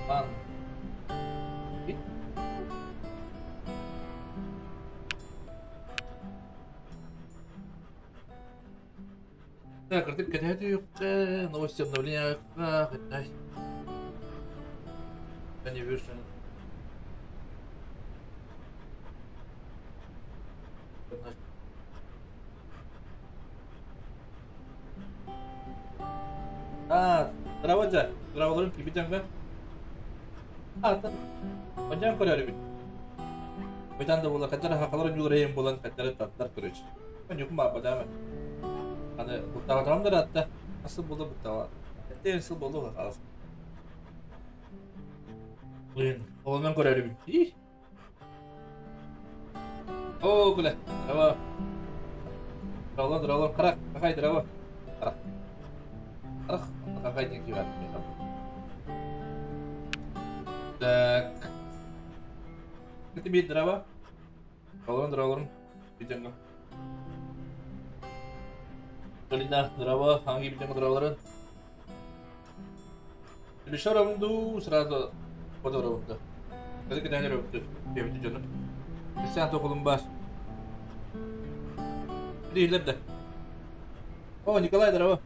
Lan. Так, кырдык кэтэһэ новости обновления version. А, здорово, здорово, кибитенге. А, Онжан көрөрүбүт. Бытан да була катара хакалар юларайым булан катара таттар короче. Онюкум баба Аны буттаҕатаҕым да ыраатта. Асыл була буттаҕа. Эттэн сыл болу хаалыс. Блин, олонон көрөрүбүт. И. О, күлэ. Здорово. Здорово, здорово. Карак, какай здорово. Карак. Карак, какай диэн киһи Так. Это бит здорово. Здорово, здорово. Видео. Галина, здорово. Hangi видео здорово. Бишарамду сразу подоровду. Hadi gidelim öptü. Devdi canım. Sen tokulun var. Değiller de. О, Николай, здорово.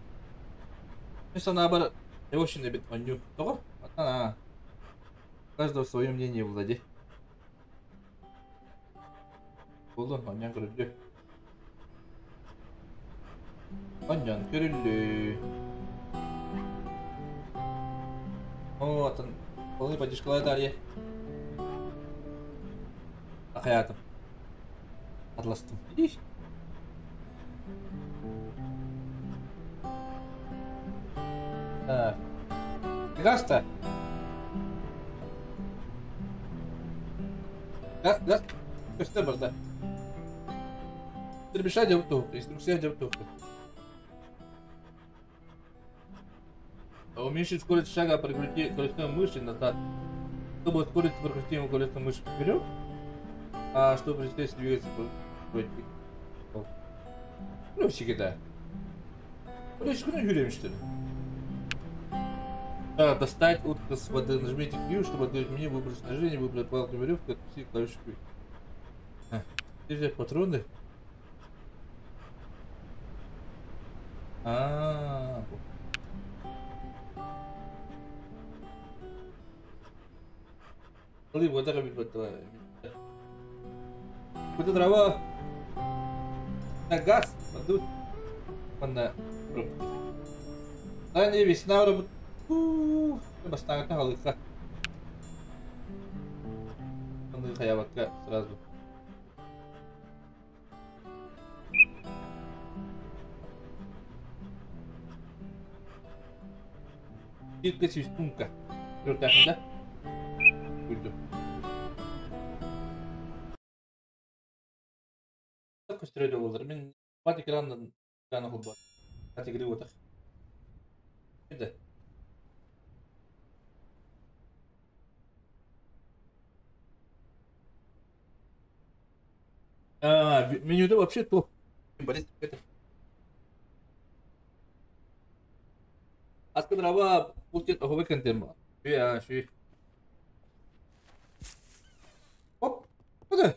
Мен бар очень бит онню. Того? А, каждого свое мнение, Влади. Болду, оннян көрүлдү. Оннян көрүлдү. О, атын. Полный поддержка далее. Ахаятым. Атластым. Их. Так. Газ-то. Газ, газ. Көстөр барда. Требиша деп тух, инструкция деп тух. Уменьшить скорость шага, прокрути колесо мыши назад. Чтобы ускориться, прокрути ему колесо мыши вперед. А чтобы быстрее двигаться, прокрути. Ну, всегда. Ну, юрим, что ли? Так, достать утка с воды. Нажмите Q, чтобы открыть меню, выбрать снаряжение, выбрать палку веревку, отпустить клавишу Q. А, где взять патроны? А, -а, -а. Куда дрова? На газ, воду. Манна. Таня весна работает. Бастаҥҥа халыкка. Онды хаябакка сразу. Кирка свистунка. Да? Уйду. Көстөрөдө болар. Мен бат экрандан экраны холбо. Категория отах. Это. А, меню вообще то. Это. Аскадрава пустит оховый контент. Ши, ши. Оп. Куда?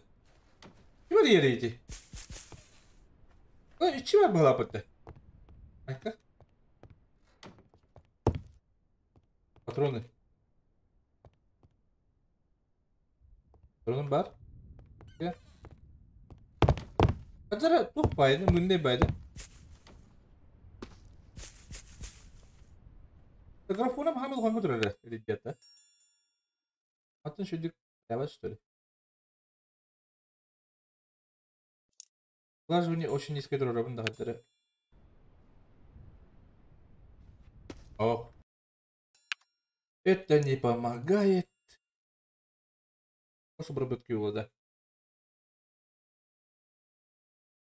Куда едете? Ну, чего была бы-то? Айка. Патроны. Патроны бар. Ажара тух байды, мындай байды. Микрофоном хамыл хамыл турары, ребята. Атын шүдүк, давай что ли? Влаживание очень низкой дорогой, да, Ох. Это не помогает. Способ обработки его, да.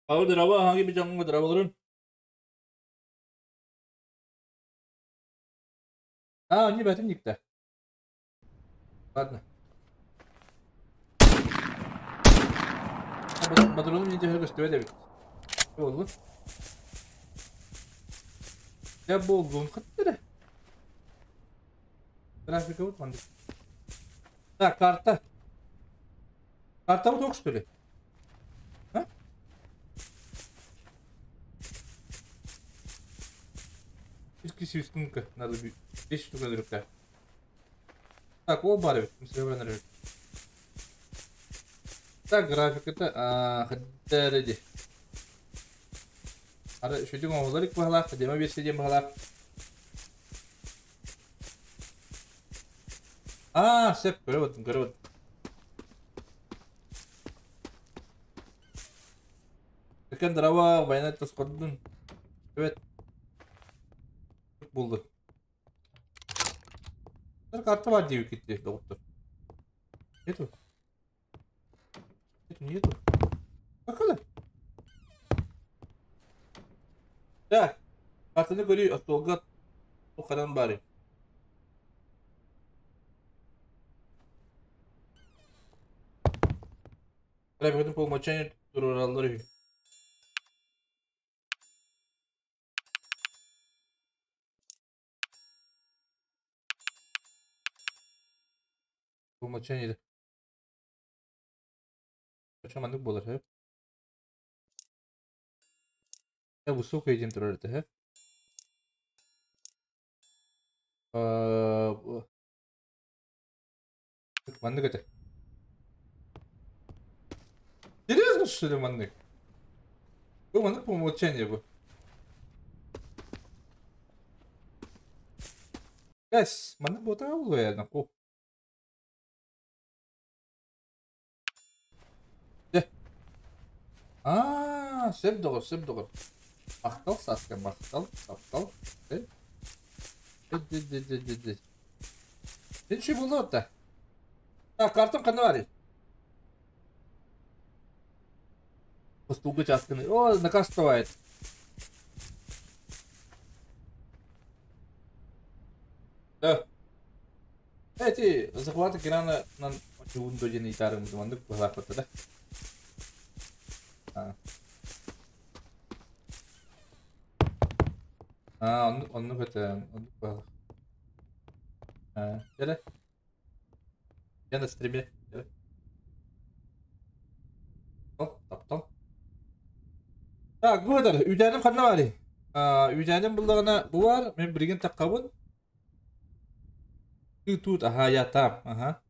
Abi drava hangi bir canlı dravaların? А, не бэтим никто. Ладно. Батырылым не төһө көстүбэт эбит. Болду. Я болдун хаттыры. Графика вот маннык. Так, карта. Карта вот что ли? А? Икки надо 5 штука дрюкта. Так, ол бар эбит. Мүсіребран. Так, графиката хаддаради. Ара шүдүг оңолорик баһалаах, дема версия диэн баһалаах. Аа, сеп, көрөбөт, көрөбөт. Экен дрова байнат тосқордун. Evet. Buldu. Kartı var diye gitti doktor. Нету. Нету, нету. Bakalım. Так. Картаны көрүй, остолга тухадан бары. Графикатын по умолчанию тураллары. По умолчанию. Причем маннык болар, хэ? Я высокая идем турар это, хэ? Маннык это. Серьезно, что ли, маннык? Бу маннык по умолчанию бу. Guys, маннык бота булуя, наку. Аа, сөп доҕор, сөп доҕор. Махтал, Саска, махтал, таптал. Д-д-д-д-д-д. Ничего было-то? Так, картам канари. Постуга часканы. О, накастывает. Да. Эти захваты Кирана на додин и тарым мандык захваты, да? А, а, он это, он был. А, я на стриме. О, таптал. Так, bu kadar. Üydenim kanına var. Üydenim bulduğuna bu var. Men birgin takkabın. Tut, aha, ya tam, aha.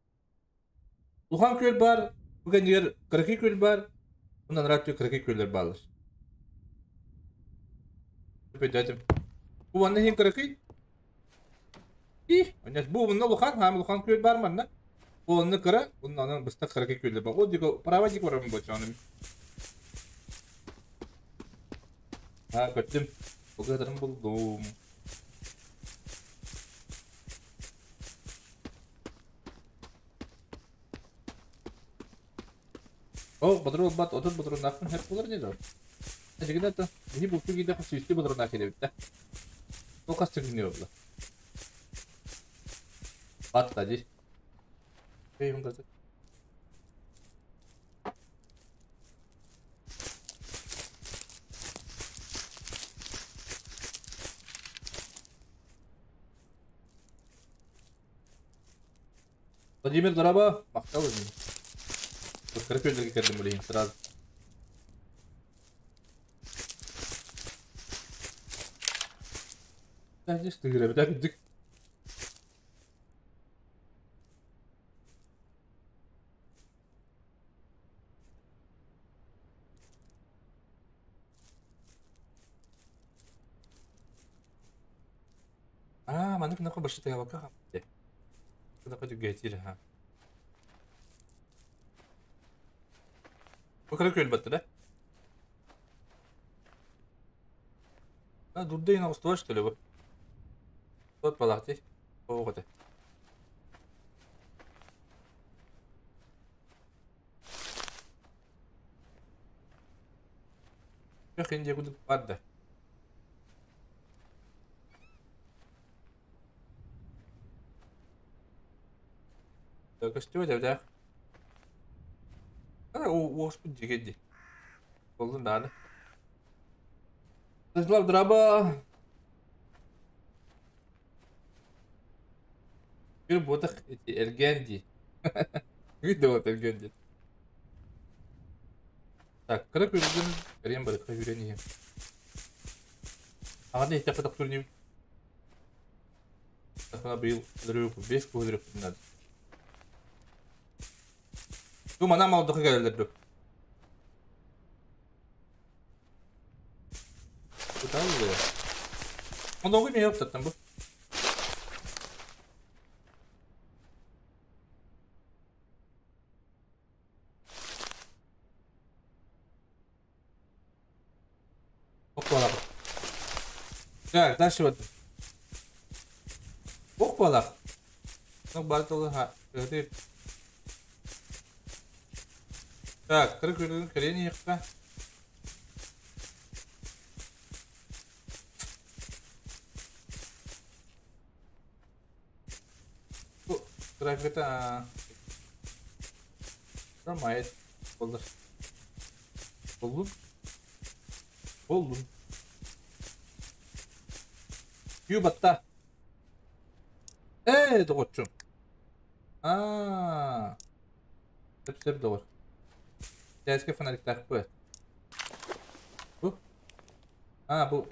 Luhan köl бар. Bugün yer 42 köl бар. Bundan radyo 42 köller bağlar. Dedim. Bu bana hin 42. İh, bu bunda Luhan, ha Luhan köl бар mı? Bu onu kıra, bunun anın bısta 42 köller bak. O diyor, prava dik var mı bu canım? Ha, gördüm. Bu kadarını buldum. О, бодру бат, отут бодру нахын хеп булар не дор. Жигине то, бини булку гиде хусуйсты бодру нахын битте. О кастык не oldu. Бат тади. Эй, он газы. Владимир Дораба, мактал өзүн. Кыркөлдөргө кирдим билейин сразу. Да, здесь ты говоришь, так дик. А, маннык нахуй башты табака. Куда пойду гетир, ха. Bu Karaköy elbette de. Ha, durdu yine usta что ли bu? Тот балахти. Оғыды. Көх курдук бар да. Көстүбэт эбит. Уоспут дьигэ дии. Болдун даҕаны. Слав, драба. Bir буотах ити эргээн дии. Үт да вот эргээн дии. Так, кыра күргүн кэриэн барыкка үүрэн иһин. Аҕаны иһиттэххэ тохтуур Сахана быйыл өлөрүөк 5 куһу өлөрүөхпүтүн наада. Бу манан малдыхы кэлэллэр ду. Куталлы. Ондогу не ёптаттан бу. Ох балах. Так, дальше вот. Ох балах. Ну, бартолы ха. Так, кырык үрүн кэлин иһикка. Бу графиката Рамайт болдур. Болдун. Болдун. Ю батта. Ээ, доҕоччум. Аа. Сөп сөп доҕор. Тээскэ фонариктаах бу. Бу. Аа, бу.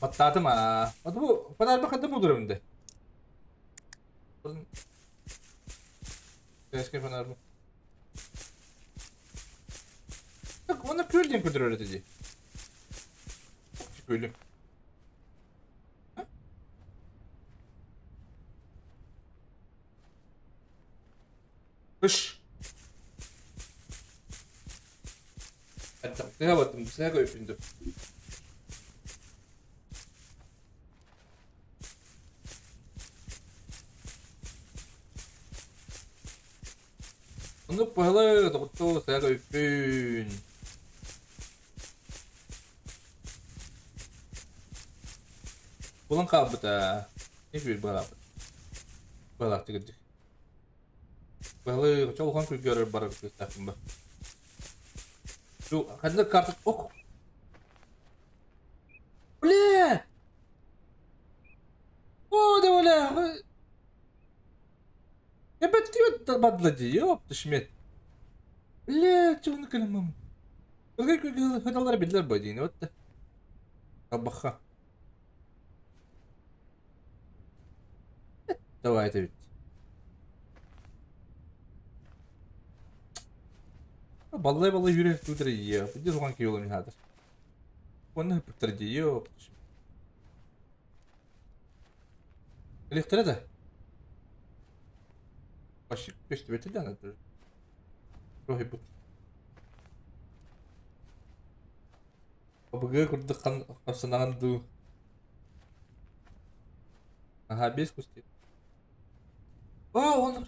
Баттаатым аа. Аты бу фонарьба ханна булдурам да. Тээскэ фонарь бу. Так, оны күөл диэн көрдөрөр этэ дии. Күөлүм. Үш. Тыга баттым, сыга көйпүндү. Оннук быһылы доҕоттоо сыга көйпүн. Булан хаалбыта. Не күөл быһалаабыт. Быһалаах тигирдик. Быһалыы чолҕон күлгөрөр барар кыыстаахпын ба. Шу ханнык карта ох. Бля! О, да бля! Я баттиот бадла ди, ёпта шмет. Бля, чугуну кэлэммим. Ыргай күлгө хаталлара биллэр бо диини вот. Табаха. Давай это ведь. Баллай баллай жүрек тутыр ие. Где жуған күйелі мен хадыр. Оны пүктір ие. Электро да. Вообще, көстүбэти да ана. Рохи бут. Абыгы курдук хамсанаган дуу. Ага, без кусти. О, он...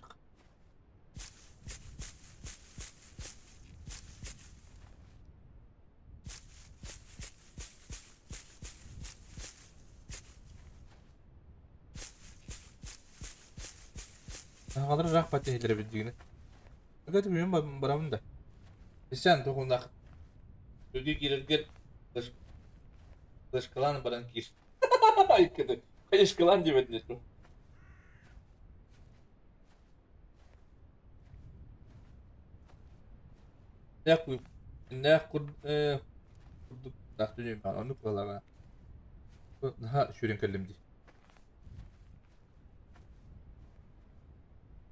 Аҕалар ыраах баттиһилэр эбит дигини. Ыгат мен барабын да. Сен тугунах. Күлгү киирэргэр флешкалаан баран киир. Айкыды. Флешкалаан диэбэтин Нээх курдук таах түнүм оннук буоллаҕа. Наһаа сүүрэн кэллим дии.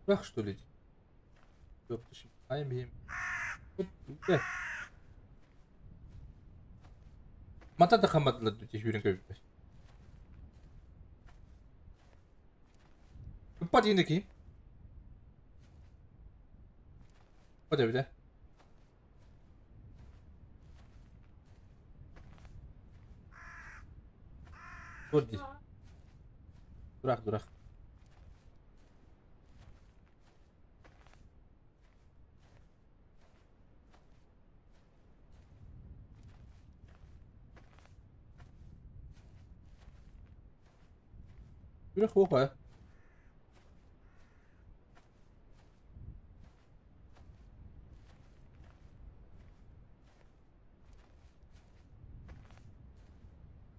Бах что ли? Ай бим. Мата да хамматылар дии сүүрэн көбүппэр. Ыппат иһинэ киһи. О эбит Тур дии. Дурак дурак. Күрэх хуоха.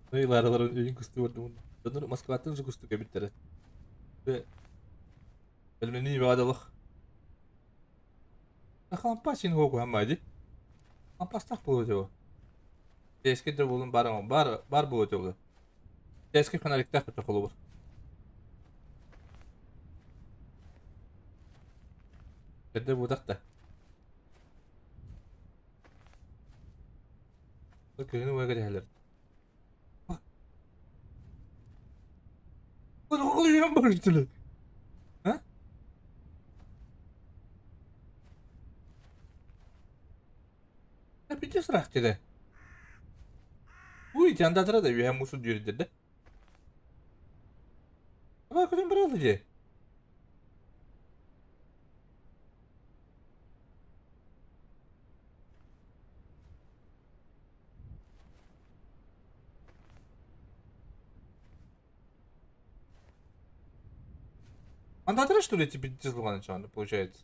Ыйлараларын үйүн кыстыы бардым. Дьоннор Москваттан же кустук эбиттэрэ. Бэлмени баадалах. Хампа син хуоку хаммади. Хампастах буолуо. Теске да булун бар бар бар буолуо. Теске фонариктаах бөтө холобур. Эрдэ буутах да. Кыһын уга кэтэһэлэр. А? Пиздец ыраах дede. Уй, жандатыра да үөһэ мусу дьүөрдэрдэ. Ама көтөн баралды же. Андатыра что ли тебе пиздец получается?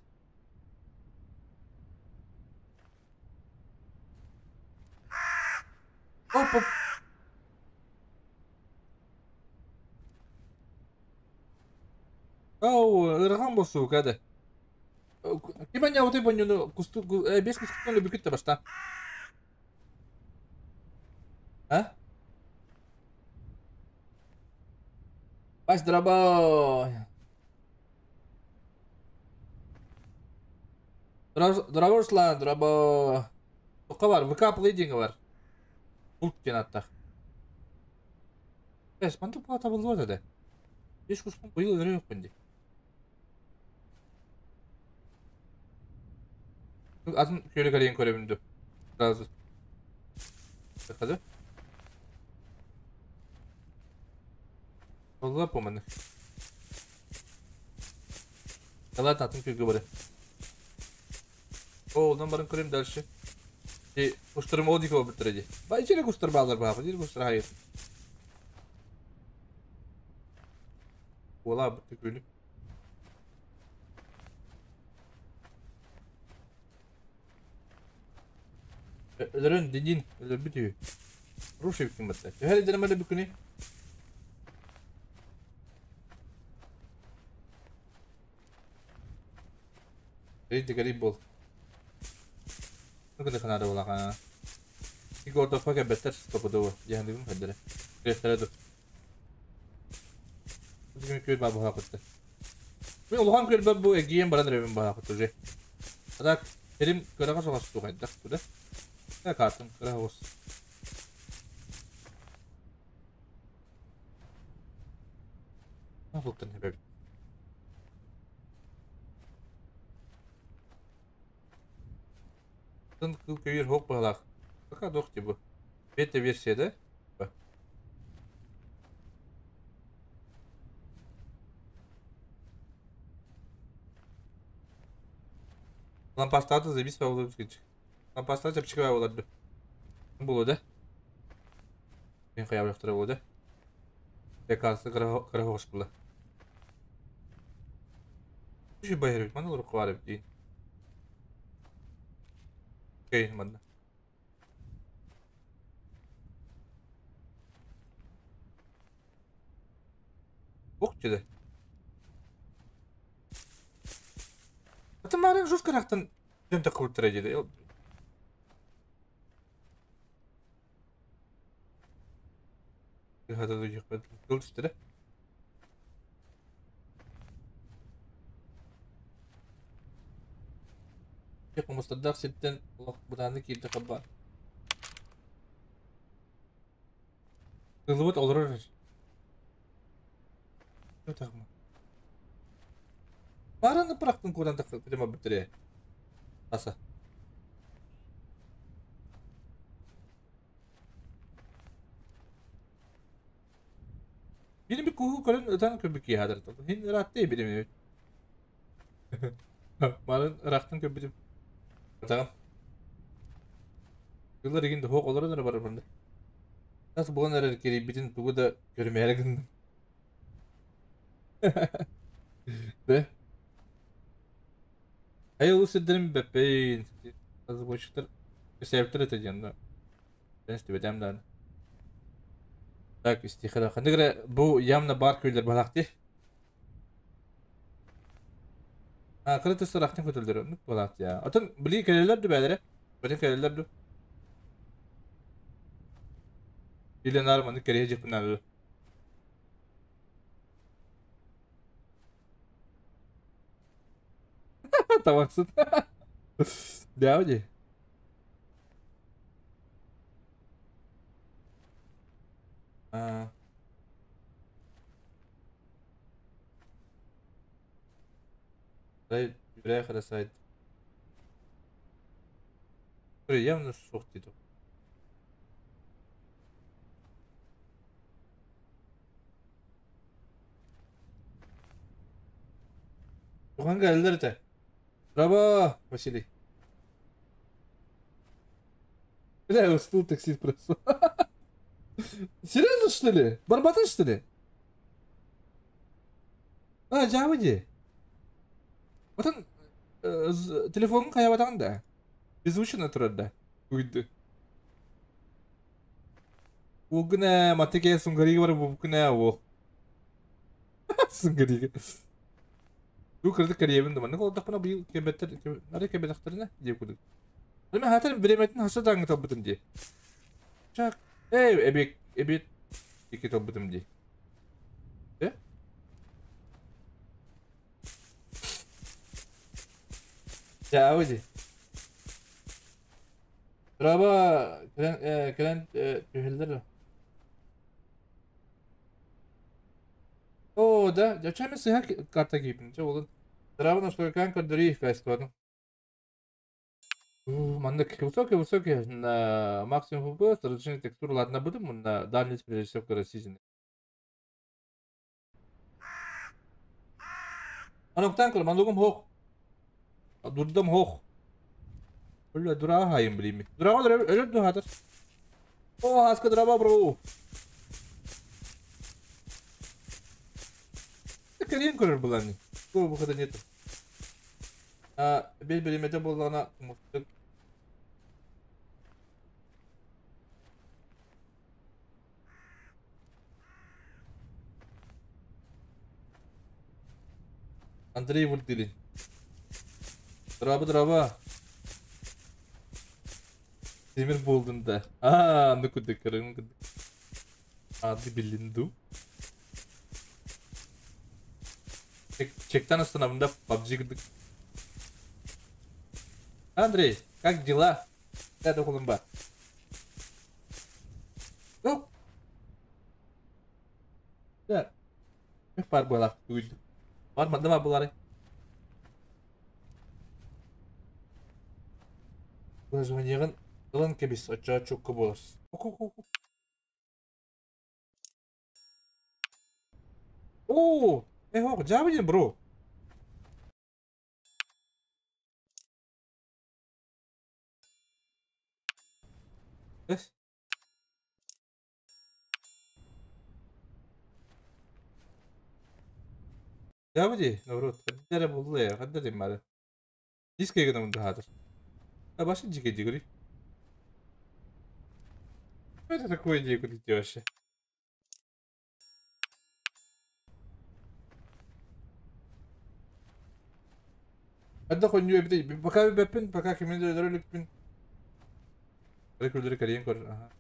Опа. Ау, ырахан босуу кады. Ким анньаабытай бонньуну кусту бес кустуктан өлбүкүт да бастаан. А? Бас дорабо. Дорабо Руслан, дорабо. Тоққа бар, ВК Play диэҥҥэ бар. Булт диэн ааттаах. Эс, манта була табыллыбат этэ. Бес куспун быйыл өлөрүөхпүн дии. Атын күөлү кэлиэн көрөбүн дуу. Сразу. Хады. Олла поманы. Алат атын күлгө бары. О, онон баран көрөм дальше. Ди кустарым ол дики болбуттар ди. Ба ичере кустар баалар баха, дир кустар хайыр. Ола бутты күлү. Өлөрөн дидин өлөрбүт үһү. Руш эбиккин батта. Төһө эрэ дэрэмэлэ бүкүнүй? Рейди гарип бол. Ну куда ханада буолаха. Игордовка кэлбэттэр стопудово. Дьаһандыгым хайдара. Кирэхтэрэ ду. Бүгүн күөл баа буһаа кытта. Мен улахан күөлбэр бу эгиэн баран эрэбин баһаа кытта уже. А так терим кыраҕа соҕус тухайдах туда. Э картым кыра соҕус. Бултан эбэбит. Тын кыл көйөр хоқ баһалаах. Пока дох бу. Бета версия да? Лампастарды забис болду. Лампастарды чапчыка болду. Болду да? Мен кая болду. Декасы кыра хош була. Şu bayır bitmedi olur var değil. Окей, манна. Ох деді. Аты марын жестко рақтан жөнті қылып деді. Кыл түсті да. Мустадах ситтен бұданы киірді қабба. Кылыбыт олорор. Тағма. Бараны бырақтың көдан прямо бітіре. Аса. Benim bir kuhu көрөн ытан көбүк киһадыр. Хин ыраатты билим. Марын ырахтан көбүтүм. Тагам. Кылар игин хоқ олорон бар банда. Тас буган эрер керибитин тугу да көрмәре гындым. Да? Айыл сирдэрин бэппэйин. Разработчиктар кэсээбиттэр этэ диэн да. Истибэтем даҕаны. Так, истиэхэ ханнык эрэ бу явно бар күллэр балаахти. А, кыра тыстарахтын көтөллөр, оннук балаахти. Атын били кэлэллэр ду бээлэрэ? Бэтин кэлэллэр ду? Иленар маннык кэриһэ дьыппынаары. Табаксыт. Дяо ди. А. Үрээх эрэ сайт. Явно суох диэтэ. Тухан кэллэр этэ. Браво, Василий. Бля, уснул таксист просто. Серьезно, что ли? Барбата, что ли? А, дьаабы дии. Отон телефонун хайабатаҕын да? Беззвучно турар да? Уйду. Угна матыке сунгарига бар букна о. Сунгарига. Бу кырдык кэриэбин да маннык олордохпуна быйыл кэбэттэр нары кэбэтэхтэринэ диэ курдук. Эми хатыр бириэмэтин хаса даҥҥы талбытым дии. Чак, эй, эбиэт, эбиэт икки талбытым дии. Э? Дьаабы дии. Браво, кэлэн, кэлэн түһэллэр. О, да, дьэ, сыһа карта киипин. Чэ, болун. Браво, настройкаан көрдөрүү качествоны. Маннык высокий, высокий на максимум FPS, разрешение текстур, ладно, будем на дальность прорисовка растительной. Аноктан көр, мандугум хох. Дурдам хох. Өлө дура хайым билими. Дура өлө дура. О, хаска драба бро. Кэлин көрөр буланы. Бу выхода нету. А, бел билимете боллана мустук. Андрей Вурдилин. Драба драба. Темир болдун да. А, ну куда кырын куда. Ады билинду. Чектан остановында PUBG кырдык. Андрей, как дела? Да, бар. Ну. Да. Бар была. Бар мадама булары. Названиягын ылан кебис оччо чукку болос. О, эх, жабы бро. Эс. Жабы ди, наоборот. Хаддара булла я, хадда дим мары. Диске гына мында хатыр. А башын жике дигри. Что это такое дигри вообще? Хадда хонью эбите, пока беппин, пока кимин өлүкпүн. Рекулдер кариен көр. Аха.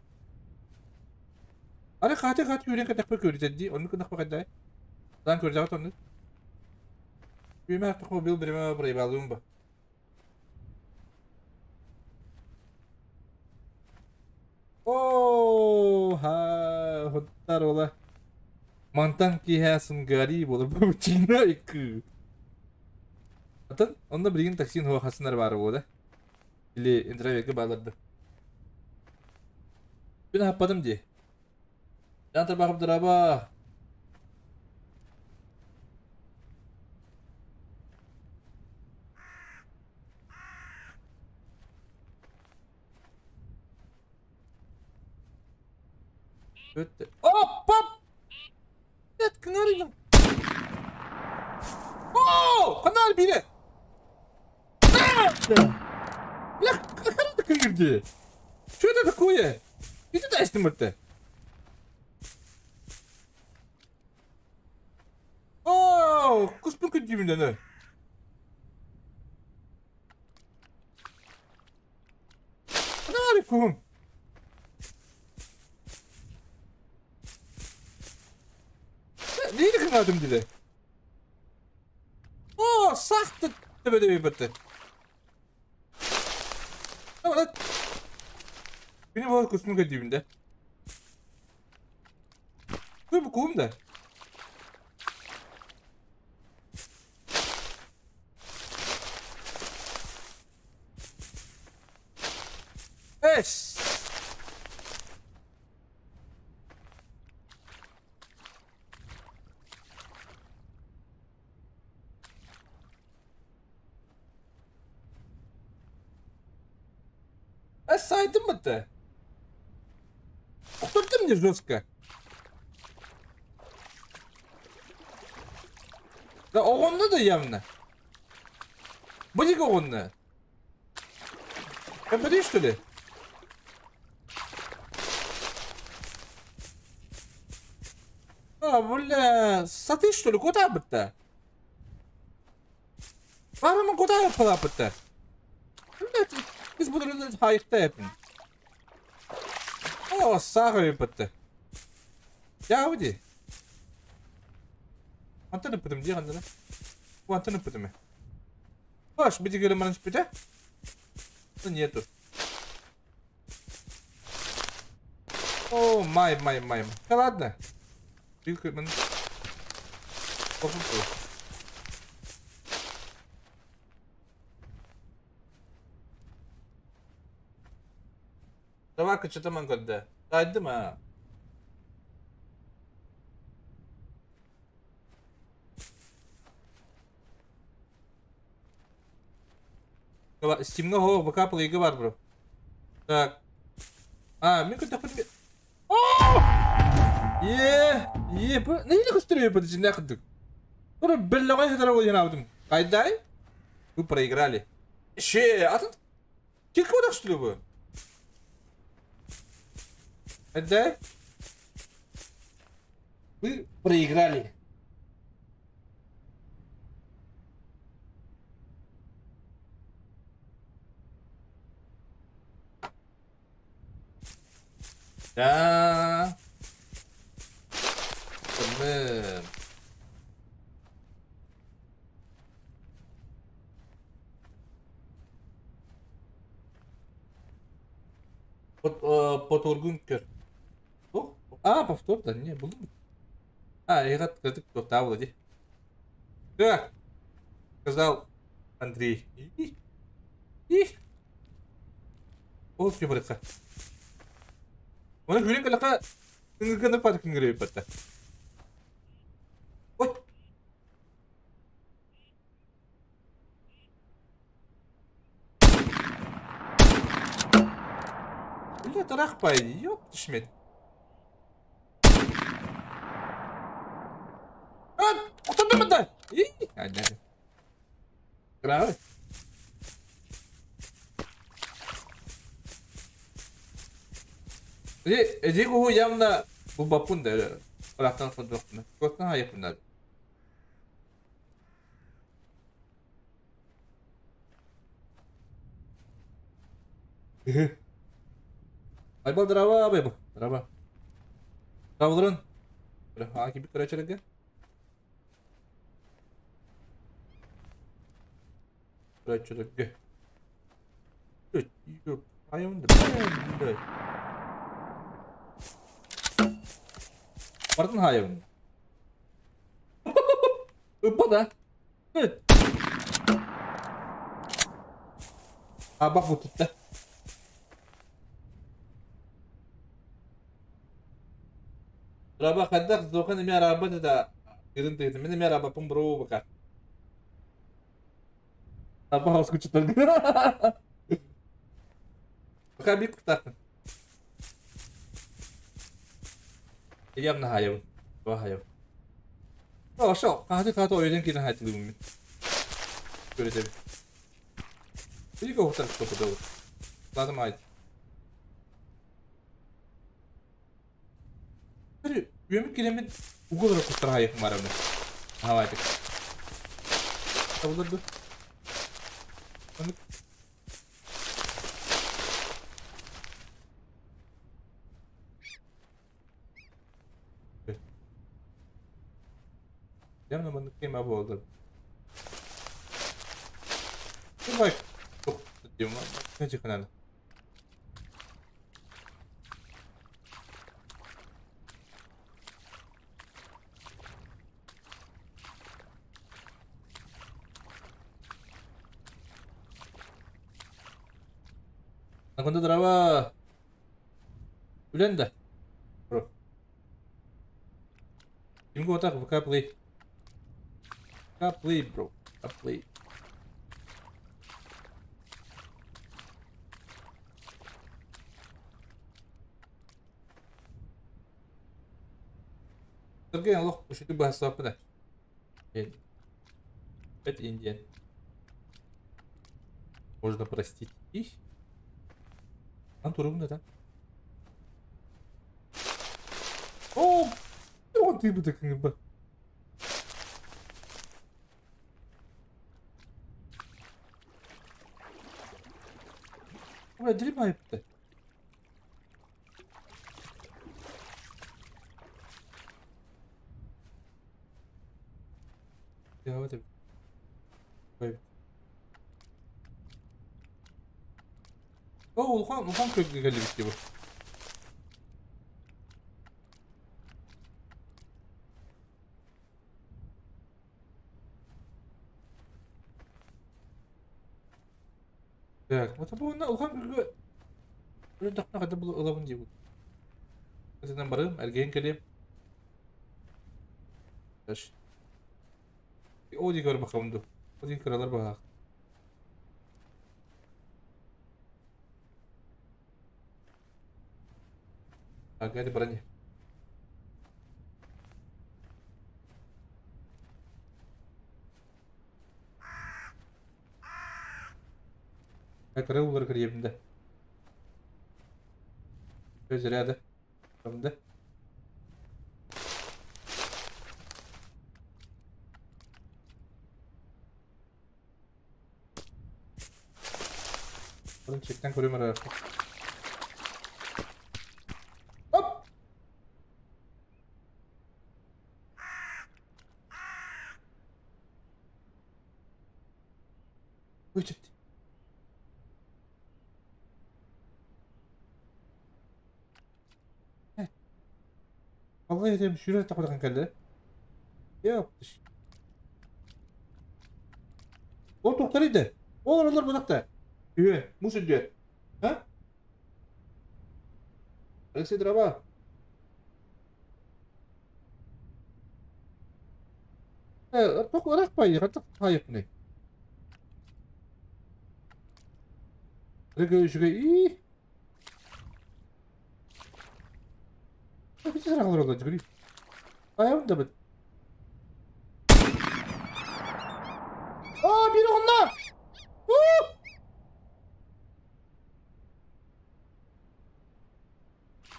Ары хаты хаты юрен катакпы көрүтедди, онну кынакпы кайдай. Дан көржагат онну. Үймә артык бил биреме брайбалуым ба. О, ха, хоттар ола. Мантан киһәсин гари болur бу чина икки. Атын, онда билген таксин хуа хасынар бары болды. Или интервьюге балырды. Бин хаппадым ди. Янтыр багып дыраба. Өтті. Оп, оп! Эт, кыңарыйым. О, канал бире. Бля, как кирди? Что это такое? Иди туда, если О, куспун күддүүмүн. Канари кум. Нейdi кынадым диде. О, сахты төбөдө битти. Beni bu kısmı kötüyüm. Bu kum da. Es. Сайдым бітті. Ұқтырды мне жестко. Да оғынды да явно. Будет оғынды. Говори, что ли? А, бля, саты что ли? Куда бітті? Барымын куда yapıla бітті? Biz bu durumda hayıkta yapın. О, сағы бітті. Я уди. Антон пытым, где антон? Антон пытым. Аш, бити гөле манын спите? Нету. О, май, май, май. Да ладно. Билкмен. Давай кычытаман көрді. Тайдым а. Стимга хо ВК плейга бар бро. Так. А, мен көтө күн. О! Е, е, бу не көстөрөй бу жинде кырдык. Бро белле кай хатара болған алдым. Кайдай? Вы проиграли. Ше, атын Кирки одак что ли бу? Да? Вы проиграли. Да. Tamam. Potorgun kör. Oh. А, повтор, да, не, был. А, я рад, кто там. Да, сказал Андрей. И. Ол приборка. Оны хүрек алақа күнгіні пат күнгірі бітті. Ой. Бля, тарақпай, ёп, түшмет. А, отырды мында. И, Грабы. Диго явно бу бапун да. Рахтан фондохна. Костна хайпна. Айбал дрова бебу. Дрова. Дрова. А киби короче. Короче. Айым да. Бардын хайым. Ыппа да. А бак бу тутта. Раба хаддах зохан ми араба да. Гиден тегит мен ми араба пум бро бака. Аба хаус кучутар. Бака би кутак. Явно хайым. Два хайым. О, шо, кахты кахты ойден кирен хайтылым мен. Күөрэтэбин. Били оһуттар стопудово. Ладно, айт. Үөмүк киремин угулара куттара хайык марамы. Хавайтык. Табылыр ду. Явно маннык тема буолар. Давай. Дима, Наконда дрова. Үлэн да. Бро. Ким так ВК Play. ВК Play, bro. ВК Play. Сергей олох үшүтүк баһастааппына. Это Индия. Можно простить их. Ан турубун да. О, он ты бы так бы. Бля, дерьма это. Я вот это. О, улахан улахан күөлгэ кэллибит дии бу. Так, вот бу уонна улахан күөлгэ өлөрдөхпүнэ хайдах булу ылабын дии бу. Итинэн барыам, эргийэн кэлиэм. О диэки барбаккабын дуу. О диэки кыралар быһаах. Ага, баран Кыра уулар кириэбин да. Заряда. Да. Чектен көрөм ара. Оп! Өчөт. Vallahi dedim şuraya takılgan geldi. Yapmış. O doktoruydu. Olur olur bu da. Üye, musun diyor. Ha? Alexey Draba. Тоқ ырақпай, қатық тайып не. Рыгы и. Бите сырағылар олар жүгірей. Аяғым да бит. А, бир онна!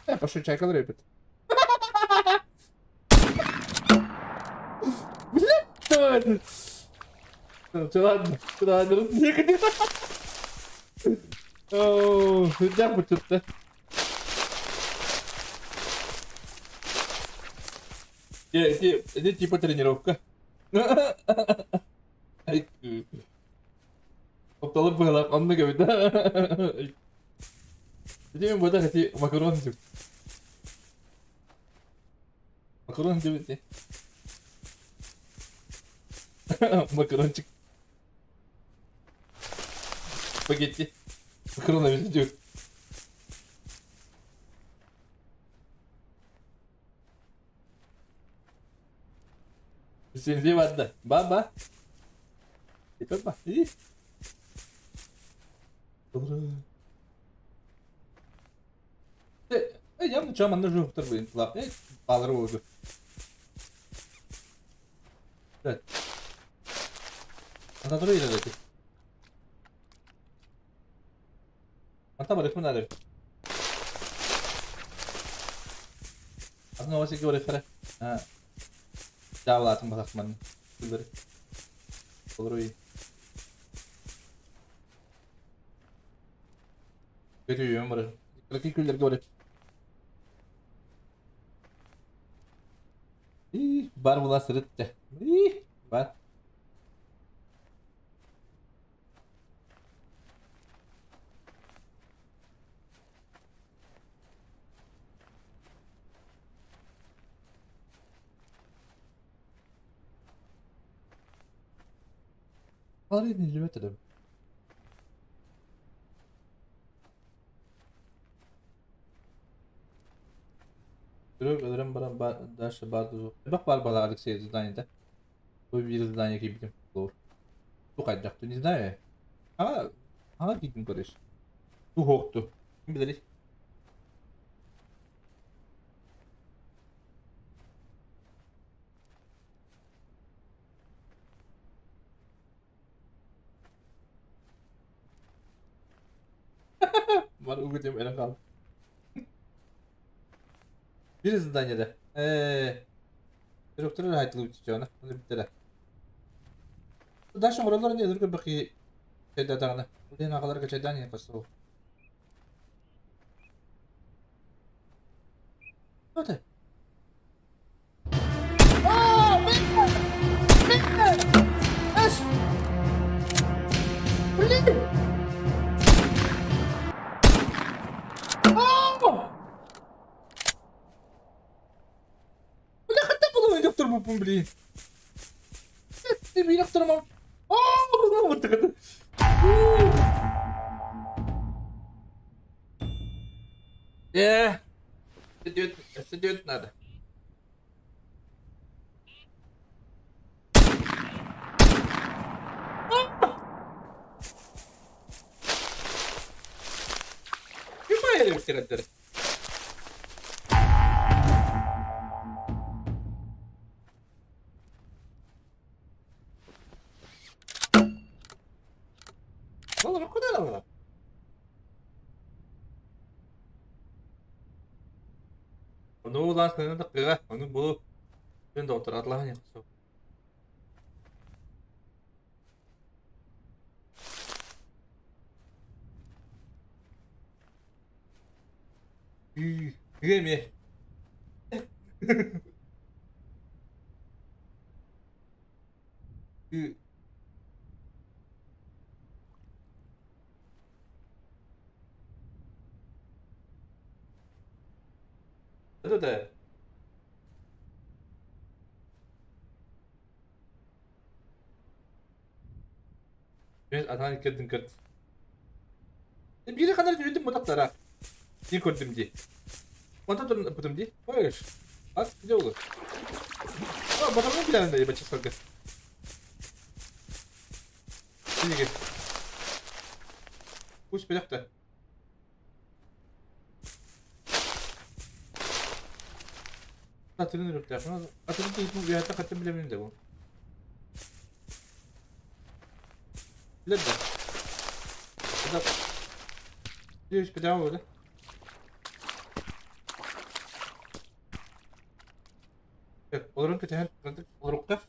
Э, пошел чайкалар өпөт. Блядь, давай. Ладно, ладно, ехать. О, да, вот это. Это типа тренировка. Опталып было, онны говорит. Где мы будем макарон деп. Макарон деп. Макарончик. Спагетти. Макарон идет. Сенде барды. Баба. Ба. И. Э, я муча манна жуктар блин. Лап. Э, балыр болду. Anta dur ilerledi. Anta барык мын. Атын оҕо сиргэ барыахтара. Дьаабылаатын басахман. Күллэри. Олоруй. Көтүйүөн бары. Кыракый күллэргэ барык. Ии, бар була сырытты. Ии, бар. Арый нилбэт этим. Өлөрөн баран дальше бар Бак бар бала Алексей задание. Бу биир задание киирбитим. Бу хайдах не знаю. Ага, ага киирдим короче. Бу хокту. Ким билэр? Бар угутем элен калды. Бир задание Доктор айтылып жана. Оны биттер. Дальше муралар не өлгө баки чайда. Ден агаларга чайдан не касуу. Hadi. Aa, бля! Бля! Эш! Блин! Аа! Бля, хатта булуй доктор бупун, блин. Ты бир доктор ма. Аа, вот так. Э, сидеть надо. Ким Вала, куда она? Onu ulan senin de kıga, onu bulup ben doktor atlahan yakısı. 그게 그 Да. Ben атан кирдин кирд. Бири кадар жүрдүм мутактара. Не көрдүм ди. Онта турун бутум ди. Койгуш. Ас где болду? А, батамны билем да ебать часалга. Неге? Пусть билякта. Атырын үрүктә. Атырын тип бу ята хаттым билемин дә бу. Билет да. Это Здесь прямо, да? Так, олорун көтөһөн олорукка.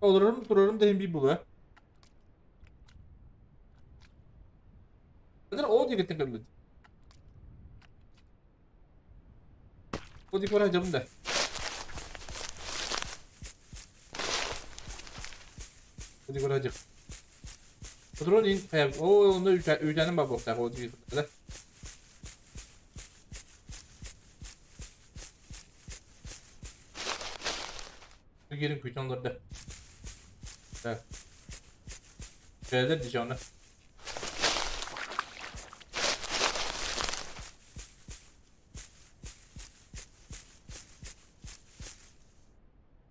Олорум турарым да би була. Kadar o diye getirdim. O diye var da. O diye var Patrон ин о онно үтәнем бар бу о диye да. Gelin kuytanlarda. Так. Şeyler diyeceğim ona.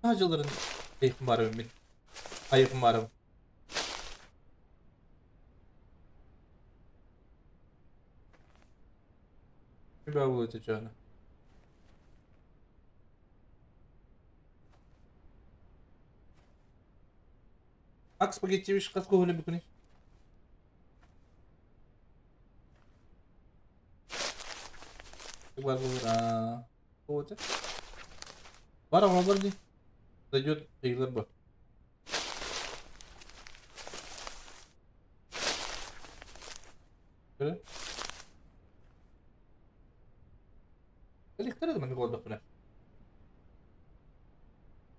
Hacıların ayıkım var min. Ayıkım var. Bir bu edeceğini. Макс Пагетьевич хас куһуна бүкүнүй? Бар оҕолор дии. Зайдет Тейлор бу. Эликтер да маннык олордохпуна.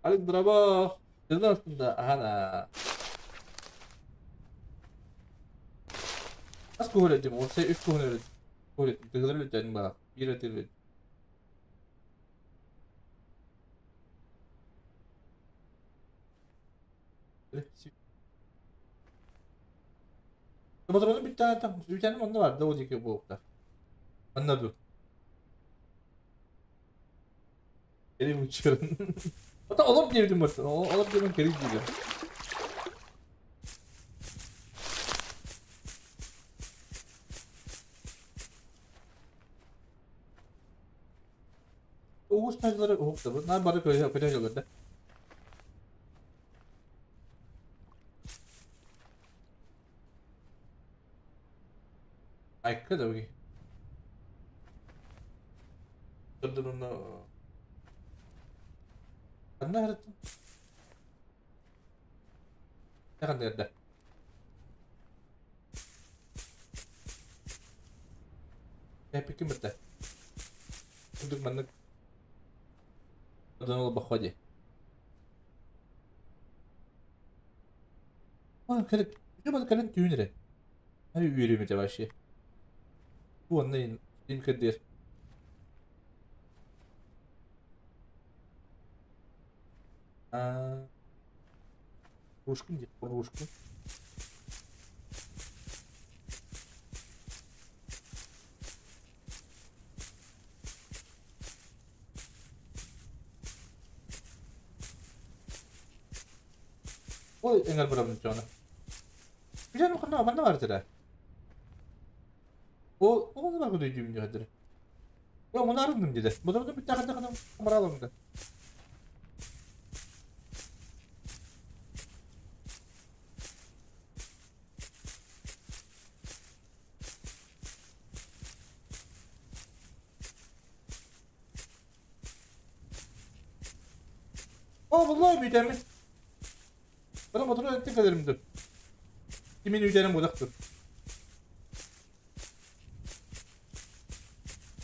Алик браво! Тылын астында ахана. Хас куһун этим, ол үс куһун өлөт. Куһун этим, тыгылар өлөтөйүн баа. Биир өтүр. Ботуруну бүттээн бүтээnim онно бар да ол диэки буолуохтаах. Манна ду. Кэрим учурун. Ата олор диэбитим барсын. Олор диэбин кэрий диэбитим. Уус тажлары уһуктабыт. Наар бары көтө көтө да. Айка да уги. Турдунна. Ханна харыттын? Ханна эрдэ? Эпиким битте. Курдук маннык Одан олбоххо дии. Кэлин түүн эрэ. Үөрүүм этэ вообще. Уонна им кэрдиэр. Кружку где? Кружку. Ой, эҥэр барабын дьоно. Билэн ханна манна бар этэ. Ол ол бар көдөйдүүбүн дьоһдөрө. О, мунаарынным диде. Бұдырды бүтті қанда қана маралымды. О, vallahi büyütemiş. Bana motoru ettik ederim Kimin üydenim uzaktır.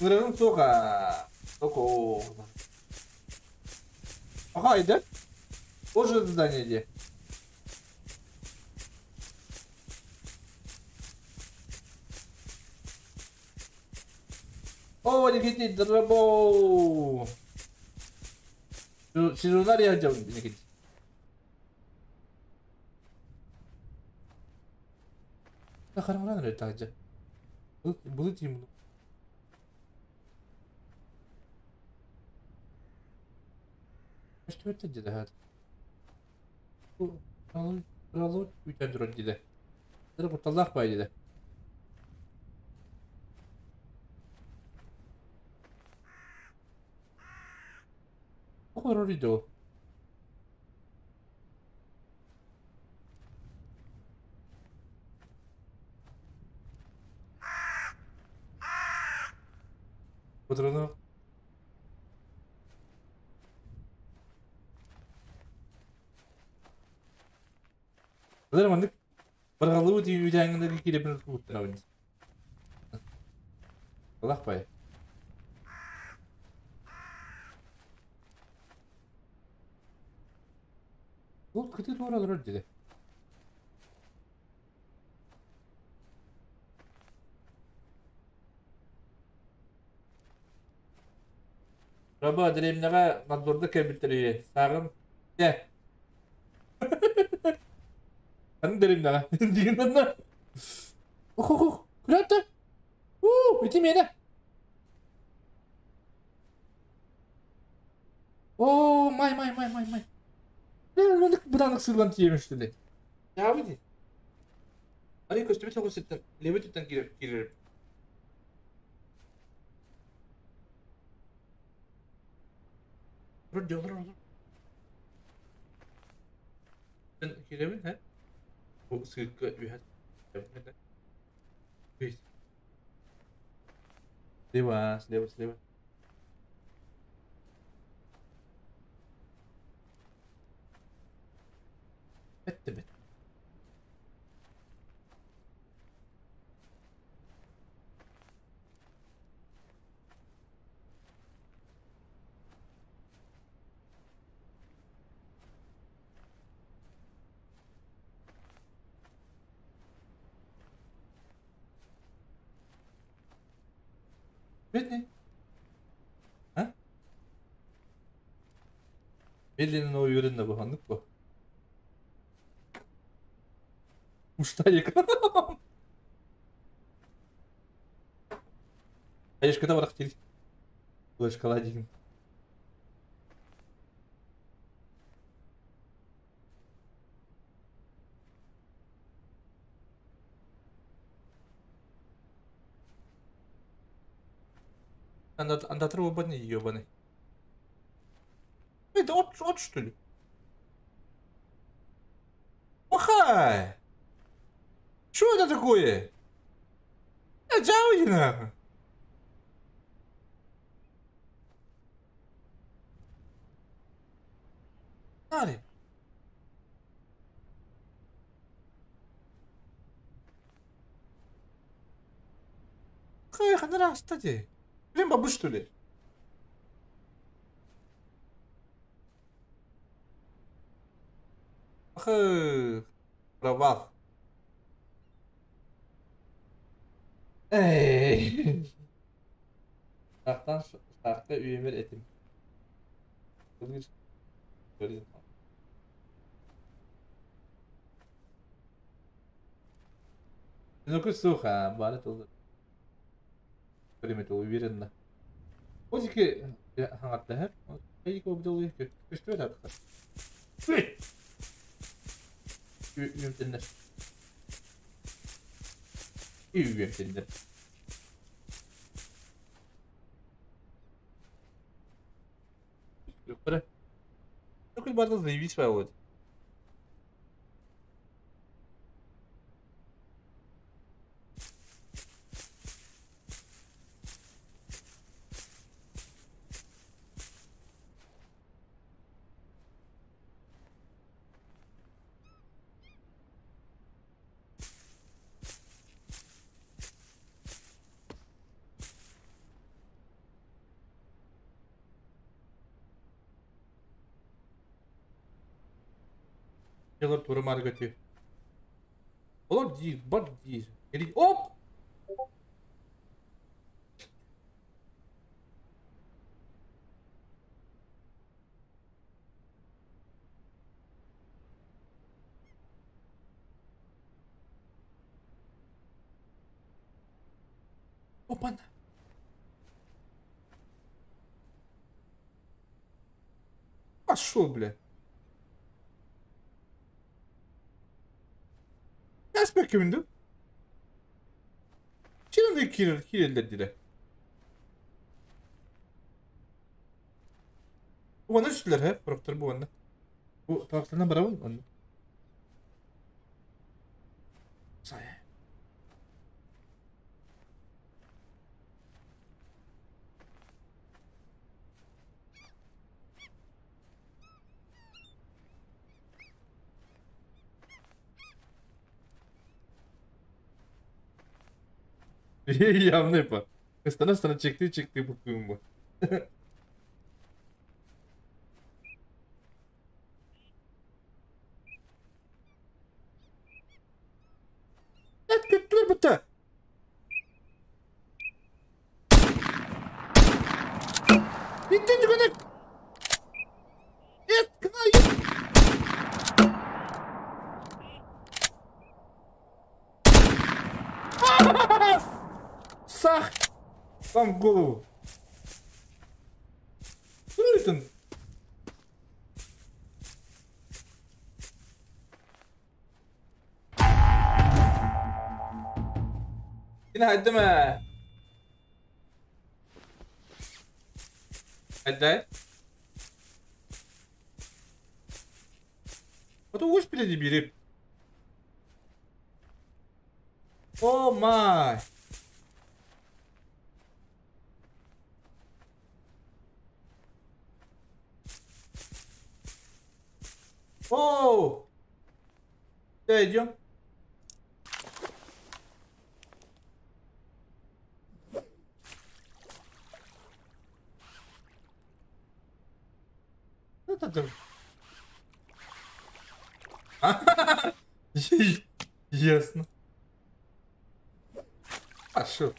Ngırarım soka. Soko. Ага, иде. Тоже задание иди. О, Никити, дробо. Сезонария Никити. Харамран эрэ Былыт ему. Что это деді? Құралы үйтен тұрады деді. Бір құтталлақ бай деді. Оқыр дейді ол. Патронов. Бұлар маннык баргалуу үйдээңинде кииребин кууттарабын. Алах бай. Ол кыты туора олорор диде. Раба деревняга надзорда кэлбиттэр сааҕым дьэ Аны деревняга диэн манна ох ох куда уу ити миэнэ Оо май май май май май маннык бытааннык сыыллан тиийэмиштили Дьаабы дии Арый көстүбүт соҕус сиртэн левый өттүттэн киирэр Олор олор олор Киирэбин, һэ? Бу сыырга үһэ Слева, слева, слева. Бэттэ бэт. Бедный. А? Медленно уверенно бу бу. Муштайык. Айышкада барак тил. Флешкала деген. Андатыр ебаный, ебаный. Это от что ли? Махай! Что это такое? Джауина! Нари! Хай, ханара, кстати. Блин, бабы что ли? Ах, провал. Эй. Сахтан сахта үйемер этим. Ну-ка сухо, бары тылды. Приметил уверенно. Озики хаңатта хәп. Эйик обдыл көстү атка. Үйемтеннер. Үйемтеннер. Yukarı. Çok barda заебись вот. Yıllar turu margati. Olur değil, bak değil. Hop! Опа! Пошел, бля. Aspect Чирende киреллер дире. Bu bana üstler he. Proktör bu bana. Bu taraflarından beraber onu. Say. Явно по. Стана стана чекти чекти буквы bu. Evet götüler bu. Bitti tükenek. Evet kına. Сах! Вам в голову. Что это? Yine hadi mi? Hadi. А то господи, бери. Oh my! Oh! Идем. Это Ясно. А что?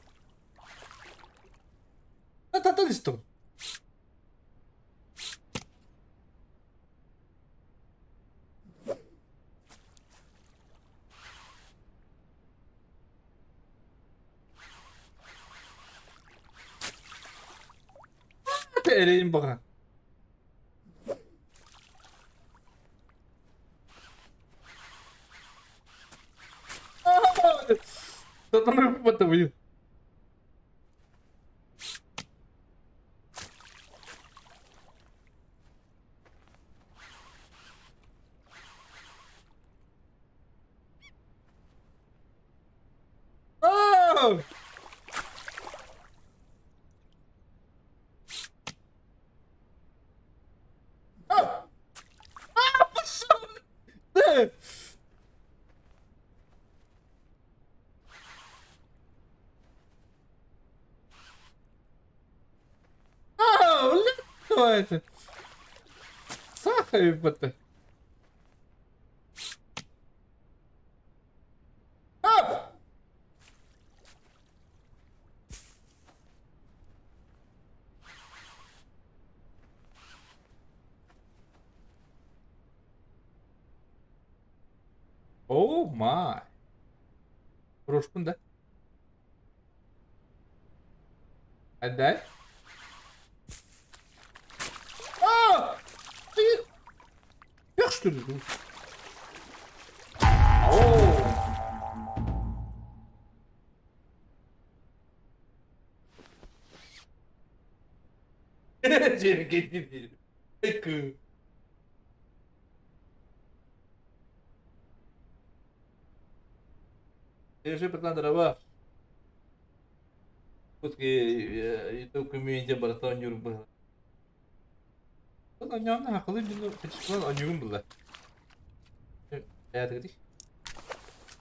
Это что? Эрейин баҕа. Татаны. Oh! А! А, пошел! Да! А, бля, это? Сахар, это. А! Oh my. Брошкун, да? Отдай. А! Ты... Я что ли? О! Держи, братан, дрова. YouTube комьюнити барыта оонньуур быһа. Оонньоон хакылы дьону кычыкылан оонньуугун булла. Эятыгытый.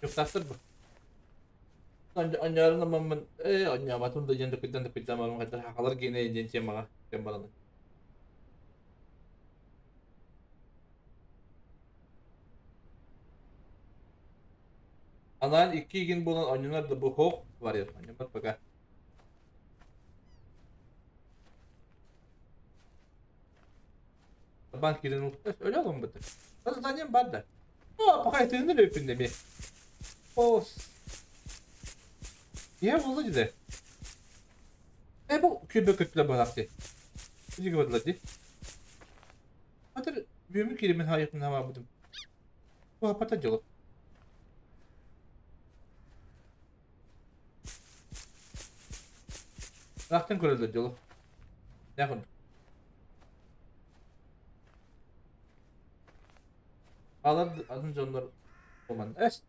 Юктастыр бу. Оонньоорун аммын оонньообатым да диэн токуйдан токуйдан барым хатар хакалар гиэнэ диэн темаҕа кэм бараны. Анаан икки игин буолан оонньонор да бу хоох варьер. Оонньоммот пока. Банк кирен өлө алымбыты. Заданием бар да. О, пока это не өпүн О. Я булды диде. Бу күбө көттүлөр балакты. Диге бадылар ди. Атыр бүйөмү киремен хайыкмын хама будум. Бу апата жолу. Рахтан көрөлдөр жолу. Якын. Алар атын жоннор болман. Эс.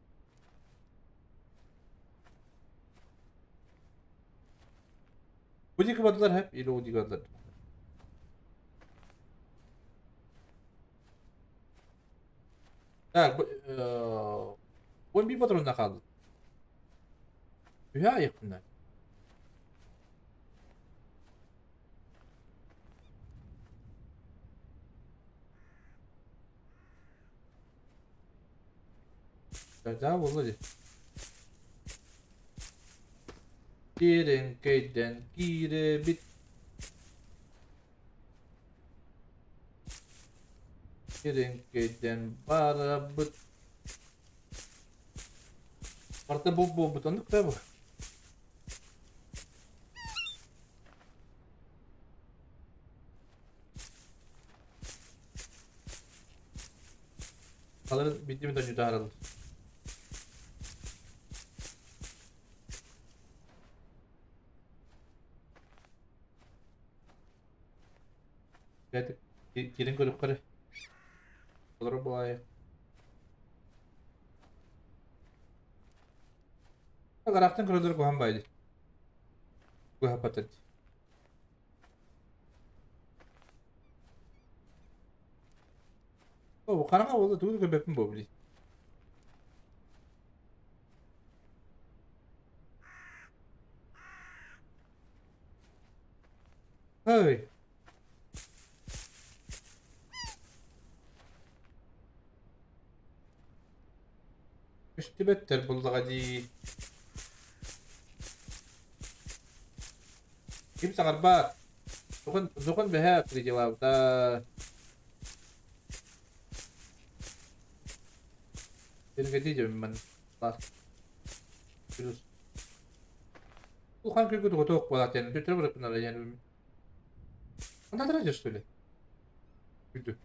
Bu diki badılar hep ili o diki badılar. Так, он bir патронна kaldı. Ühe ayık bunlar. Да, Володя. Кирен кейден кире бит. Кирен кейден бара быт. Барта бу бу бутонук да бу. Alırız bitti mi dönüyor daha. Кирин көрүп кары. Олар булай. Ыраахтан көрөллөр куһаҕан баайы дии. Куһаппаттар дии. О, хараҥа буолла, тугу да көрбөппүн буо билигин. Ой. Көстүбэттэр буллаҕа дии. Ким саҥарбат? Духун, духун бэһэ приделабыта. Переходи дьоммун. Плюс. Улахан күлгү тугутуох буолаат диэн төттөрү барыппын диэн. Анда что ли? Күлдү.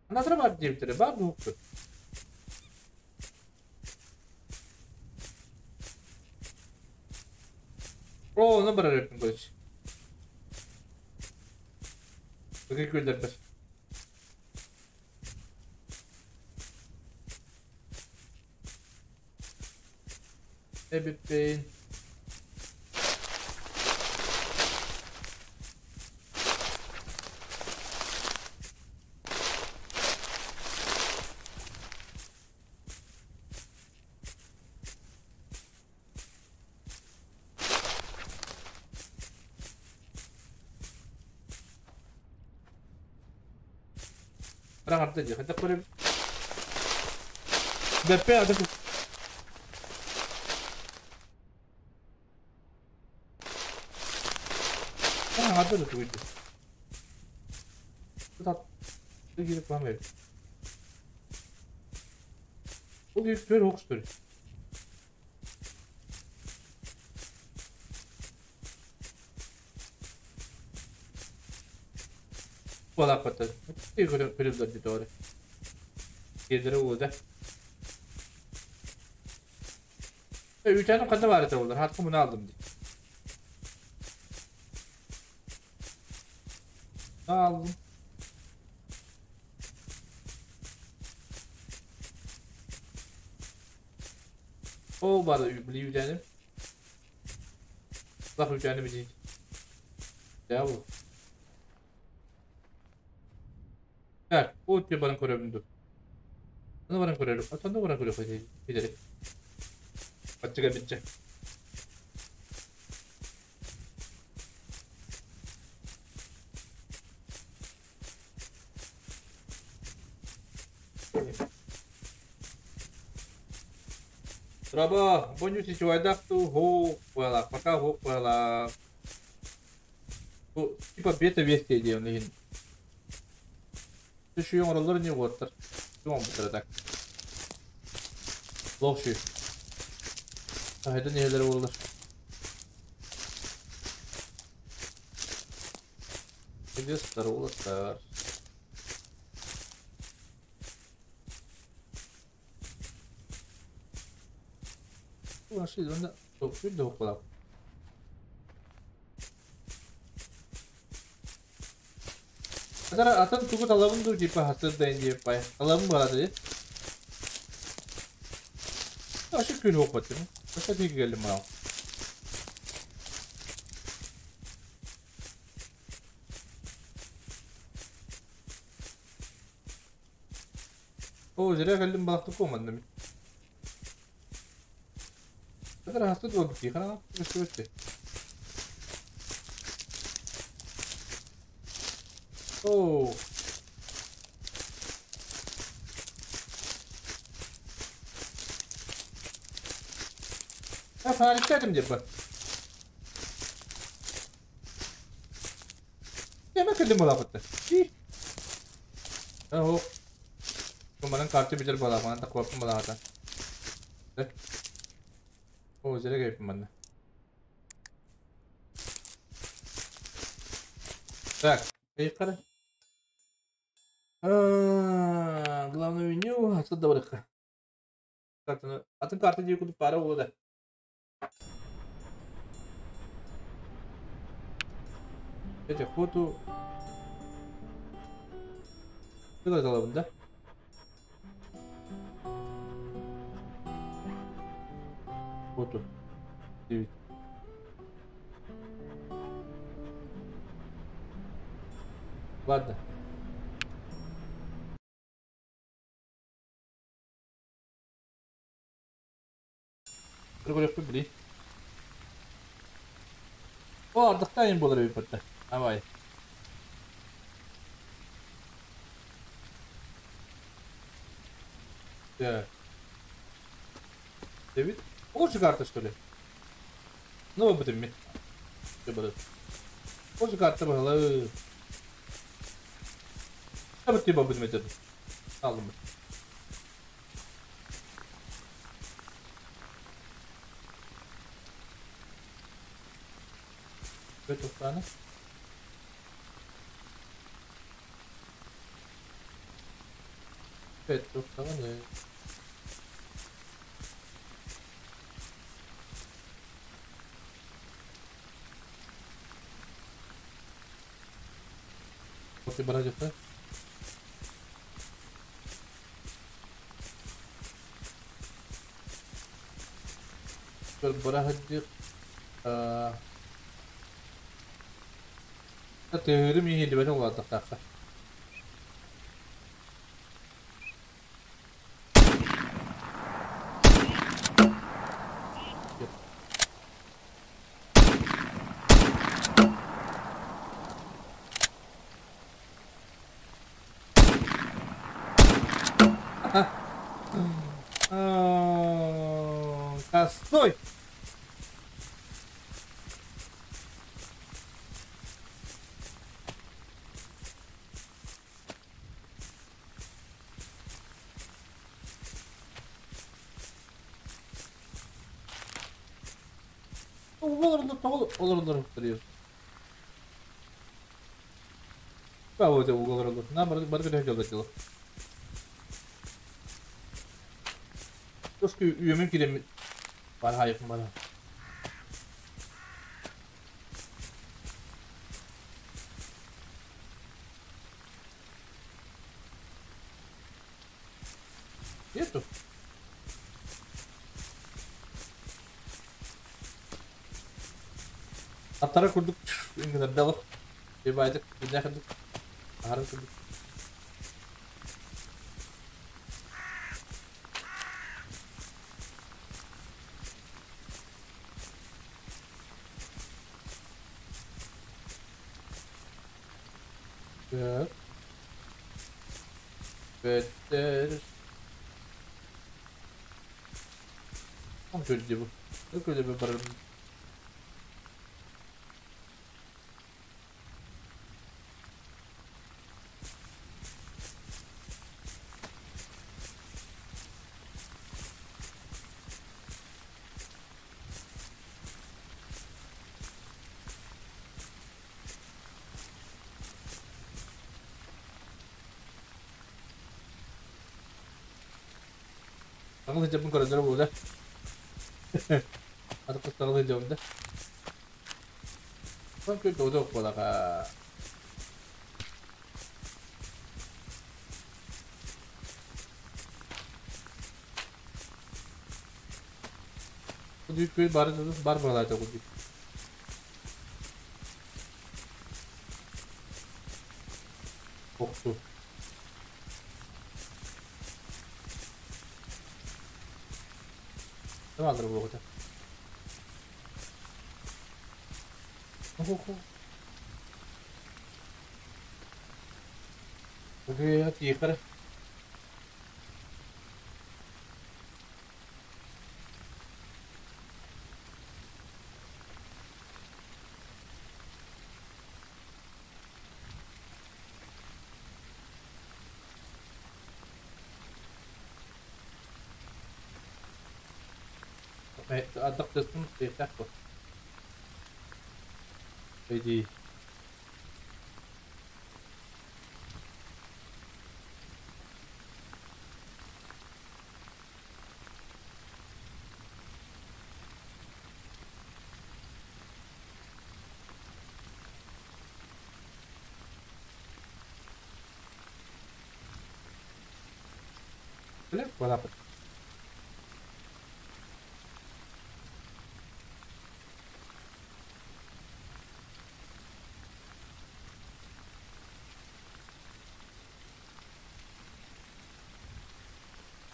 Анатра бар диэбиттэрэ баар буһукпут. Оо, ону барар эбиппин короче. Ыгый күөллэрбэр. Эбиппин. Араҥарда дии, хайдах көрөбүт? Бэппэ аты Араҥарда да тугуйду. Киирip бармıyor. Bu büyük bir hokstur. Буолааппаттар. Көрүллэр дии Киэдэрэ уода. Үүтээnim ханна баар этэ буоллар, хатка муну алдым дии. Aldım. Ол бар били үүтээnim. Лах үүтээnim дии. Я бу. Так, вот баран көрөбүн ду. Аны баран көрөрүм. Атанда баран көрөбүн билери. Аччыга бичче. Раба, боню сичуайдах ту хо пала, пока хо пала. Типа бета версия диэн иһин. Түшүйөн ороллор не уоттар. Туон бутара так. Лох шүй. Хайдан нелер болар. Где олаттар. Ваши онда топпүр да окулап. Атара атын тугу талабын ду типа хасыр дайын деп бай. Талабын барады де. Ашы күн оқып баттым. Басқа теге келдім мынау. О, зря келдим балақты командым. Атара хасыр болдuk дей. Қара, өтті. О. Я фонарик деп бар. Я ма келдим балапытты. О. Манан карты бичер бала, манан такваппын балаата. О, зря кейпин манна. Так, поехали. Главное меню, отсюда добрых. Атын карта дии кудуп пара болду. Эти фото. Куда талабын да? Ладно. Көрүөхпүт били. О, ардахтаайын буолар эбит бытта. Давай. Так. Давид? Лучше карта, что ли? Ну, об этом. Лучше карта была. Тиба будем это. Алым. Эту. Эту сторону. Вот и брать это. Барахаддир. Тыырым иһиллибэтин улаатахтаахха. Стой! Олорунда duruyor. Bravo олорунда. На бар бар bir жолда. Доску үйөмөн кирем бар хайыкым бар. Нету. Аттара курдук ингенерделов. Бибайдык, биднехедик. Ахарын курдук. Так. Беттер. Там что bu? Öyle bir barım. Тагыл жабын көрөдөр бу да. Аты тагыл жабын да. Сон көр додок болага. Куди көр бар бар балата куди. Окту. Aldır bu kadar. Oke, тихо. Аттақтысын тиқтақ бұл. Иди. Бля, куда.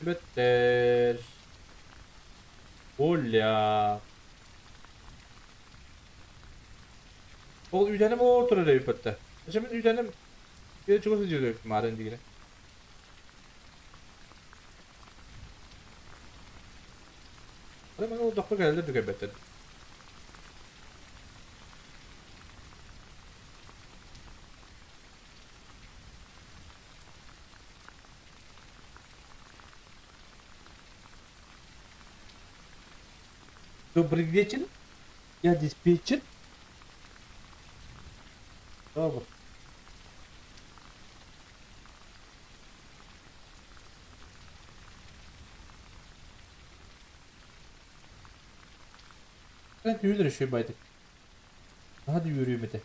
Көстүбэттэр. Оля. Ол үүтээним ол турар эбит батта. Өссө мин үүтээним биир чугас сылдьар эбит маарын дигинэ. Аны маны олордохпо кэлэллэр да көрбөттөр. Добрый вечер. Я диспетчер. Добрый. Түүл үчүгэй байдык. Наһаа да үөрүөм этэ.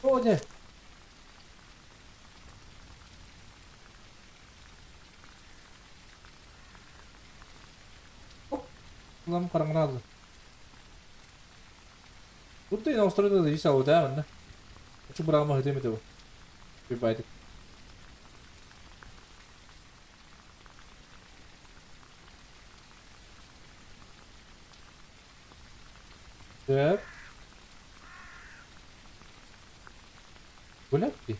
Оо дьэ. Улам хараҥараалла. Будто и на да зависало, да, манна. Хочу бырагыма хытыам этэ бу. Үчүгэй Сөп. Гуляк дии.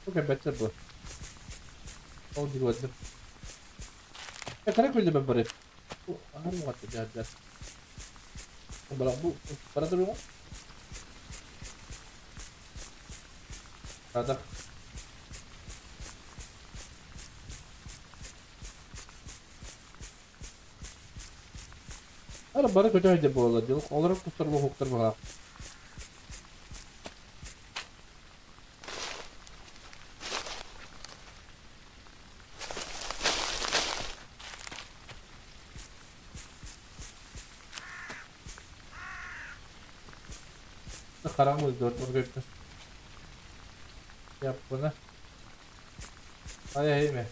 Бу кэлбэттэр дуо? Ол дии көрдүм. Кыра күллүбэ бары. Аһар муҕатты дьаадьар. Бара бу бара туруҥа. Ада. Ара бары көтө буолла дьыл. Олорор кустар буһуктар баҕа. Хараҥ өлдөрт көрбүт. Яппына. Ай эйме.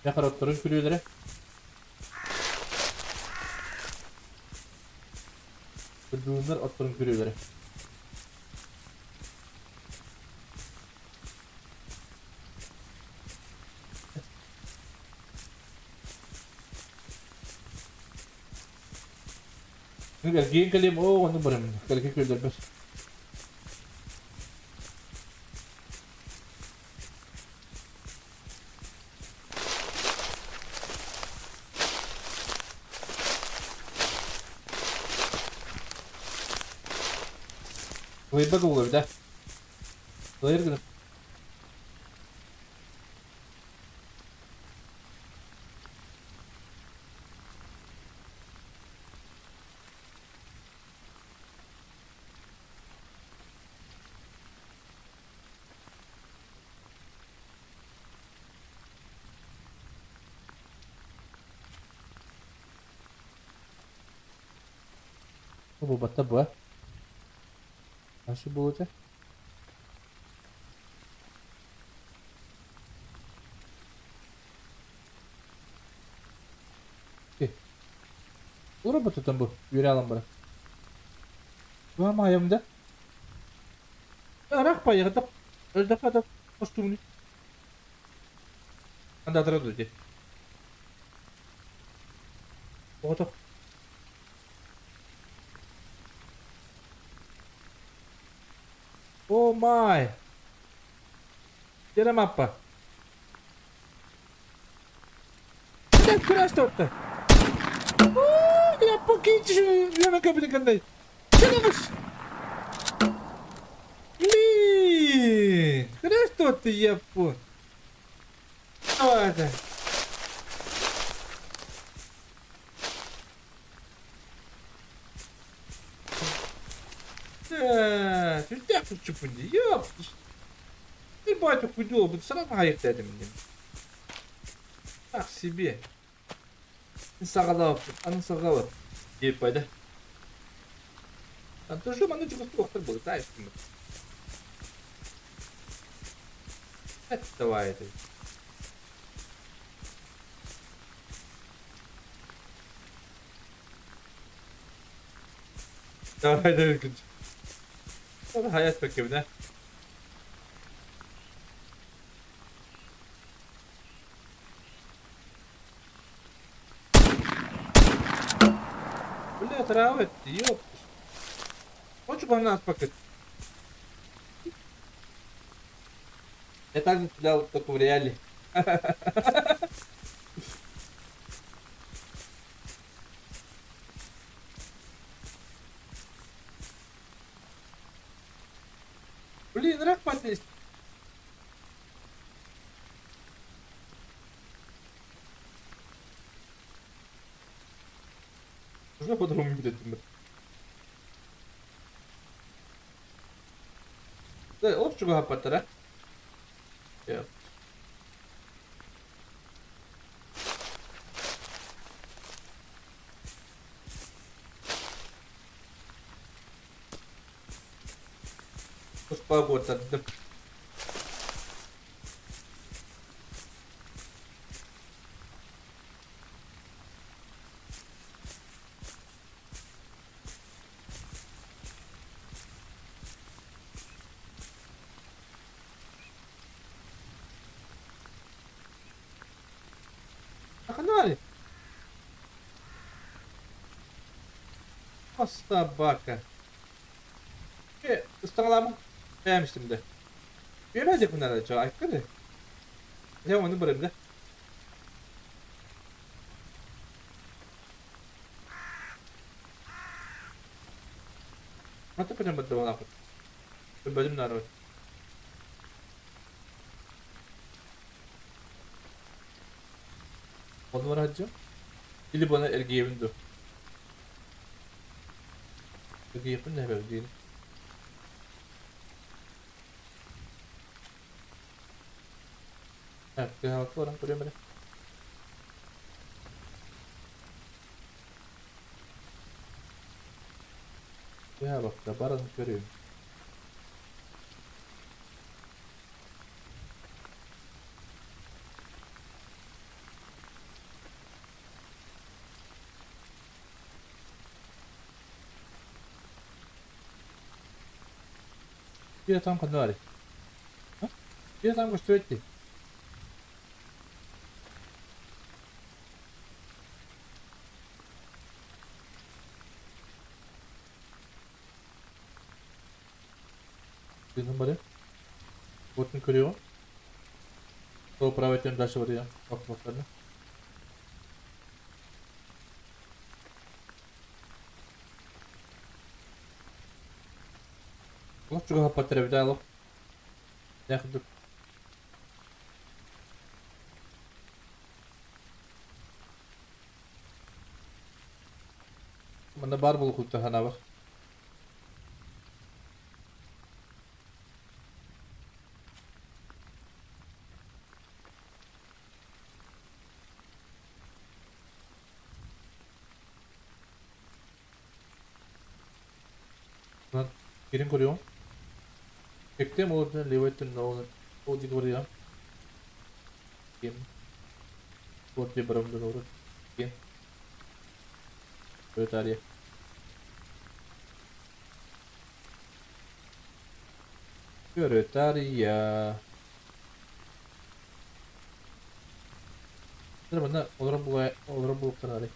Дьэ хоротторун күрүөлэрэ. Кырдыыннар отторун күрүөлэрэ. Эргийэн кэлиэм, оо, онно бараммын. Кэлки күөллэрбэс. Кылайбат уол эбит ээ. Кылайар гына. Бу батта бу. Хансы буолута? Ура батутан бу. Үөрэ алан бара. Туа маайам да. Арах пайыгыта. Өлдөккө костюмни. Анда ди. Оҕотох. О май. Дера маппа. Краш тотта. О, я покинчу, я на кабине кандай. Чего Блин, хорошо ты, япон. Давай. Сүрдээх чупун дии. Ёп. Ты батя кудел, бы сразу хайык дедим дим. Так себе. Сагалап, аны сагалап. Дип пайда. Антон маны чугас туохтар был, знаешь, Давай это. Давай, давай. Hayat bakayım ne? Бля, травит, ёпт. Хочешь нас пока? Я так стрелял только в реале. Блин, рак здесь. Уже по-другому будет. Да, общего паттара. Yeah. Погода. Погнали! Собака. Ыстаҥалаабын бэйэм истим да. Үөрэ диэхпин наада чо айка да. Дьэ ону барыам да. Мата пытан баддабалаахпыт. Бадым наада. Onu var hacı. Ili bana ergiyebin dur. Ergiyebin ne be değil. Так, баран көрөм эрэ. Бакка баран көрөм. Биир там ханна баарый? Биир там көстүбэт дии. Тыынан барыам. Уотун көрүөҕүм. Сол правый өттүн дальше барыам. Охтубаттарына. Олох чугаһаппаттар эбит аа олох. Дээх курдук. Манна баар буолуохтуттан санаабар. Манан кирин көрүөҕүм. Кэктиэм ол үрдүнэн левой өттүн ол диэки барыаҕым. Ким? Спорт диэн барабын дьон олорор. Ким? Пролетария. Пролетария. Манна олорон була олорон буолуохтара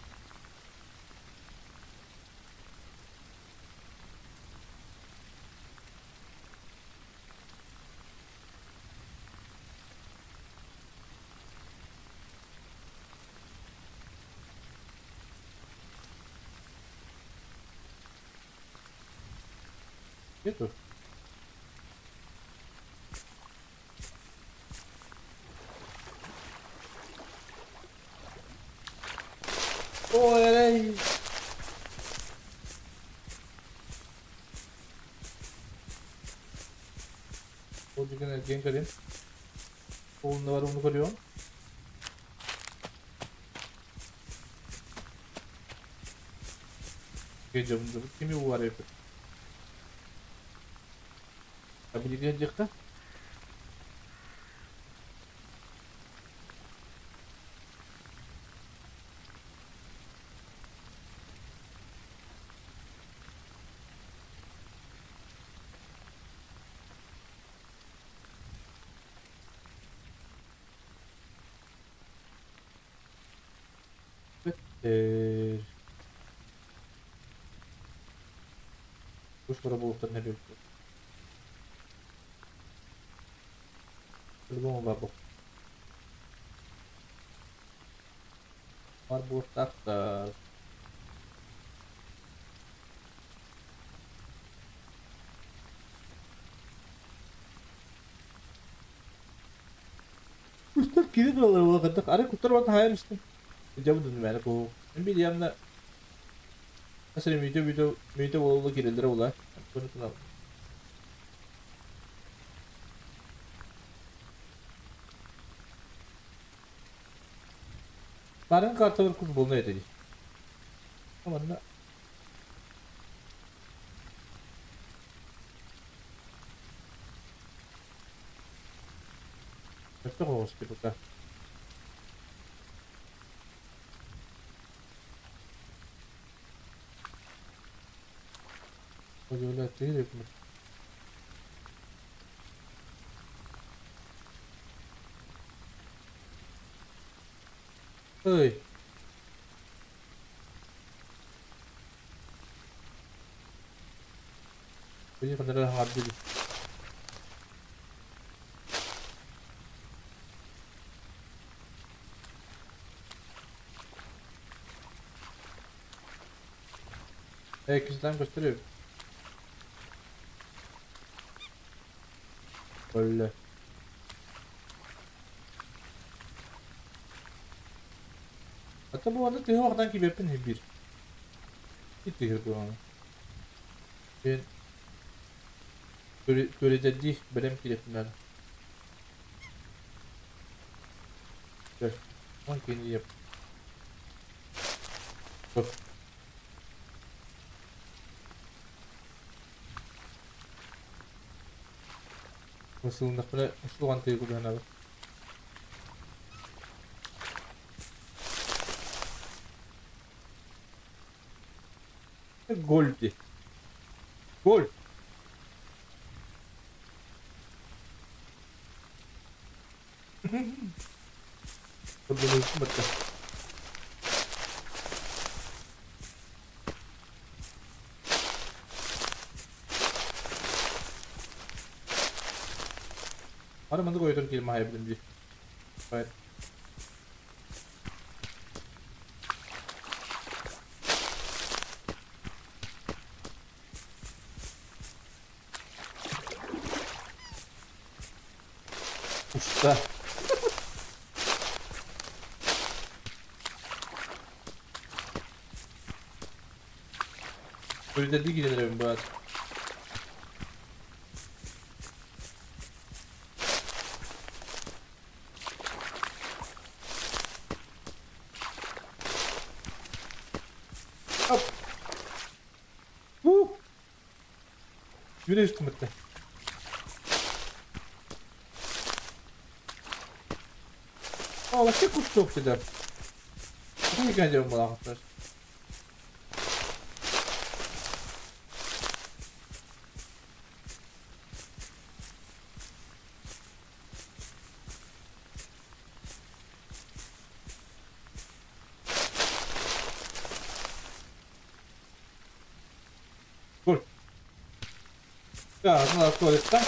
Нету? Ой, эй! Ол деген эргиэн кэлин. Ол бар ону көрүөм. Кими бар эбит? Билигин диэхтэ. Кус бара буолуохтарын эбит. По-любому бар бу. Бар буолуохтаахтар. Кустар кири тураллар буолла Арай куттар барытын хайан истим. Дьабын мээнэ куһу. Мин билиэмнэ Асыр мүйтө мүйтө мүйтө буолла киреллere була. Bunu tuna. Барын карталар кус болна этеди. Аманна Өттө хоҕус типа. Удивляет ты. Ой. Били ханара хабби. Kızdan gösteriyor. Öyle. Hatta bu arada Teotihuacan gibi yapın bir. Gitti bu ana. Ben Göreceğiz benim kilifimden. Gel. Lan kendi yap. Bak. Усылындақпына усылған тегі күлген. Гол де. Гол. Бітті. Ары мынды көйтөр келме хайбылым ди. Hayır. Usta. Öyle değil gidelim bu. Hop. Woo. Yürü üstümüzde. Aa, вообще кустов сюда. Не гадем была. Gol. Ja, ну туалетта.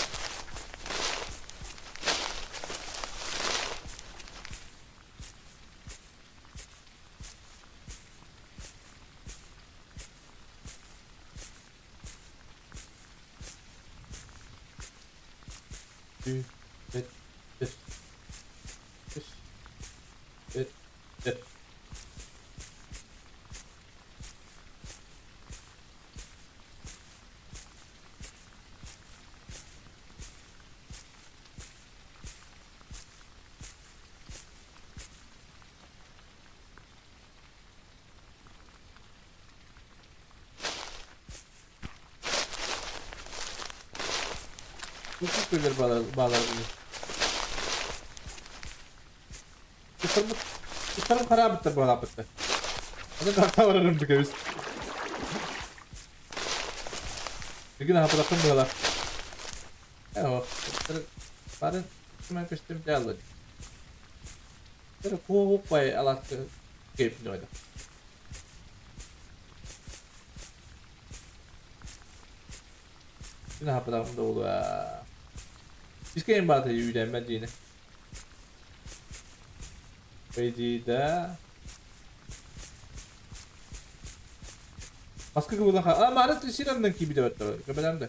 2, 4, 5, 6, 7, 8. Hukuk birileri bağlar bunu. Kuşlarım karabıttır bağlapıttı. Onu karta vararım biz. Bir gün hapırakın bağlar. Evet. Barın hemen köştüm de alır. Böyle kuğuk bay alattı. Keyifli oydu. Мин аһаппатаҕым да буолуо. Искэйим баата үүдээммэр диини. Пойди да. Маска кыбылан ха. А, мары сир аннан киирбитэ баттар. Көбөлөм да.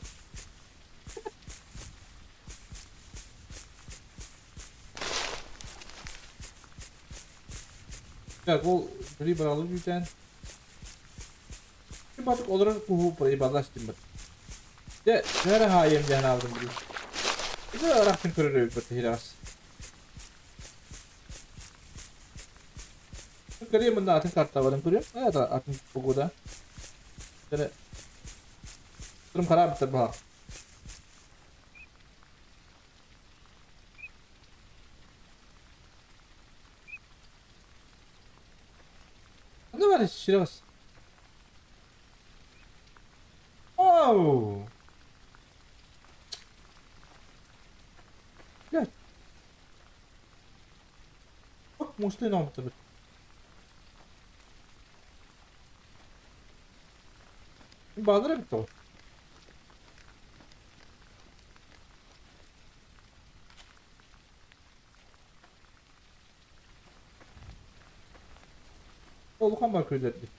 Так, ол били баралы үүтээн. Батык олорор куһу проебалас дим бат. Де, нere хаайым диэн алдым били. Ити арахтын көрөр эбит бат хирас. Көрüyorum bunda atın kartta varım көрüyorum. Evet atın pogoda. Şöyle Durum karar bitir bu. Ne var şiraz? Oh. Ya. Bak mostly ne tabii. Bağlara bitti o. Улахан бар көйдерди.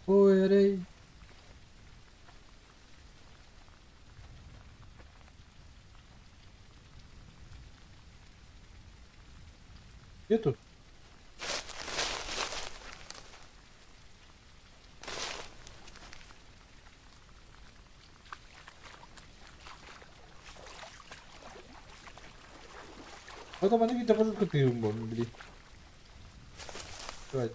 Ой, эрей. Нету. Потом они видят, может, ты блин. Давай.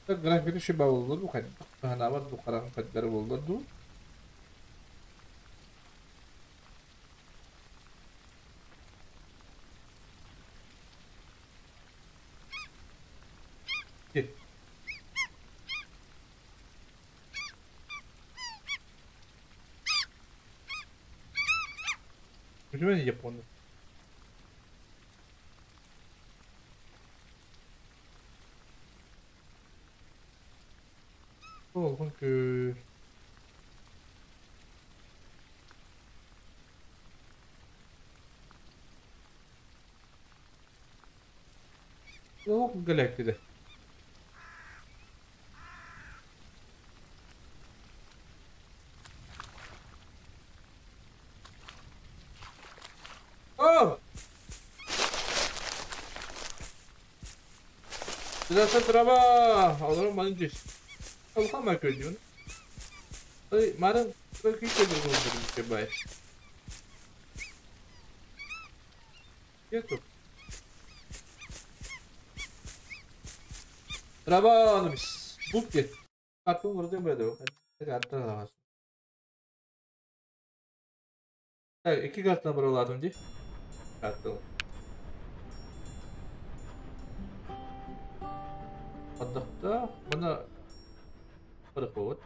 Так, график еще болду, ханабар бу караңгы каддар болду. Почему я понял? Oh, donc Oh, galaktide. Oh! Zaten traba! Alırım bana düz. Улахан бар көрдүн. Ой, марын күй көрдүн бай. Нету. Траба bis. Бук кет. Картон вроде бы да. Карта да. Так, iki kartına buralardım di. Kartı. Hatta bana Пароход.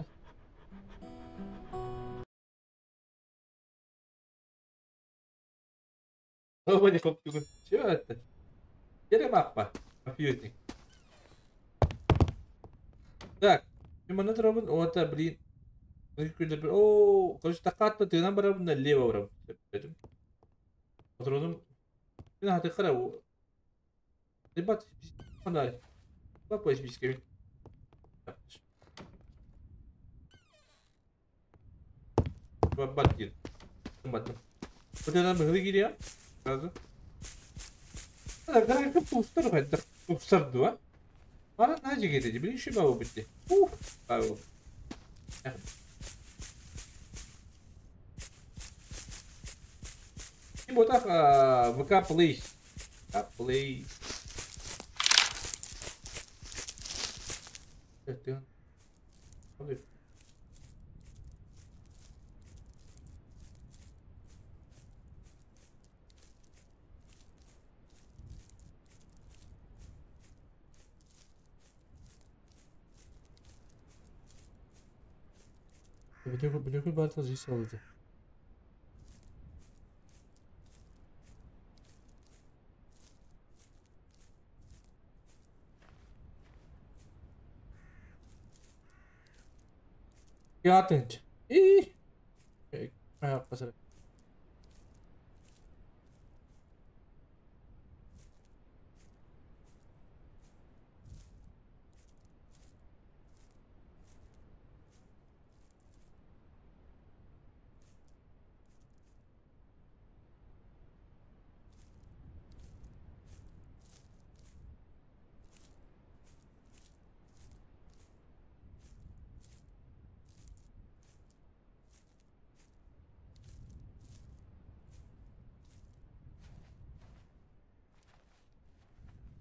Чего это? Черемапа. Мафиозник. Так. Робин. Вот, блин. О, короче, таката ты нам бараб налево бараб. Патроном. Ты на ты харау. Ребят, фонарь. Папа, списки. Баттир. Баттым. Вот это мы гири, сразу. Так, пустор хайда. Пустор дуа. Ара нажи гири, блин, еще бабу битти. Ух, бабу. И вот так ВК Play. Play. Это. Бүлөкү бар жизнь oldu. Ятынч. И. Pasar.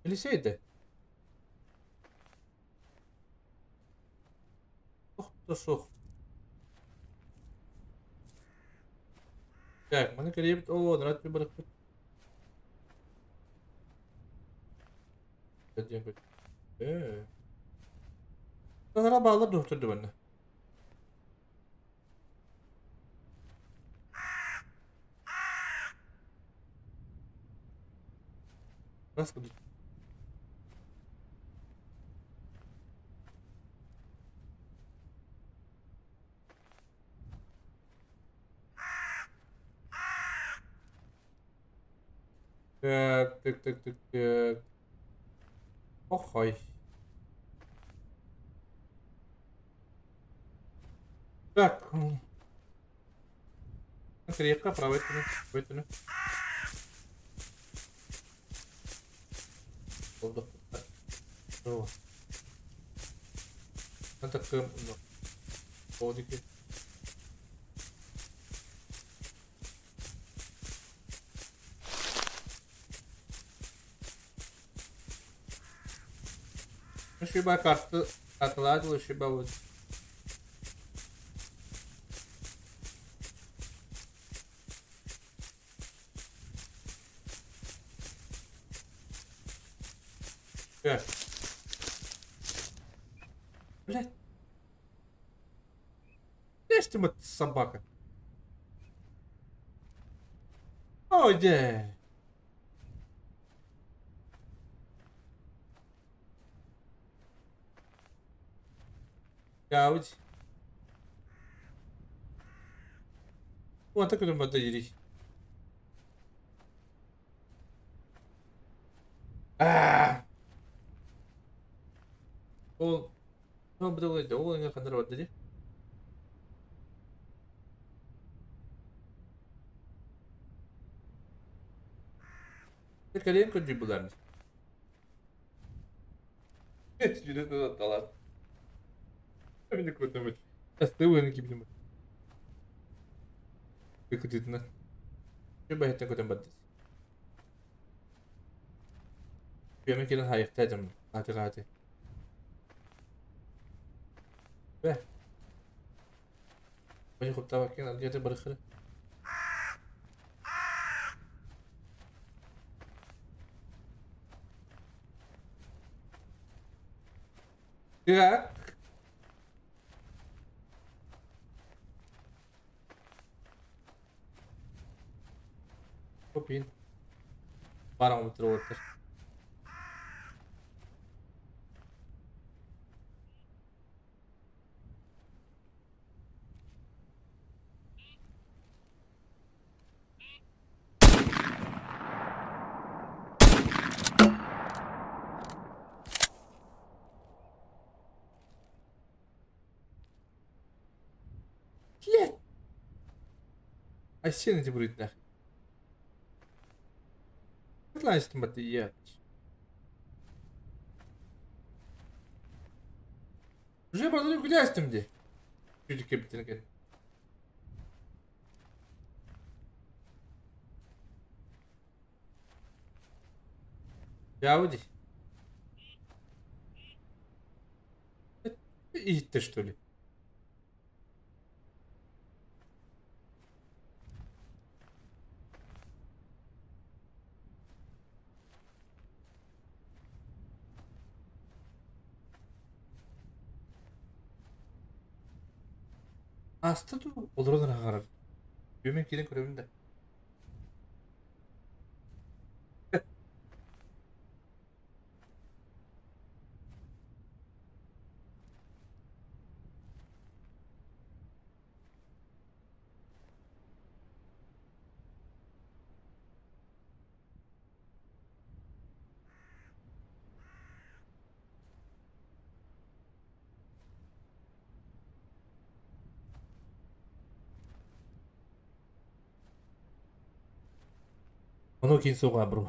Liseydi. Da sox. Так, маны кэрийэбит ол рад барыппыт. Диэн көт. Э. Тагара баалар доктор дыбанна. Раз куды. Так, так, так, так, так. Охой. Так. Крепко, правой стороны, правой. Шиба карты отладила, шиба вот. Так. Блядь. Есть ты, собака? Ой, де. Ауди. Вот так это модель. А. Ол, ну, бдылы, ол эңе кандыр барды. Калем көдү булар. Жүрөт талар. Мені көтөмөт. Асты кибдим. Көтүтүнө. Бу бахтан көтөм барды. Беме келен хайыктадым. Аты гаты. Бе. Бани хопта бакен алгете барыхыры. Так. Копин. Параметр отыр. Блядь. А сен эти будет нахуй. Лайстым баты. Уже бардыр гулястым де. Чүдүкке битирген. Яуди. И ты что ли? Ааста дуу, олорон эрэ хаҥарар. Үөмэн киирэн көрөбүн да. Ону киин суоҕа бро.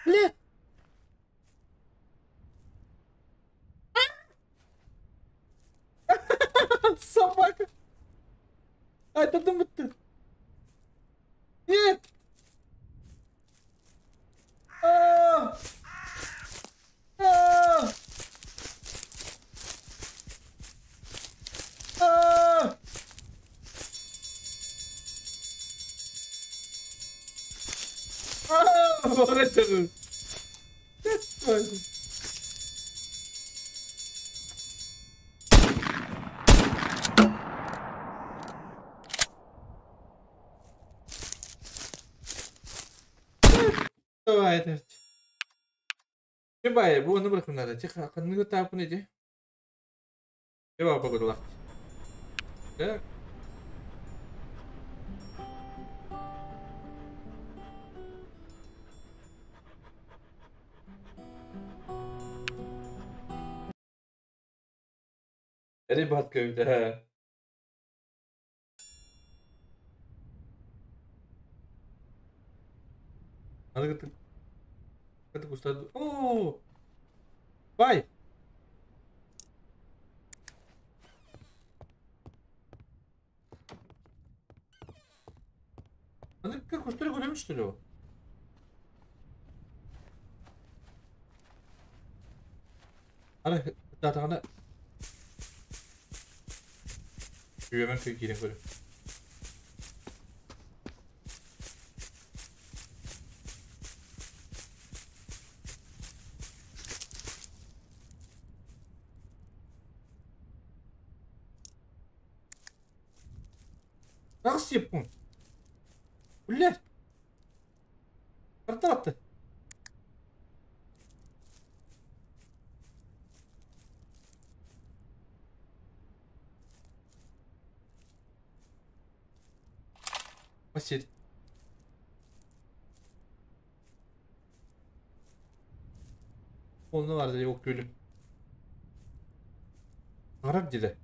Блядь! Собака! Айтырдым бүттү. Нет! А! А! А! А! Барачары. Давай, Бай, бу ону бырахыннара. Ханныгы таапын ити? Ева погодила. Так. अरे बात कविता है। О, бай. Аны как устроили көрөмүн, что ли? Аны датағана Үөмэн күй киирэн көрө. Аҕыс сиэппин. Блядь. Картатты. Basit. Onu var dedi yok gülüm. Arap dili.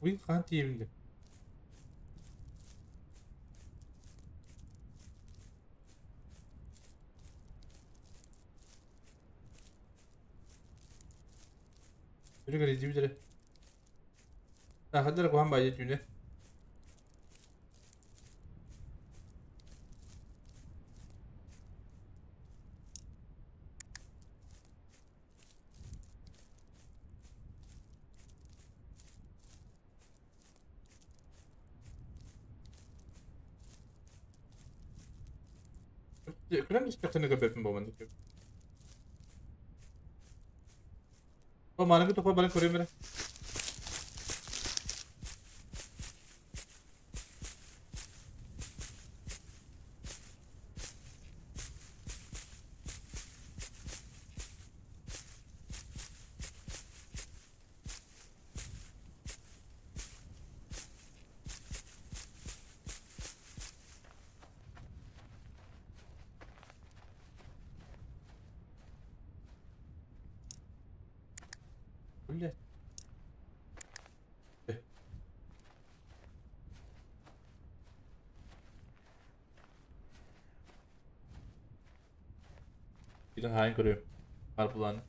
Win хаан тиийбин. Yürü gari дибидere. Хаддар куһан баайы түүнэ. Күләм истэхтэн көрбөппүн буолан. О, маныгы тохо баран көрөм эрэ. Блядь. Кирэн хаайан көрүөм. Хаар булааны.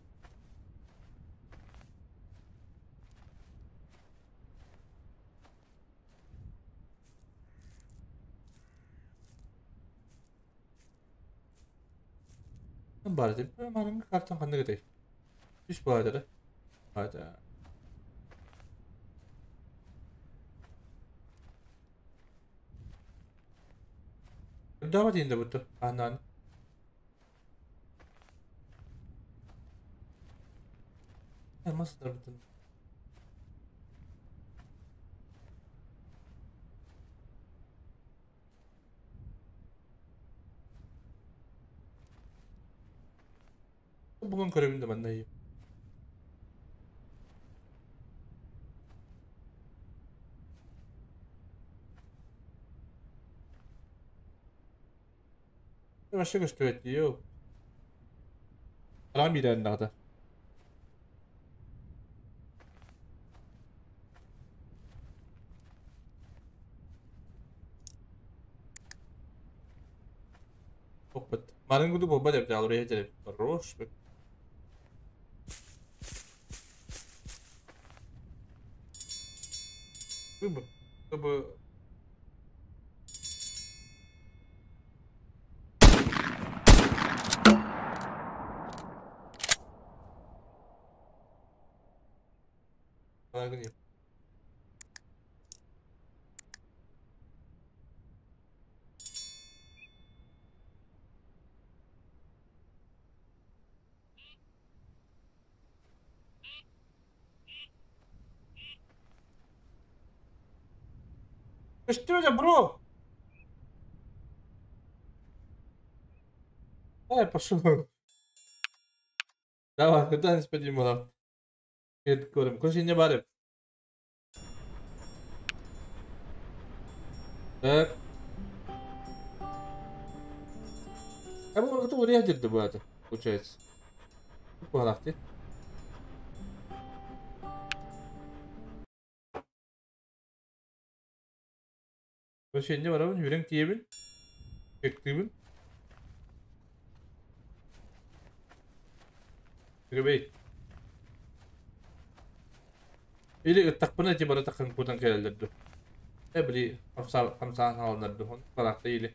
Бар деп маныгы картан ханнык этэй? Үс баайдара. Баайда. Давай дейін де бұтты. Анан. Nasıl da? Bugün görevini de ben de iyiyim. Başka gösteriyor diyor. Aram ilerinde. Опыт. Марынгуду болба деп жалыр ежереп. Хорош. Выбор. Чтобы Огни. Что это, бро? Ай, пошел. Давай, куда не спадим, Көрім. Көшене барып. Так. А бұл готовы реагировать будет, получается. Погнали. Көшене барабын, үйрен тиебін. Кектибін. Ребей. Или ыттақпына ти бара тақын кутан келелерді. Били хамсаан халаннарды хон барақта или.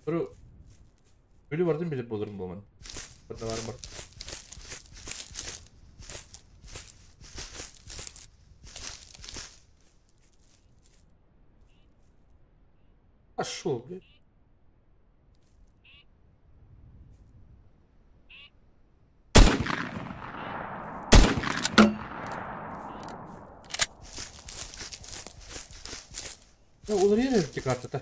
Бұру Өлі бардым билеп болырым болман. Бір бар бар. Пошел, блядь. Olur yere ki kartata.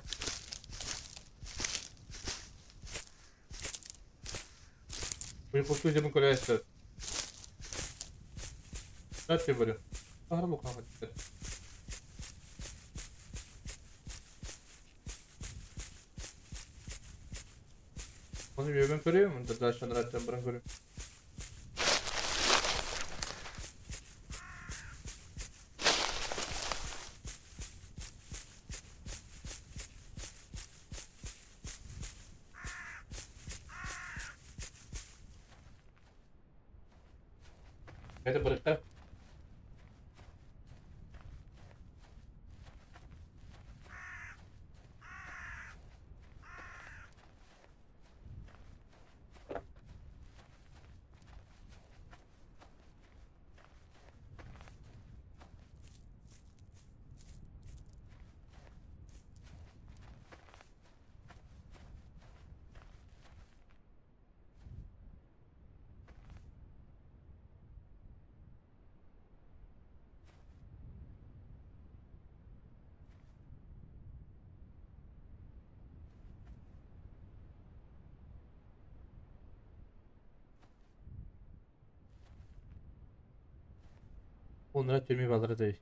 Bu kutu колеса. Дайте говорю. Арлуха. Onu bir ben görüyorum. Da daha sonra zaten ben görüyorum. Это барыта. Onlara tümü balları değil.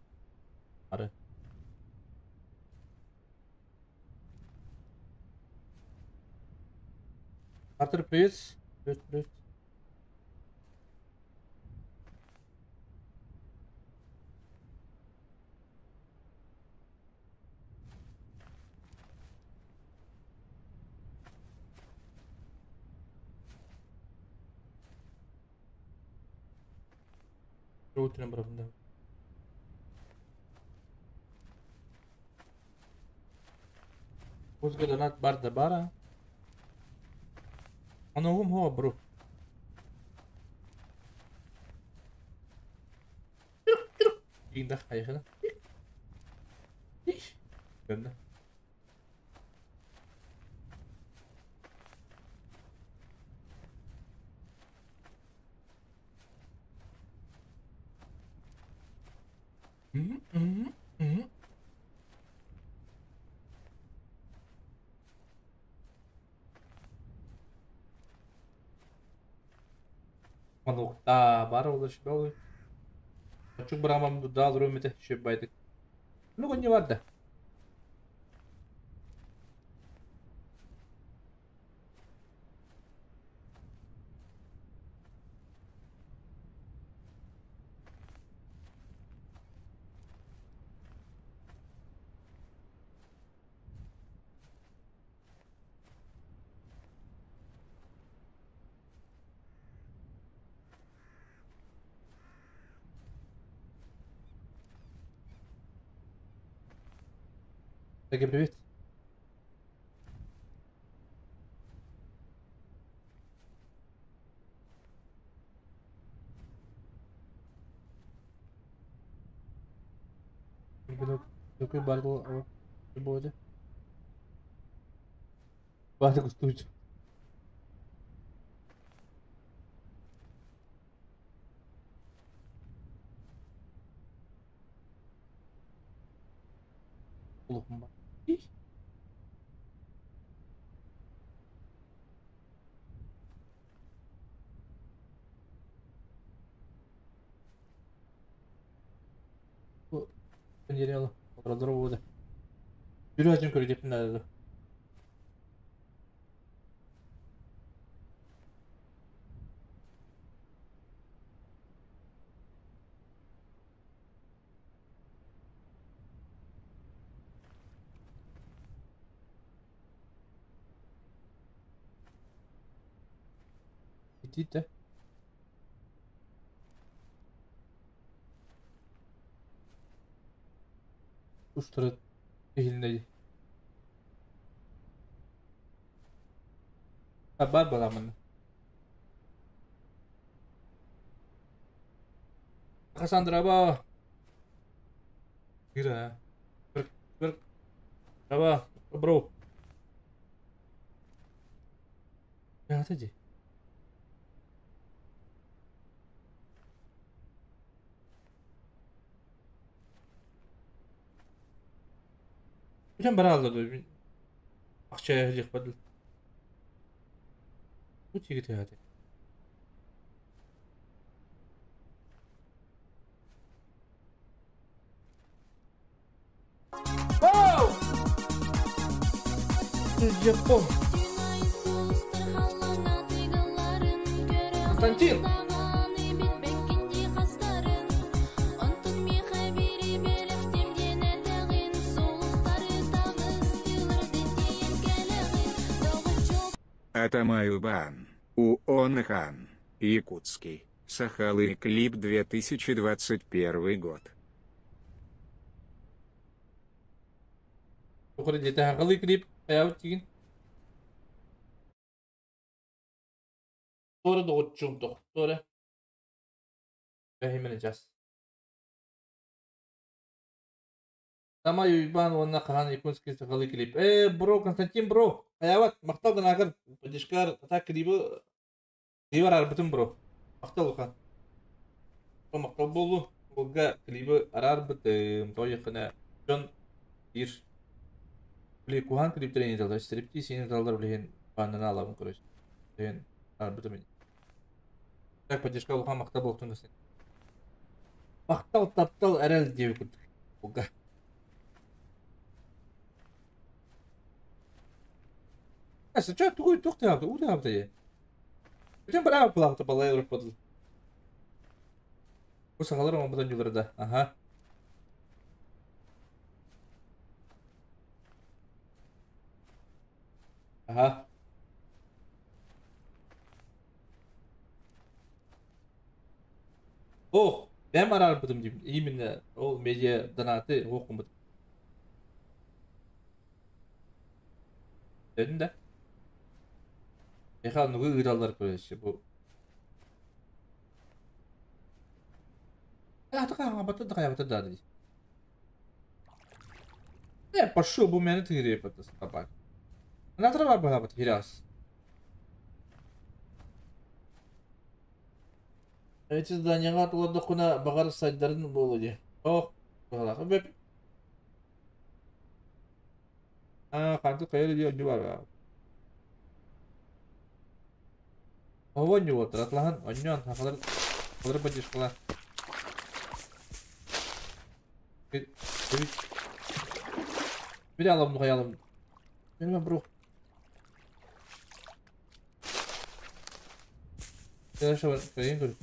Arı. Артур, привет. Привет, привет. Утром, правда. Музыка донат бар да бара. Оноҕум һуох бро. Индах хайыхына. Көрдө. Мануктаа баар ол шбалы. Чук брамам дудал румите шибайды. Ну не бар да. Таки привет. Бардык устуч. Улукум бар. Бүрү көрүдеппин наада. Итите. Устара иһилинэйи. Бар баламын. Кассандра ба. Кира. Бір бір. Раба, бро. Ята ди. Бүтэн бараалла акча жих бадыл. Бу тиги хати. Оу! Жеппо. Константин! Атамаюбан, Уонахан, Якутский, Сахалы клип 2021 год. Тухары клип аябыт тигин. Тора доҕуччум тохтора. Бэһимен час. Сама Юйбан уонна хаан якутский сахалыы клип. Э, бро, Константин, бро. Аябат, махтал гынаагар, поддержкар, ата клибы клибар арбытын, бро. Махтал ухан. Махтал болу. Олга клибы арарбытым. Тойықына. Жон ир. Били кухан клип тренинг алдар. Стрипти сенин алдар билген банына алабын, короче. Деген арбытым. Так, поддержка улахан махтал болуктун кesen. Махтал таптал эрел деп күттүк. Олга. Әсі, чө, тугуй тух тяпты, у тяпты. Бүтін бір ап плакты балай ұрып бодыл. Бу сахалар оңбудан юларда. Ага. Ага. Ох, бәм арар бутым дейм. Именно ол медиа донаты оқым бутым. Dedim de. Eka nugu ыыталлар короче бу. Пошел бу мени тыгырыйып табак. Натрава баҕабыт хирас. Эти зданияга тулардаххына баҕар сайдарын буолуо дии. Ох, баҕалаах. Бэп. Аа, ханты хайа дии онньу бар. Ово онньу буолтар. Атлаһан онньоон хахалар хахалар поддержкалар. Bir alalım koyalım. Benim bro. Koyayım.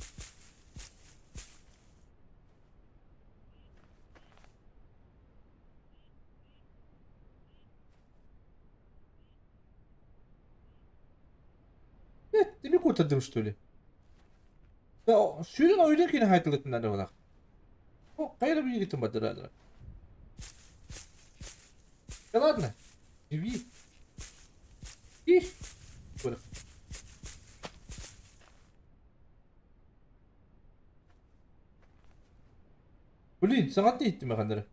Нет, ты меня kurtardım что ли? Да, сүйрен ойдun kini haytılık ne olak. O kayra bir gittim badıra. Да ладно. Живи. И. Блин, сағат не еттім маған.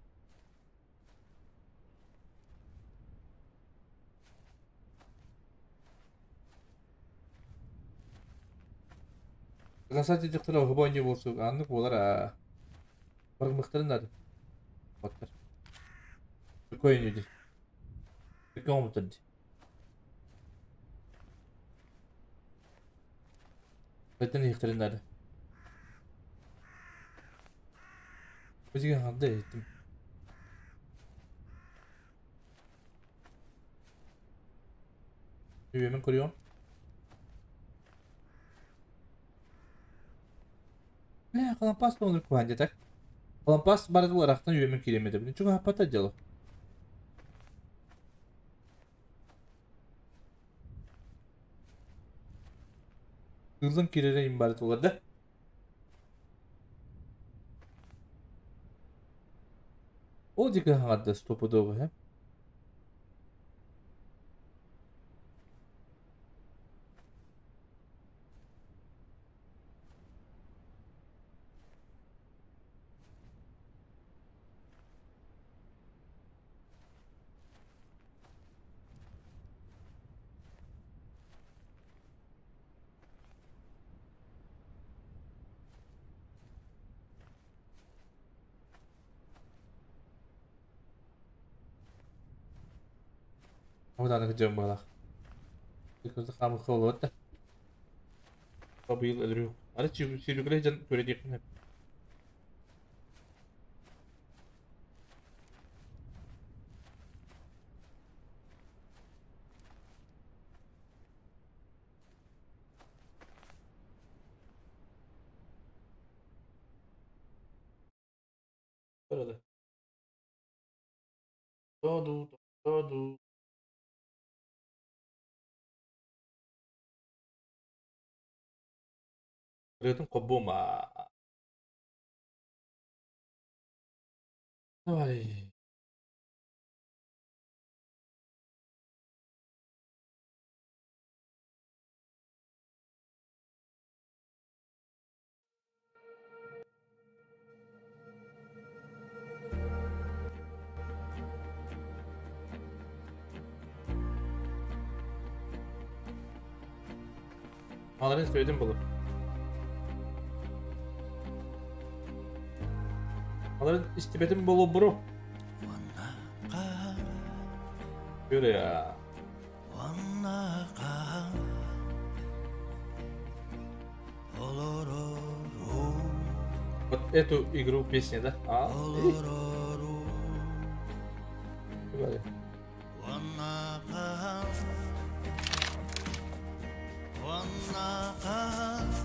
Гасати дихтара хубаньы болсу, аннык болар а. Баргмыктарын надо. Оттар. Какой не Каком-то. Бэтен ихтарын надо. Бізге ханды еттім. Үйемен көрüyorum. Не, халампас olur куанде так. Халампас барды оларақтан үйемен келемеді. Çünkü хапата дело. Ылын киререйин барды олар да. Ол дикі хаңады стопудово, he? Одан кыжым балах. Кызды хамы холот да. Быйыл өлүрү. Ары чүрүгүле жан көрө дейм. Orada. Doğdu, doğdu. Рытм кобума. Давай. Alırın söyledim bulup. Alırın istibetim bolu bro. Yürü ya. Вот эту игру песни, да? А?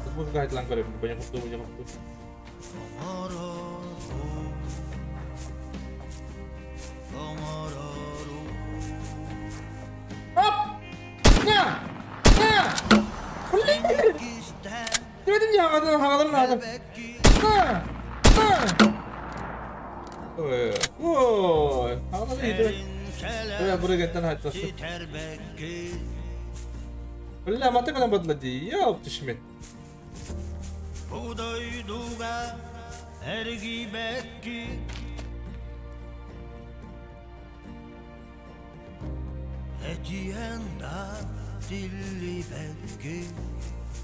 Тут музыка айтылан көрөм, banyak waktu, banyak waktu. Hop! Ya! Ya! Demedim ya, havaların lazım. Ha! Ha! Oy! Oy! Havaları iyi. Бурагаттан хаттасы. Бля, мата кана бадла ди. Ёп, тишмет.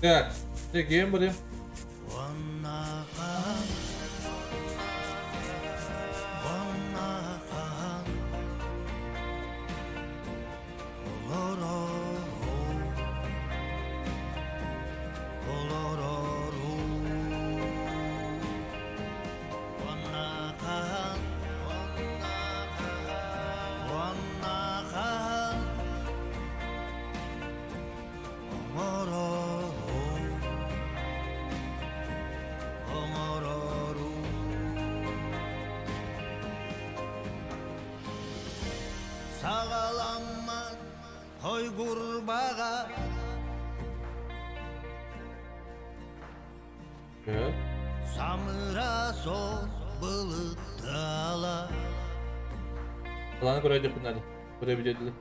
Так, ты гейм будем. Аланы көрөйдө bunları. Buraya bir dediler.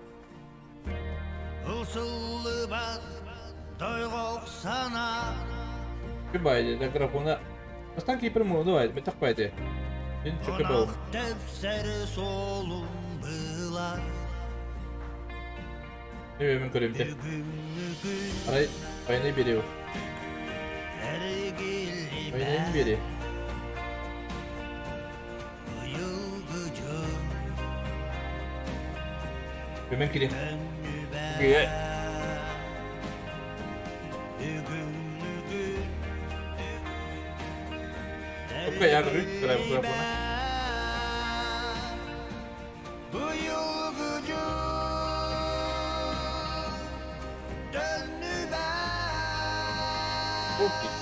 Bir baydı, da grafona. Aslan ki primo давай, мы так пойди. Мен чөкө бол. Ne мен көрөм те. Арай байны береу. Байны бере. Мен кире. Кире. Окей, я говорю, графона. Окей.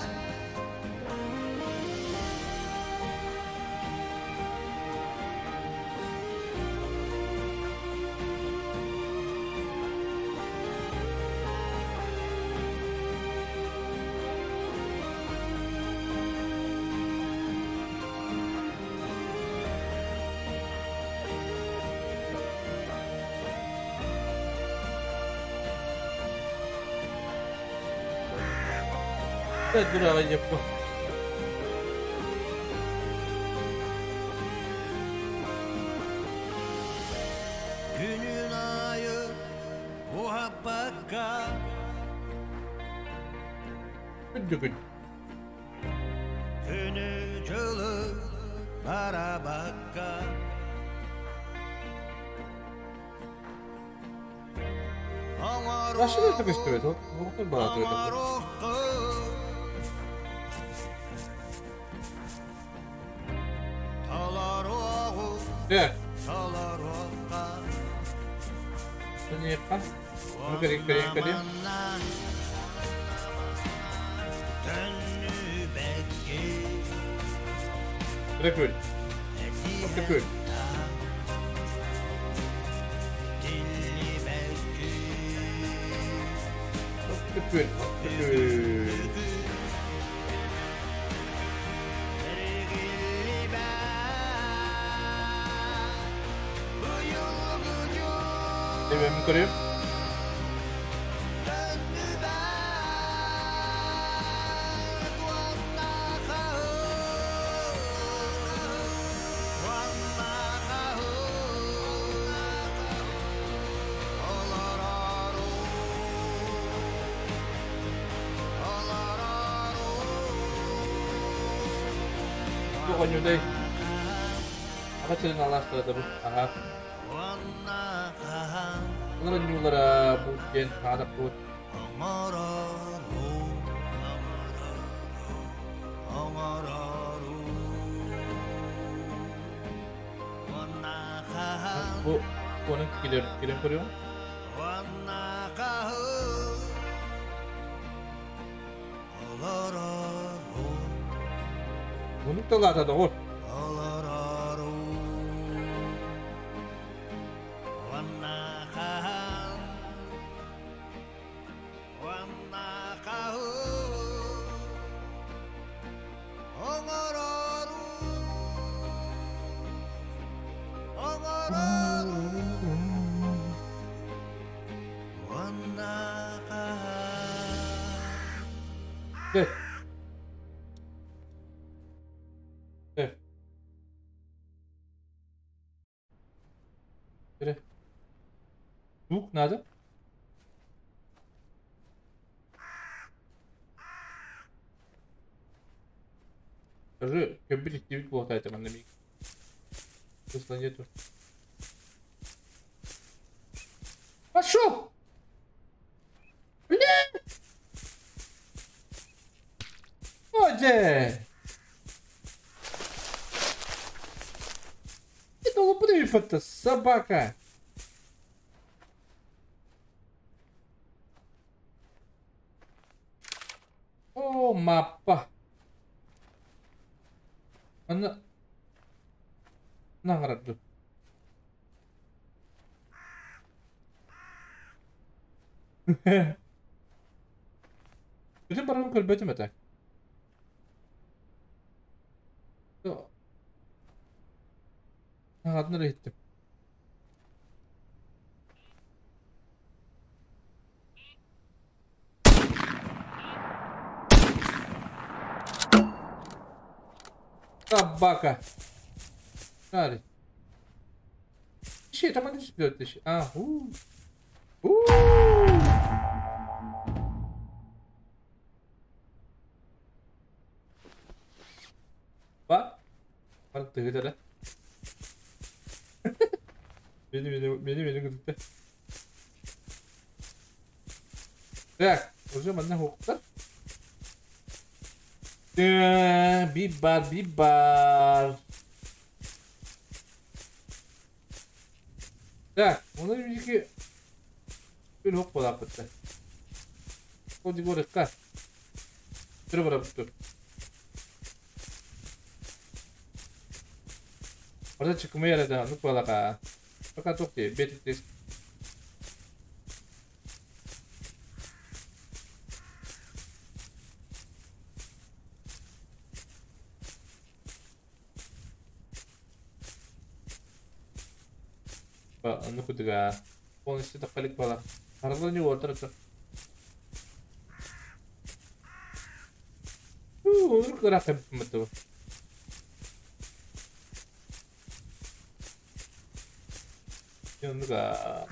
Дура yapı. Günün ayı uhabbaka. Gün. Günü cılı barabaka. Başka da tıkıştırıyor. Hop, bağlatıyor. Yeah. Kere kere kere. Rekül. Rekül. Rekül. Rekül. Ben görüyorum. Bu oyunu Kaçırın Allah aşkına da bu. Aha. Bunların yollara bu gen hada bu. Bu onun gider giren koruyor. Bunu da lata da o. Дьэ. Дьэ. Эрэ. Лук надо? Скажи, көбүт иттибит буолта манна миик. Смысла нету. Пошел! Бля! Оде! Это лупрыф-то, собака! О, маппа! Манна наҕарарду. Бүтүн барарын көрбөтүм этэ. Аҕатын эрэ иһиттим. Собака. Смотри. Ищи, там они спят, ищи. А, у. У. Ба. Бар тыгыта да. Beni beni beni beni gıdıktı. Так, уже манна хуктар. Бибар, бибар. Так, оны бизики bir hok bolapытты. О дигорыкка. Bir барапты. Orada çıkma yere de nuk balaka. Fakat yok diye bet Онну кудуга полностью тақпалик бала. Арылы не отырды. Уу, кырак мыту. Оннуга.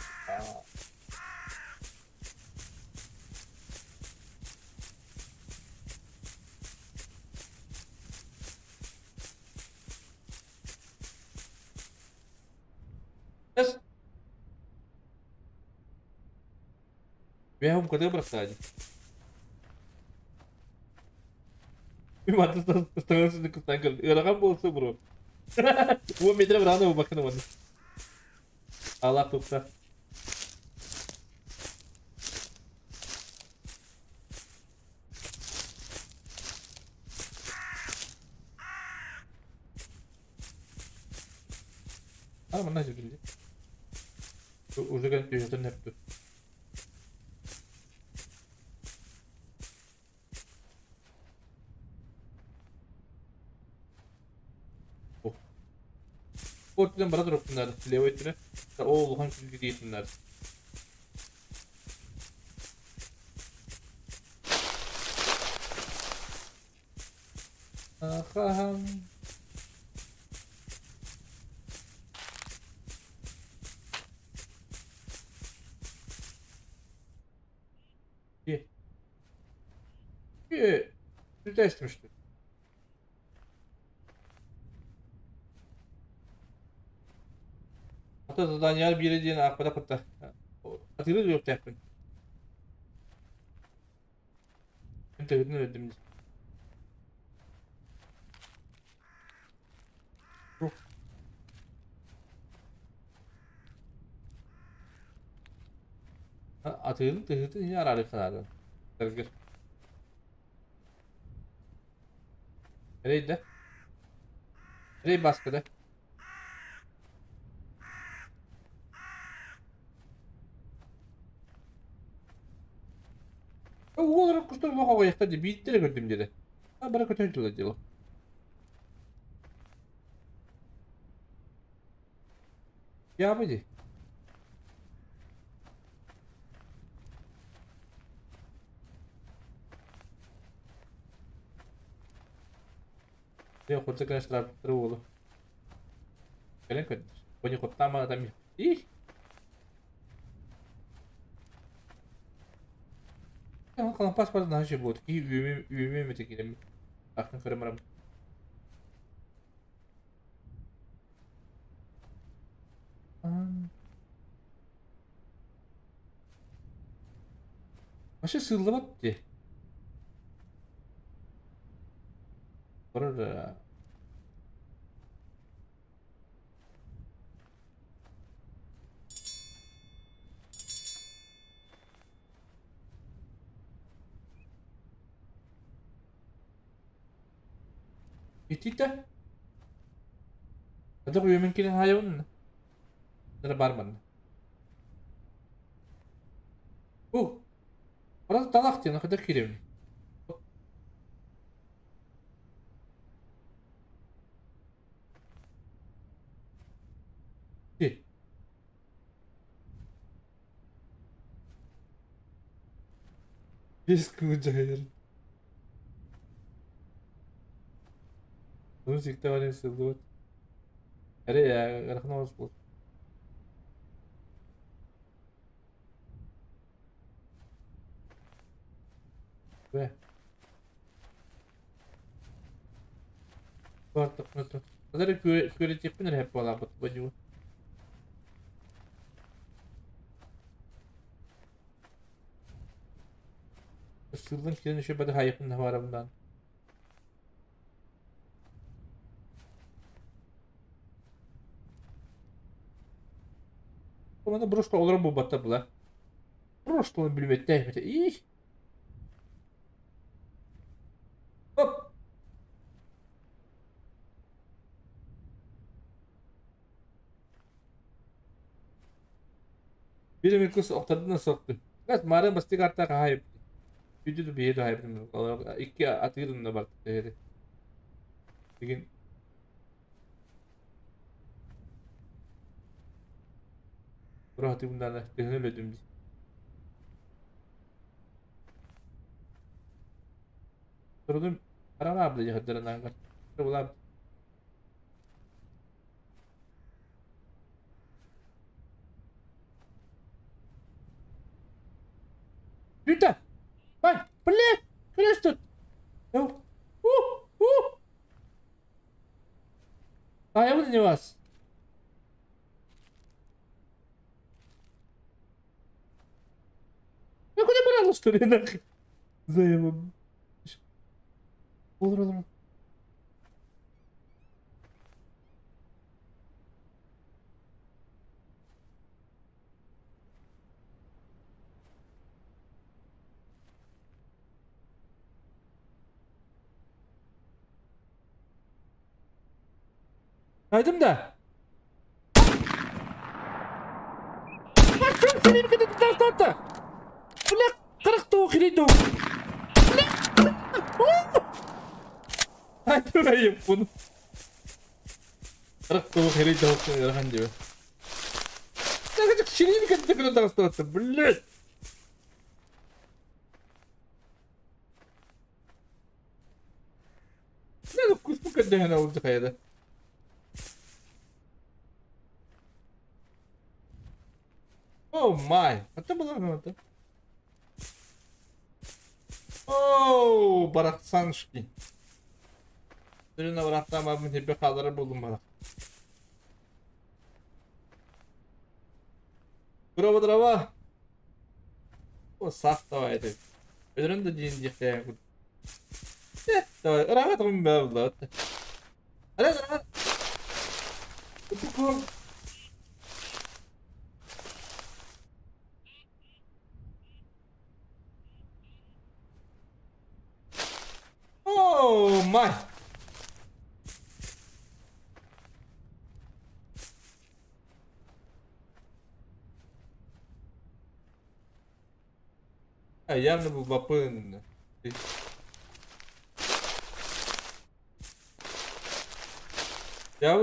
Эс. Бегом куда бросать? Маты становится на кустанка. Ырахан болса бро. 10 метр рано бакына вон. Аллах тупса. А, мына жүрді. Уже кәдімгі түйетін нәпті. Ortadan бара туруптунар, левой өттүнэ. Ол улахан күлгү диэтиннэр. Ахахам. Е. Е, что ли? Ата Данияр бире диэн аахпата кытта. Атыыры үөхтээхпин. Мен тыгытын өлдүм. Атыырын тыгытын ине арары канады. Тыргыр. Рейде. Рей баскыда. Уолар кустар лоха гояхта ди бииттере көрдүм деди. А бара көтөн жылы дело. Я бы Дьэ, хоту штрафтары уолу. Кэлэн көрдөр. Кони хоттаама там. Ih! Kalan pasport daha şey bu. Ki üyemi üyemi mi tekilim. Aklın kırımırım. Вообще сыллыбат ди. Burada. Итите. Это үйөмөн келен хайыбын. Нара барман. У. Orada dalak diye ne kadar kirim. Бес күн жайыр. Ну, сикте сылдыбыт. Эре я рахнабыз бол. Бе. Бартык нөтө. Азыр көрөтеппин хеп балабыт бу. Сылдын кирен үшө бады хайыпын барабындан. Команда брошка олорон бу батта була. Брошка билбетте. Их. Хоп. Bir mi kız oktadına soktu. Газ мары бастык арта хайып. Үдү бие хайып. Икки атырын да бар. Деген Burası bundan da ödüm. Turudum arama abla jahaddarından kar. Bulab. Люта! Ай, блядь! Крест тут! У, у! А, я буду не вас. Я куда брал, что ли, нахуй? Заебал. Olur olur. Kaydım da. Bunu. Блядь. Не, куспу каддehna oldu kayada. Oh my. Hatta bulamam. Oh, барахсаншки. Түрүнө барахтан бабын тепе калдырып булдум бала. Дрова дрова. О, сах давай это. Өдөрөн да дейин дихте. Давай, рахат гым бабла. Ара ара. Oh my. Явно был бапын. Я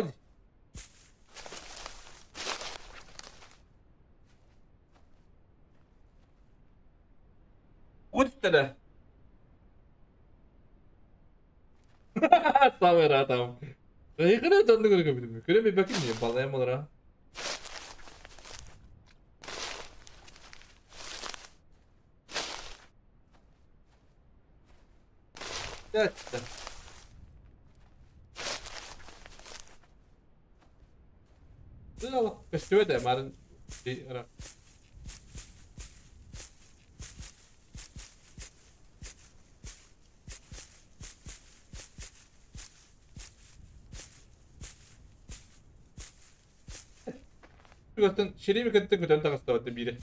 вот тогда. Самый там. Игра там не Көрө бакин не балаям олара. Да. Көстүбэт марын ара. Götün şirin mi kötü kötü takastı biri.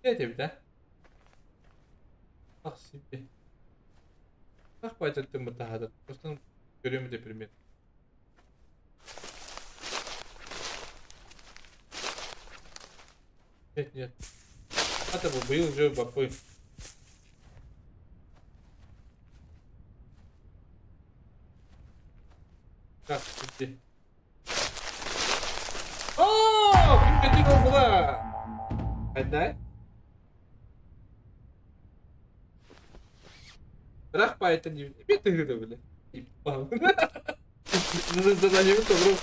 Evet bir de. Ah sibi. Ah bacаттым bu daha da. Dostum görüyor mu depremi? Нет, нет. Это был уже бакой. Так, где? О, ким была? Одна? Рах по это не это бля. Задание добро.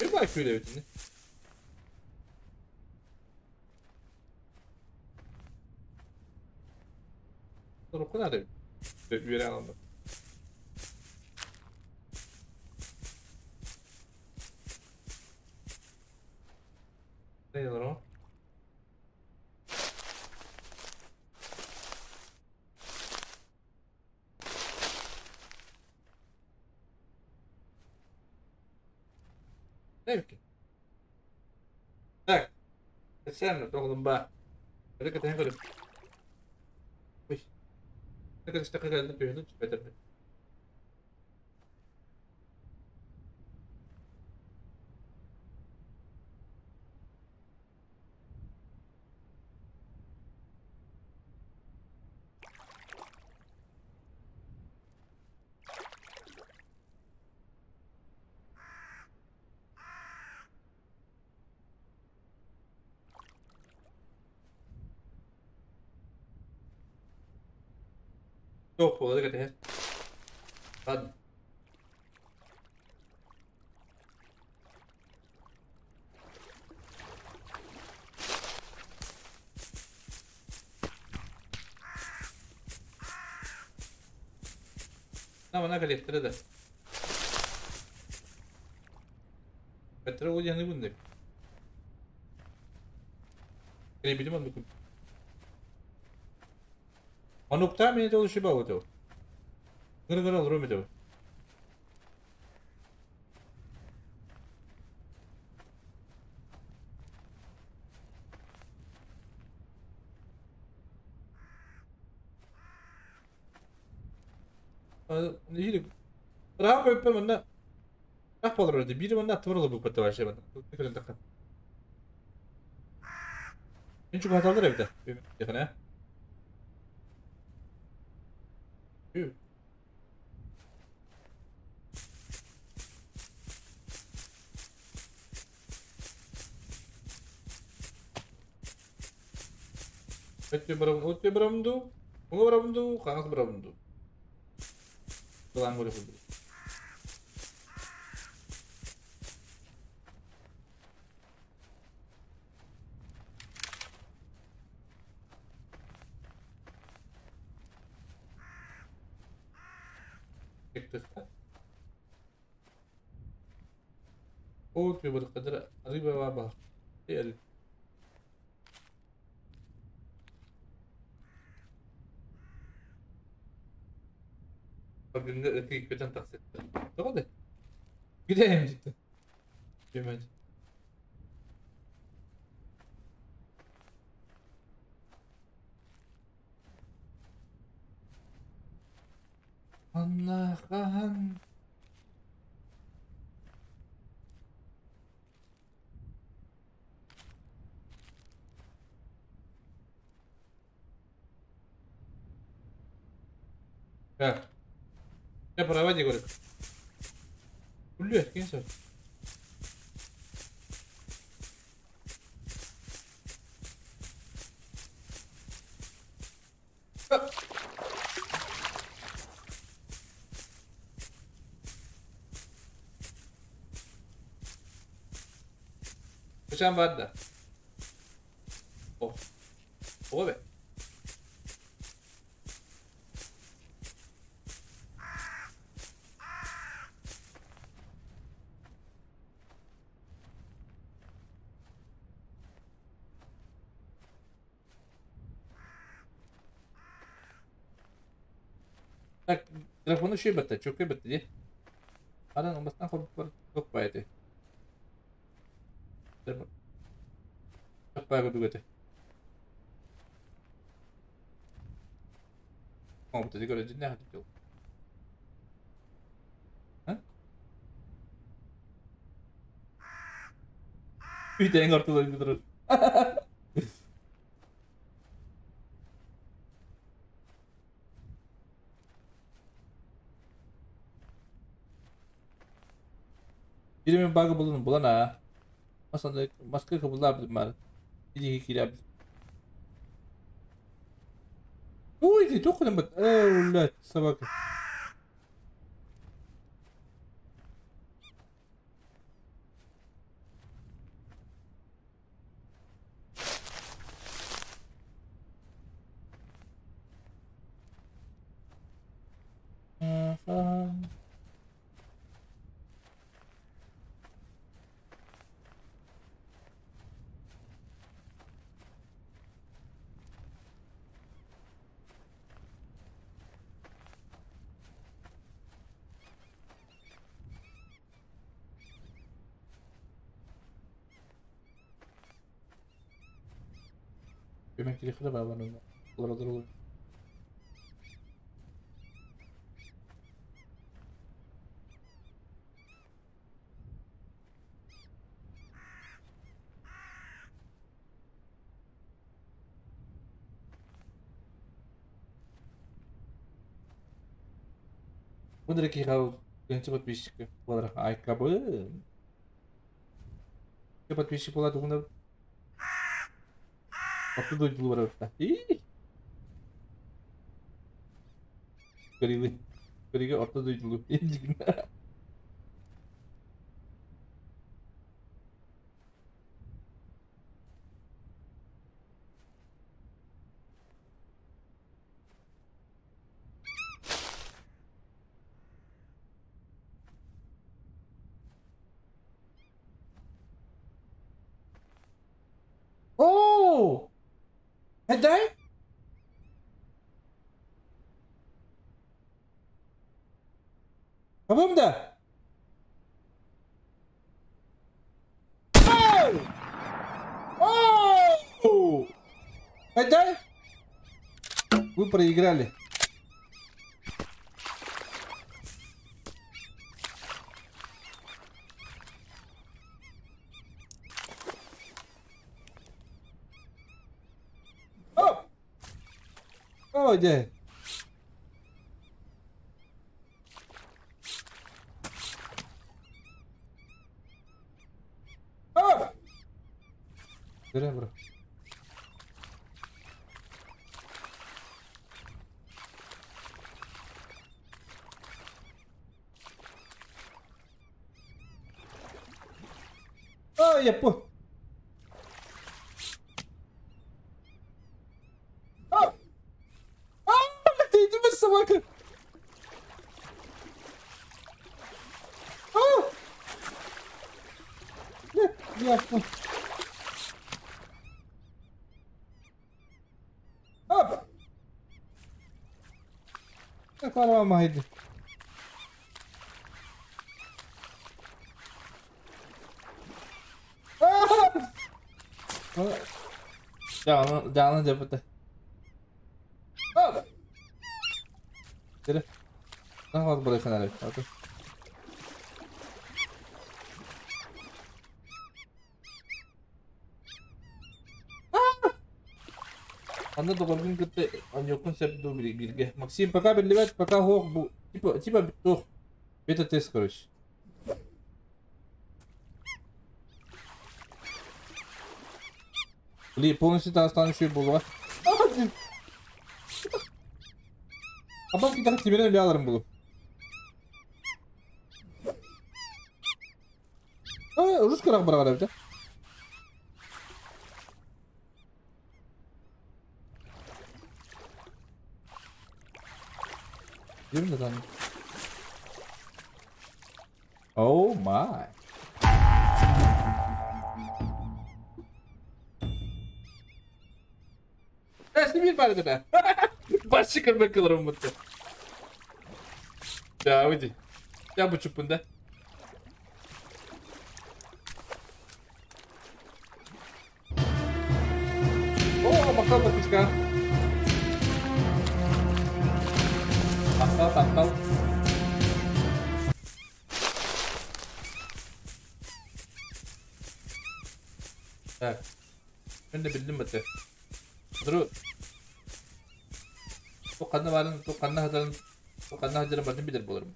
Bir bak öyle bütün. Руку надо. Үөрэ Ne o? Ne ki? Так. Специально тоғылым ба. Это катен көріп. Ой. Это істе түйінді түспетірді. Yok bu arada Hadi. Tamam ne kadar de. Petrol yanı bunda. Bilim onu. Онуктаа миний жол шиба өгөө. Гэр гэр руу мэдв. Нихи Раах өппөр манна Раах болор өдө бири манна туурала бу патта вообще манна. Көрөн такка. Мен чуга хаталдар эбит. Яхана. Өтө барам, өтө барамду, уңа барамду, каңыз барамду. Кылан көрө. Өтө بالقدر قريبة بابا. Көтөн тахсытты. Тоҕо Gidelim cidden. Bilmedi. Allah'ım. Так. Я проводи, говорит. Блядь, кинься. Качан бар да? О. Ого бе. Так, графону шөй бэтэ, чөкөй бэтэ дии. Аран бастан хоббар туох баайты. Туох баай курдук этэ. Оҥорбута дии көрө дьиннээх этэ. Үтэйин ортолорун турар. Бири мен багы булун булан а. Масаны маска кыбыллаабытым баар. Иди киирээбит. Ой, ты туох гынан бат. Э, блядь, собака. Demek ki ne kadar olur olur. 오늘의 기가 왼쪽 подписчик болар айкабы. Подписчик болады уна. Орто дойдулу бар И. Көрүгү. Көрүгү орто дойдулу. О! Эдай? Кабым да? Оу! Оу! Эдай? Вы проиграли. О! О, дьэ. О! Бре, бро. О, я по. О! А, ты иди собака. А! Нет, я по. Оп! Так, ладно, Down, down, down, Oh! Did it? Not hard, but okay. Манна доҕоргун кытта оонньуоххун сөп дуу бииргэ. Максим, пока биллибэт, пока суох бу типа типа туох бета-тест короче. Блин, полностью таастаан үчүгэй буолуоҕа. Абан китэҕэ тимирэн үлэ аларым булу. Рус кырах бараҕар эбитэ. Дим да Oh my. Эсни биир баар этэ. Баччы көрбөккө олороммут. Да, выйди. Я бу да. О, махтал подписка. Махтал, махтал. Так. Мен да биллим бата. Дұру. Бу ханна баарын, бу ханна хатарын, бу ханна хатарын барын билер боларым.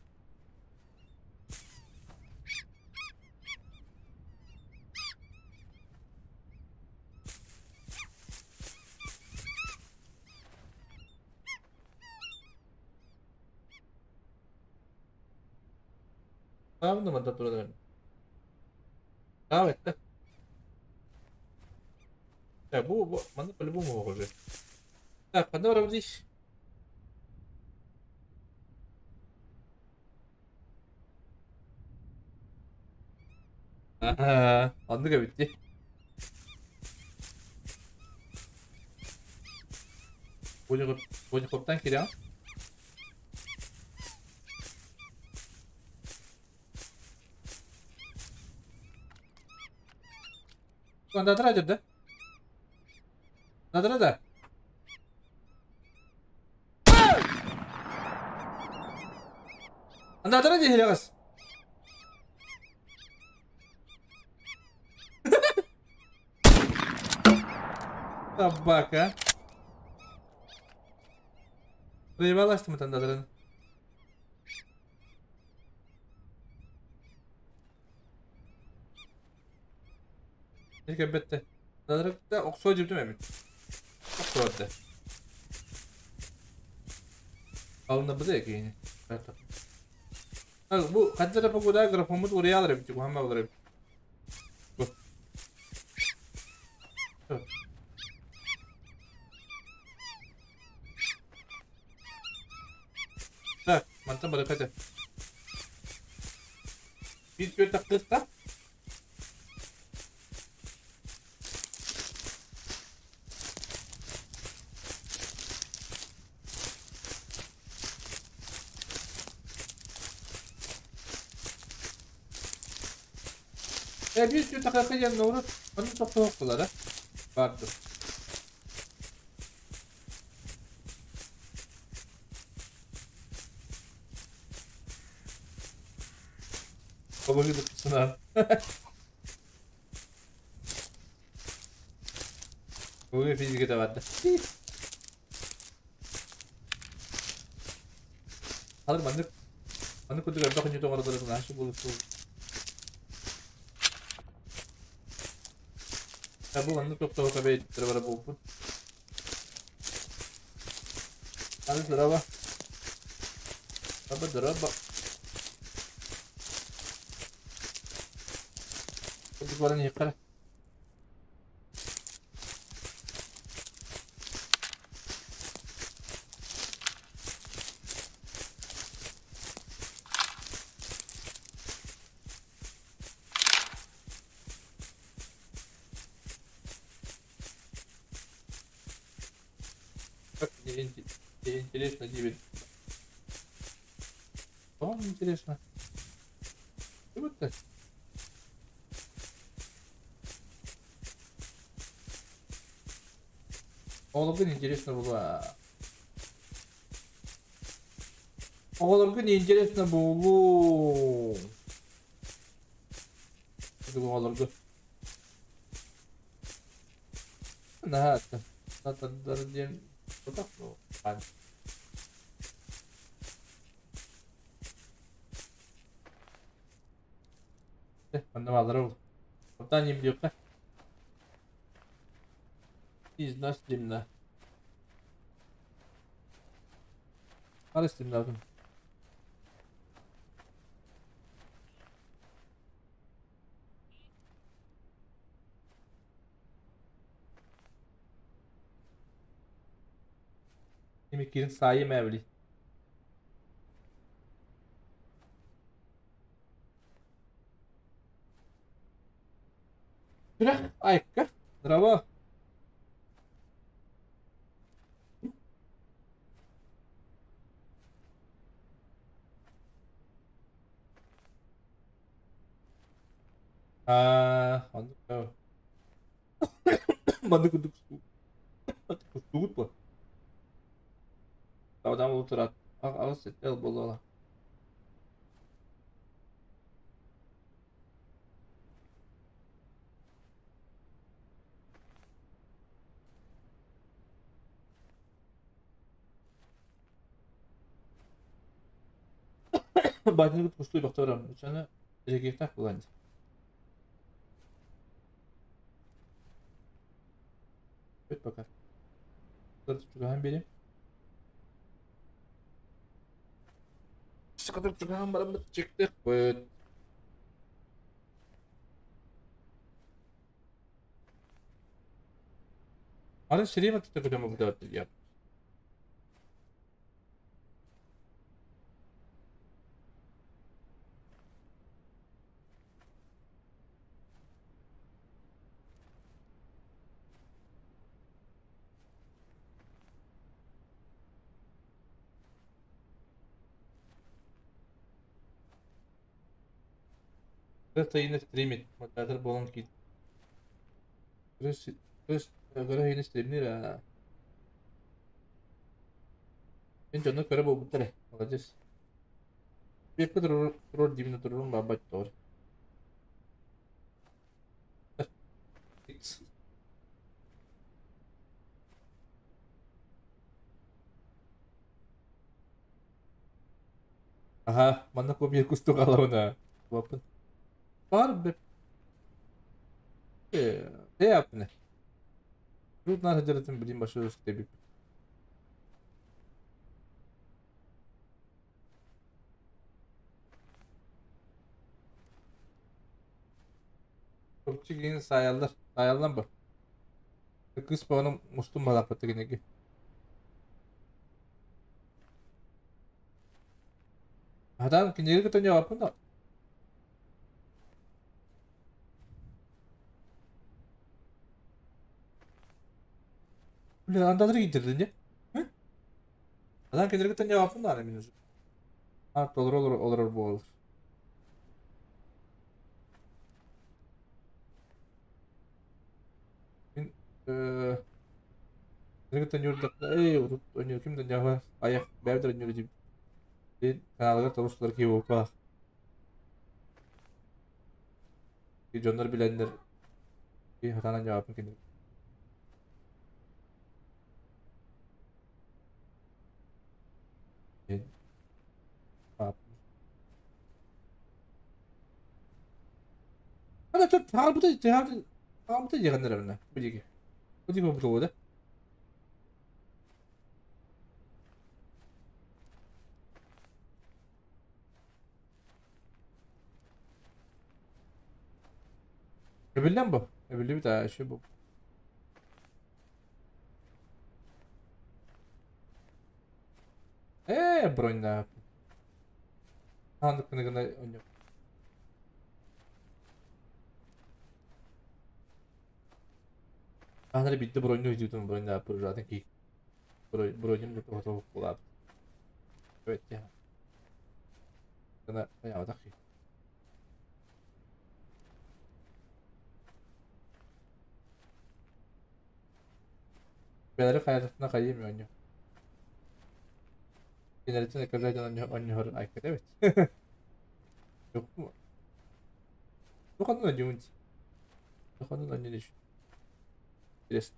Tamam da турар. Давай, так. Так, бу манна по-любому уже. Так, ханна барабыт здесь? Ага, оннук эбит дии. Бонихоптан кириэҕин? Надра да? Надра да? Надра дии Собака. Проебалась ты там. Бетте. Надракта оксо жибдим эми. Оксо Алына быда кейини. Бу хаддара погода графомут уриялар бит, бу хамма болар. Бу. Так, мантан бары кача. Bir көр таққыста. Bir tür takaka yanına uğrat. Onu topladılar. Vardı. Baba gıdıklısın Bugün fizik de vardı. Alır mandık. Mandık kutu görbe koncu toğradı. Naşı bulusu. Бу маннык тохтоо бэйттер бара буолбут. Аны здорово. Аба здорово. Курдук баран иһиккара. Как мне интересно, Дивид. Что вам интересно? Вот так. Оҕолорго интересно было. Оҕолорго неинтересно буолуу. Оҕолорго. Наһаа. Тардар диэн тутах ну Манна бааллара ол. Оттон ньим диэххэ. Из нас димна. Арыс димнаатын. Кирин саайым эбили. Күрэх айка. Здраво. Аа, оннук маннык курдук кустугут буо. Тавдан улутураат аҕыс эл буолуола. Баатыгыт кустуу бохтором. Үчүнэ региктах булан. Бүт пока. Чугаһан берем. Сыкадыр чугаһан бараммыт чектехпыт. Аны сирим атыта көтөмө бутаат диэн. Кырыс стримит, модератор буолан киир. Кырыс кырыс кырыс стримнир аа. Мин дьону көрө буолбуттар ээ, молодец. Биэккэ турар турар диибин турарым баабат тоҕор. Аха, манна копия кустук алабына. Буаппын. Бар беп. Э, э апны. Тут надо делать блин большой стебик. Чопчу саайаллар. Саайаллан бар. Кыс баҕаны мустум балаппыт киниги. Адам киниги кытта ньоҕоппун да. Бля, андалары киирдин дии. Адам киниги кытта ньоҕоппун да мин уже. А, толору олорор олорор буолар. Мин киниги кытта ньуурдахпына, эй, урут ойнуур ким да ньоҕо айах бэйэбит ойнуур диибит. Диэн каналыгар тобус-толору киһи буолбатах. Дьоннор билэннэр киһи сатаан ньоҕоппун киниги. Хаалбыта диэхэннэр эбинэ бу диэки. Бу диэки буолуо да. Эбиллэн бу. Эбиллибит аа еще бу. Ээ, бронь Ханнык гына ойноо. Анары биирдэ бронню өйдүүтүн бронь zaten ки бронем да тоҕо буолаабыт. Evet ya. Гына хайаабатах ки. Бэлэри хайатына хайым ойноо. Кинилэртэн экожайдан ойноор айкат эбит. Yok mu? Туханна ойнуун. Туханна ойнуун. Интересно.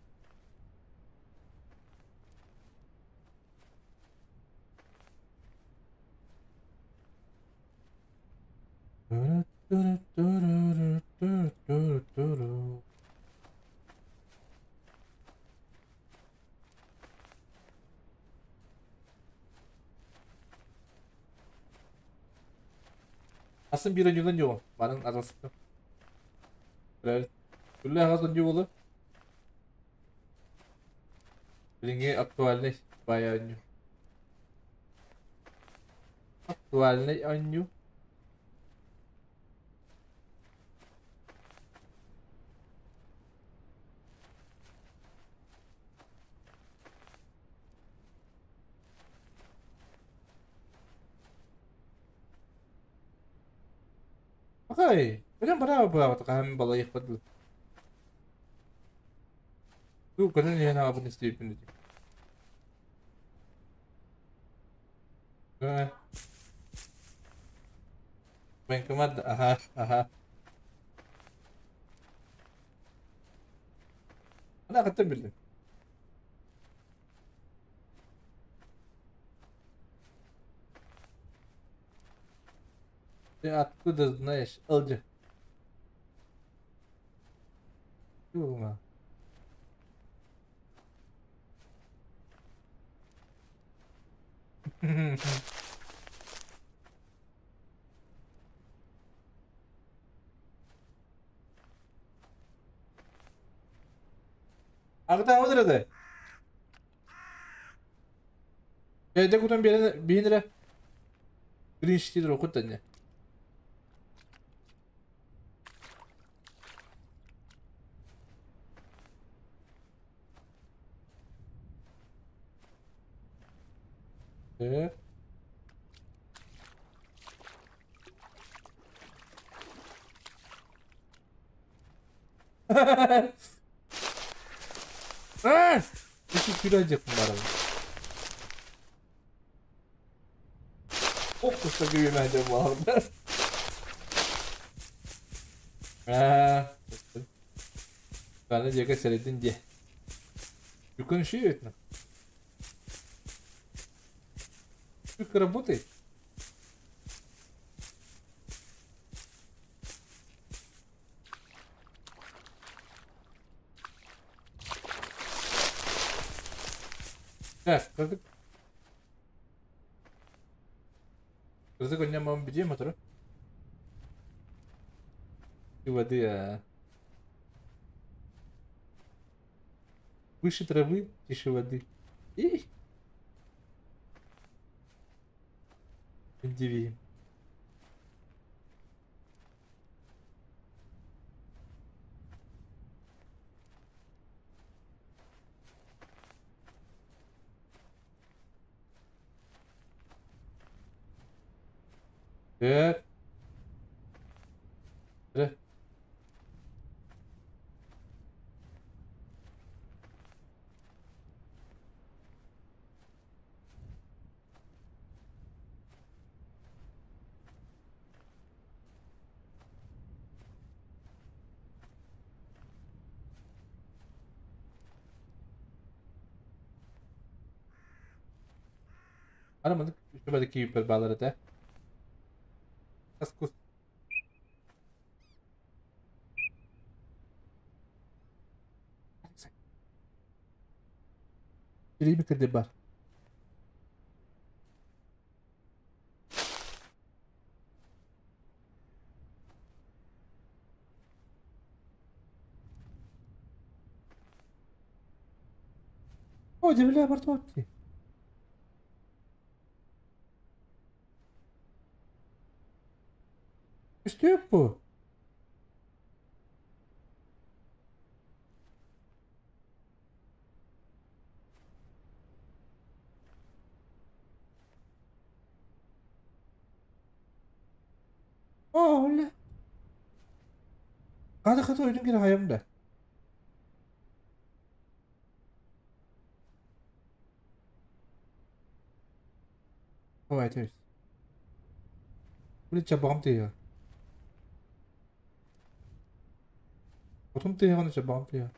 Aslında bir önceden yok. Benim arasında. Evet. Күллэ аҕас онньуу буолуо. Билиҥҥи актуальнай баай оонньуу. Актуальнай оонньуу. Окей. Көрөн бараа хаһан балайыахпыт дуу. Туу көрөн иһэн аҕабын истибиппин дии. Э. Военкомат, аха, аха. Ана хаттан биллим. Ты откуда знаешь, Элджи? Юма. Аҕата одырады. Эдэ кутан биэрэн биһин эрэ. Гринштидер окут даня. Э. А! Ити сүрэ диэхпин баарабын. Ох, куста күйүмэ буолар. Аа. Баны диэки сэрэдин диэ. Юкон шиет на. Как работает? Так, как Кырдык онньаммам бидиэ мотору. Воды, а. Выше травы, тише воды. И. Диви. Так. Э. Ана маннык үчүгэйдик киирбэр баалар этэ. Кус. Илиими кырдыр бар. О, дебиле бар туапти. Үстүөп бу. О, бля. Хата хата ойдун кире хайам да. Давай, то Били чабаҕым тыаһа. Отум тыаһа уонна чабаҕым тыаһа.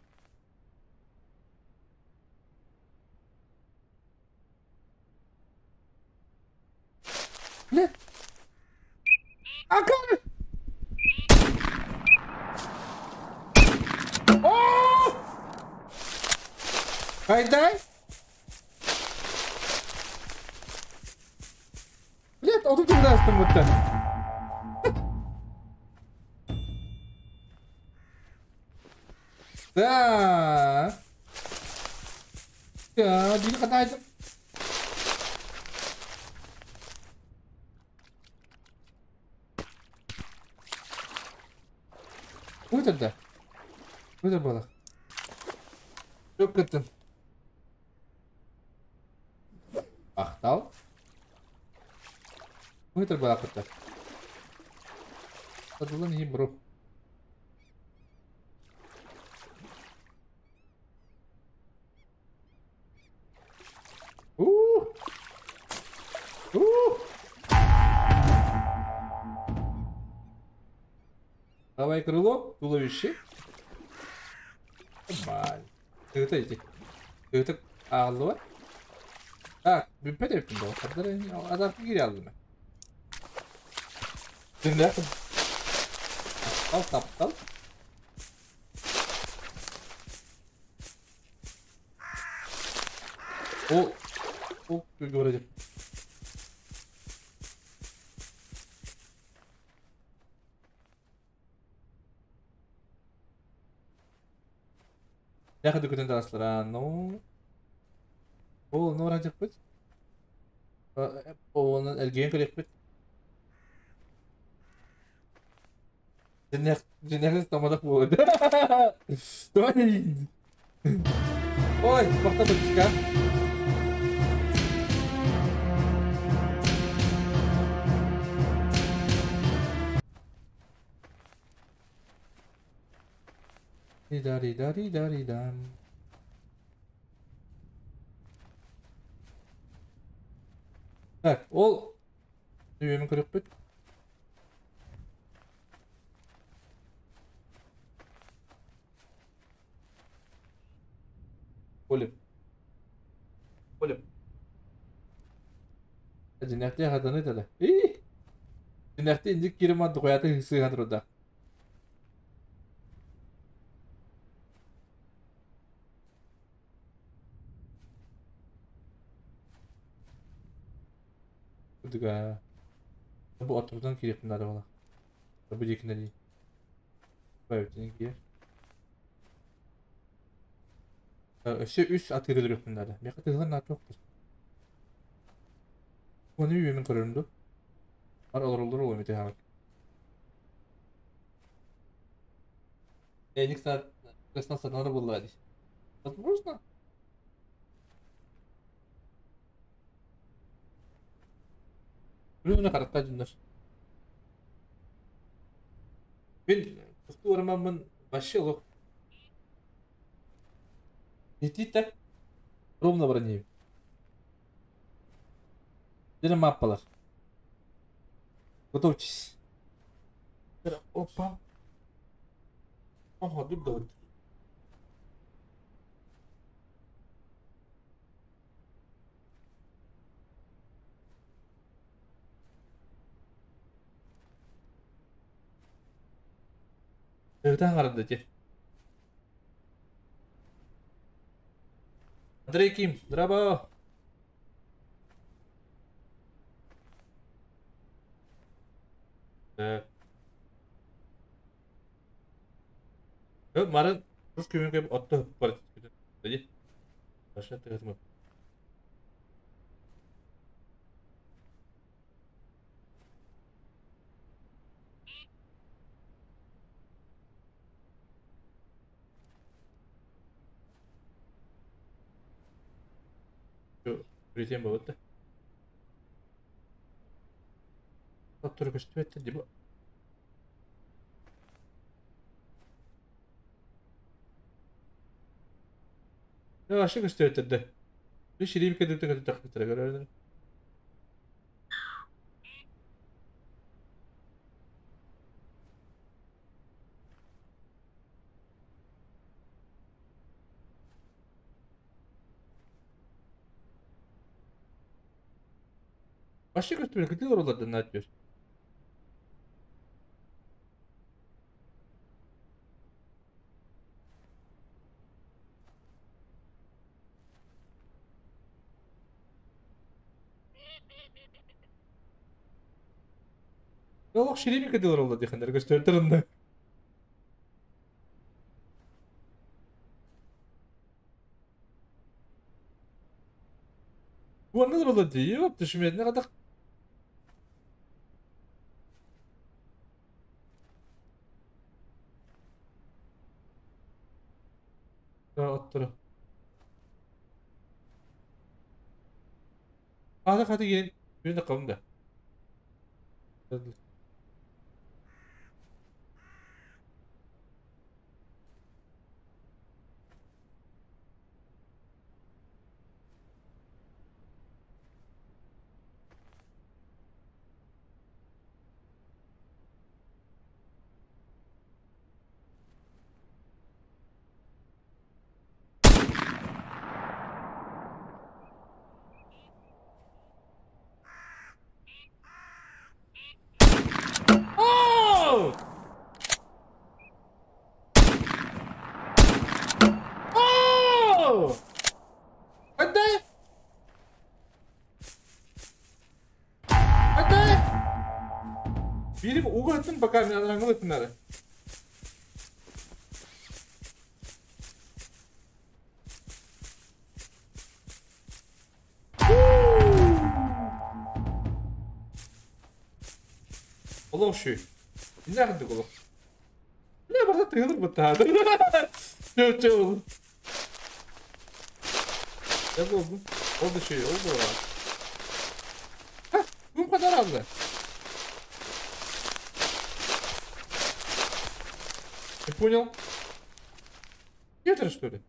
Бля! Акар! Хайдай? Блядь, отут тылдаастым буттан. Да. Да, биир хатаайдым. Өтөр да. Өтөр буолар. Çok кыттым. Ахтал. Өтөр буолар кыттар. Сатылын иһин бро. Ух! Ух! Давай крыло, туловище. Нормально. Тыгыта ити. Тыгыта ағылды Так, бүппет эппин да. Адаркы кире алдым. Дыңда. Таптал, таптал. О, о, говорит. Яхады күтен таслара, ну. О, ну ранчак бит. Оны әлген керек бит. Динәк тамадак болады. Давай. Ой, бақта түска. Ри-да-ри-да-ри-да-ри-дам. Так, ол Нүйемін көрек бит. Олеп. Олеп. Динәхте хатаны тада. И! Динәхте инде кирима дугаяты хисыган руда. Дуга. Бу атырдан киреп надо было. Бу дикне ди. Бәйтен кир. Өсө үс атыры надо. Мека тыгын на токтур. Оны үйемен көрөрүмдү. Бар олор олор ол эмете хабак. Эник саат надо было здесь. Возможно. Үрүнө каратка жүндөр. Мен кусту барамамын вообще лох. Идти так. Ровно бронею. Где маппалар? Готовьтесь. Опа. Ага, тут давай. Тыгытан қарады те. Андрей Ким, здраво! Так. Марын кыз көмөн көп отты бар. Баша тыгытма. Үлетен болады. Таптыры көстіп етті деп. Ашы көстіп етті. Bir şirin bir kötü kötü takıttıra göre. Başka götürüyor, gidiyor oralardan ne yapıyor? Олох ширимика дылар олла дихандар көстөртөрүнна. Уонна олла дии, оп түшмедine kadar. Оттура. Хата хата киирэн бүтүн таххабын да. Oh! Oh! Hadi! Hadi! Бирим угатын пока мен араңгылытынары. Олох шүй. Не хандык олох. Не барда тыгылыр бутта. Чө чө ол. Ne oldu? Oldu şey oldu. Heh, bu kadar aldı. Не понял? Это что ли?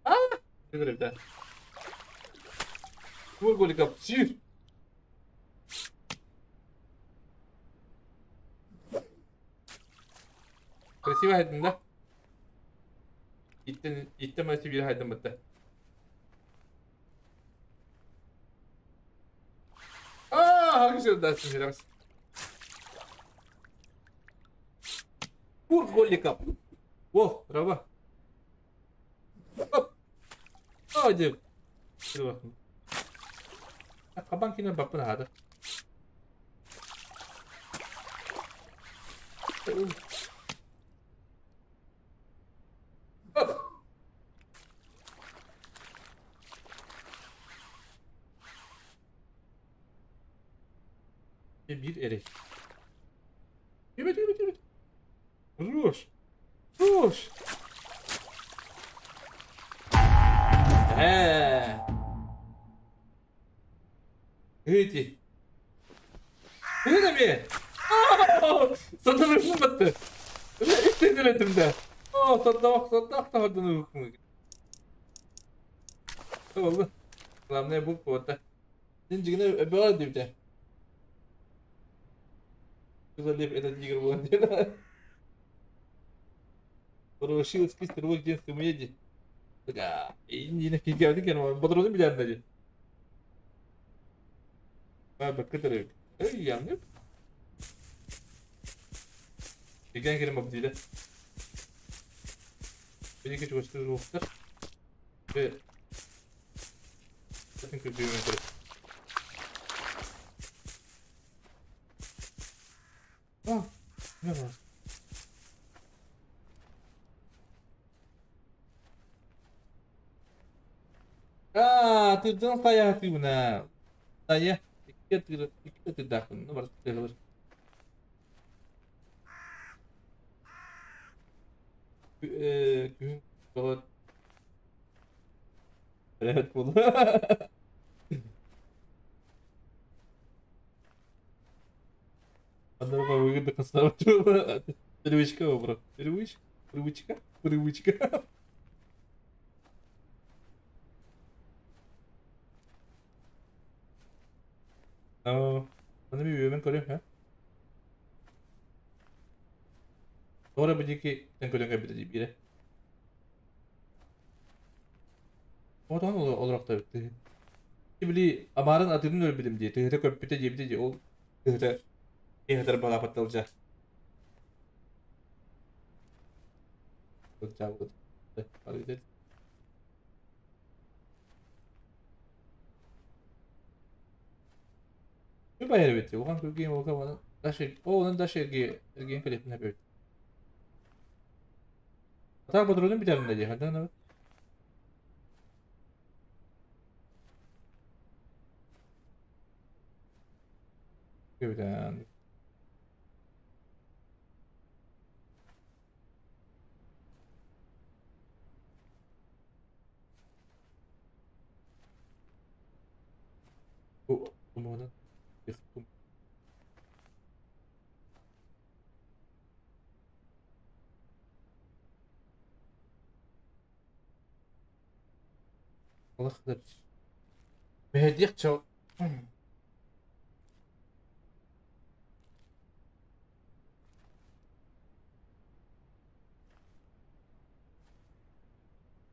А? Да. Голика псих. Красиво хайдын да? Иттен иттен мәси бир хайдын бытты. Аа, хагы дастын береміз. Кур голика. О, раба. Оп. Hadi. Dur bakayım. Kaban kine bakın hadi. Hop. Bir erek. Evet evet evet. Ruş. Ruş. He. Эти. Это ми? Сатанышым батты. Үстен О, саттамак, саттак тагырдын Oldu. Главное bu вот. Сен жигине өбө дейбде. Лев этот тигр был. Ворошил список в детском еде. Инна кигәбит патронын биләрин ди. Бакытыр. Эй, ямнып. Деген керем бабдида. Бенеке чугастыр уктар. Бе. Zaten kötü bir Ah, ne var? Аа, тырдан сая тыгына. Сая, икки тыр, икки тырдакын, бар тыгылыр. Күн Evet bunu. Она выгодно Привычка, бро. Привычка, привычка, привычка. Аны би үөмэн көрүм, ha? Тора бидики тен көрөн кэбит бире. Отон олорок битти. Били амарын атырын өлбүдүм дии, тыһыта көппүтэ диэбитэ дии, ол тыһыта киһитер балапатталжа. Үбэйэр эбит, улахан күргиэн буолка Ол даш эргиэн кэлиэхпин эбит. Атаак ботурунун бүтэрин да дии, хандан эбит. Бүтэн. Бу умуһунан Мэһэйдиэх чо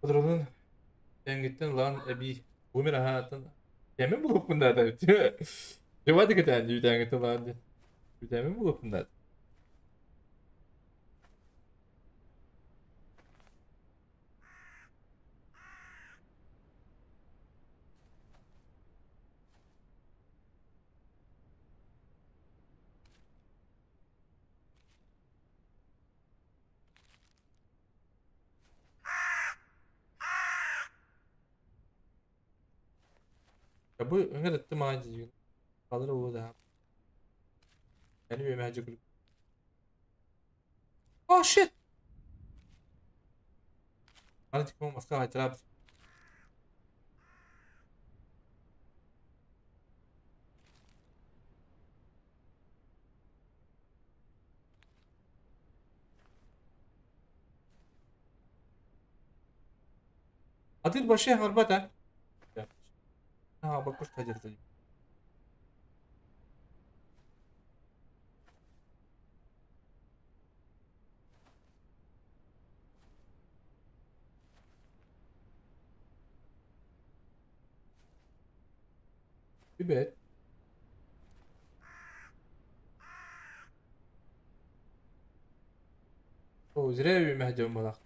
Патронун тэҥҥиттэн ылан эбии бумер аһаатын кэмин булуохпун наада Жевати кэтээн үүтээҥҥиттэн ылаан диэн үүтээмин булуохпун наада. Бу ыҥырытты маа дьиигин. Халыр уу да. Эни үөмэ дьүгүл. Oh shit! Аны тикмон маска хайтарабыз. Атыыр большая горбата. Аа, баккус тажырды. Привет. О, зря я мехдем балах.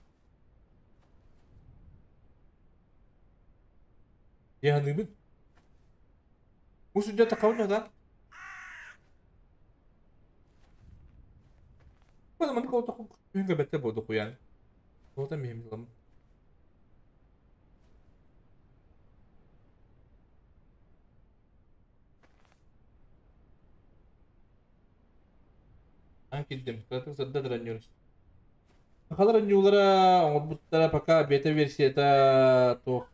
Яныыбын. Бу судья такабын да? Бу маннык олоххо күһүн бэтте буолду куйаан. Туота миһим ылам. Аан киирдим. Кыратык сырда дранньур. Сахалар оонньуулара оҥорбуттара пока бета-версията туох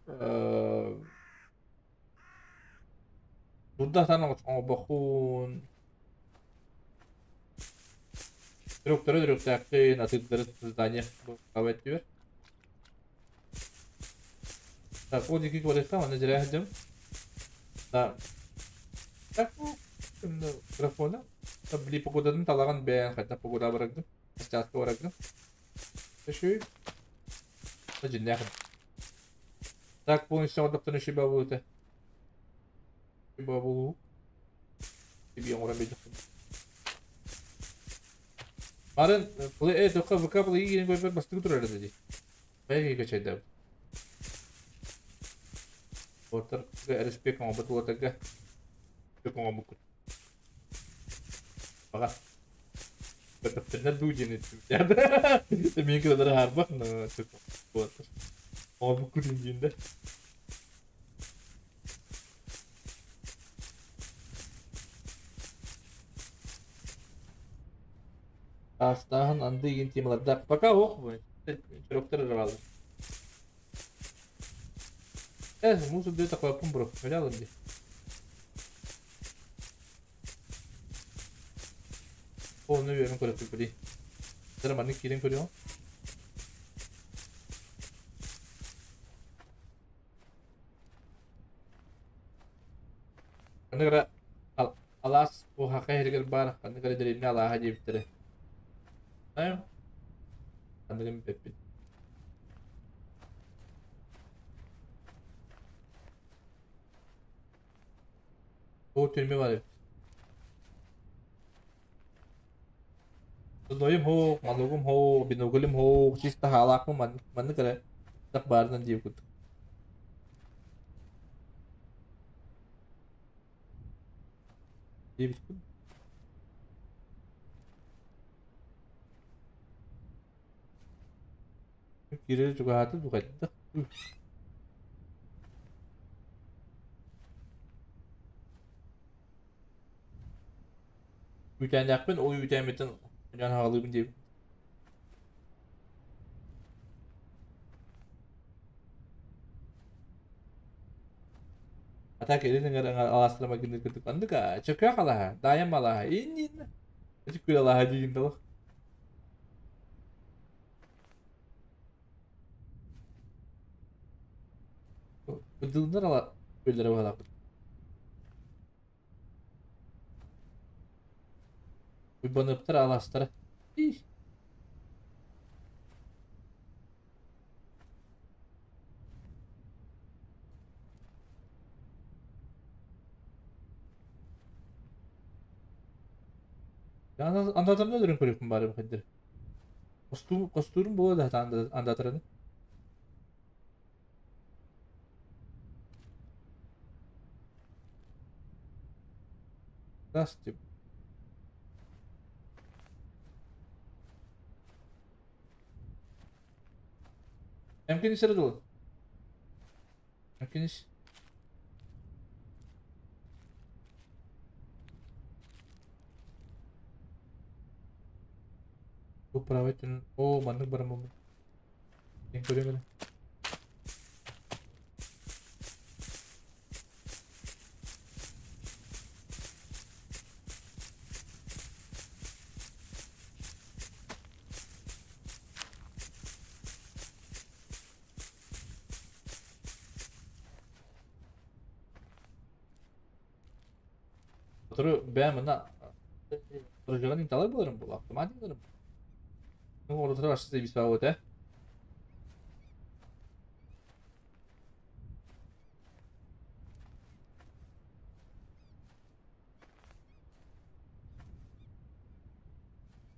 Турда сатаан оҥорбоккун. Трюктары трюктаахтын, атыырдары задание бу Так, ол диэки куоракка манна дьэрээ сылдьабын. Да. Так, микрофона. Били погодатын талаҕын бэйэн хайдах погода бараргын, чааска бараргын. Үчүгэй. Дьиннээх. Так, полностью оҥордохтон үчүгэй буолуо этэ. Буолуу. Тибии оҥорон биэрдэхпин. Барын плей тоққа ВК плей киирэн көрбөр бастакы турар этэ дии. Бэйэ кэчэйдээбит. Уоттар респект оҥорбут уотарга оҥорбуккут. Баҕар. Бөтөхтөрүнэн дуу диэн эттим. Мин кырадары хаарбах, но уоттар. Оҥорбуккут диэн да. Аастааһын анды игин темалардаах. Пока ох, чөрөктөр эрэ бааллар. Э, муус үрдүө такооппун бро, өлө алын дии. Оны үөрэн көрөппүт били. Дара маннык киирэн көрүөҕүм. Ханнык эрэ алаас бу Хаха иһигэр баар ханнык эрэ дэриэбинэ алааһа диэбиттэрэ. Ханныгын билбэппин. Бу түрмэ бар эбит. Тойум хоох, малугум хоох, биноклем хоох, чисто хаалаахпын маннык эрэ так баарынан диэбит курдук. Диэбит курдук. Киирэр чугаһаата духайдах. Үүтээннээхпин, ол үүтээммиттэн дьон аҕалыыбын диэбит. А так илин эҥэр алаастара майгынныыр курдук оннук аа чөкөөх алаһа, даайам алаһа, иннин ити күөл алаһа диигин да Быдылыннар ала күөллэрэ быһалаахпыт. Уйбаныаптар алаастара. Ih. Андатарны өлөрөн көрүөхпүн баар эбит Костуурум буолуо да андаатараны. Здравствуйте. Эмкин исere дуо? Эмкин ис. Бу правый О, маннык бараммын. Мен көрөм эрэ. Сотору бэйэм мына проживание талай буоларым буолла, автомат буоларым. Ну, оротор ашты бис баа этэ.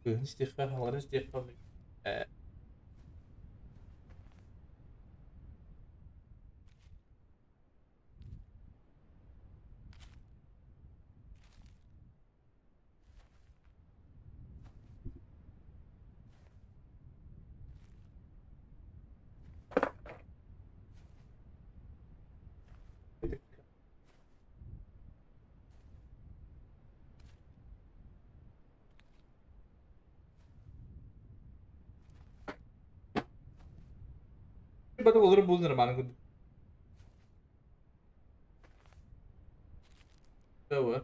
Кыһын истиэххэ, хаҥаларын истиэххэ ээ Бата олорун булунар мааны курдук. Того.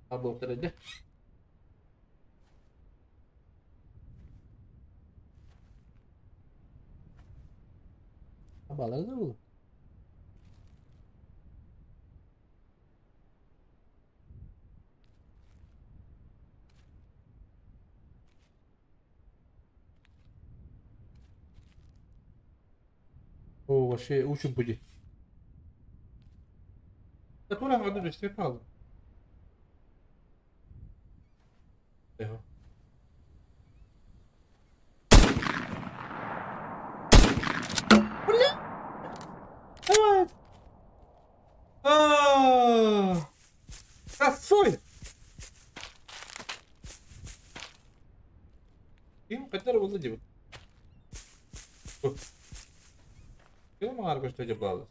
Абоктар эдэ. Балар да бул. О, вообще учим будет. Который году же Тихо. Бля! Давай! А! Красой! Ким катар болды деп. Ким маған көстө деп балды.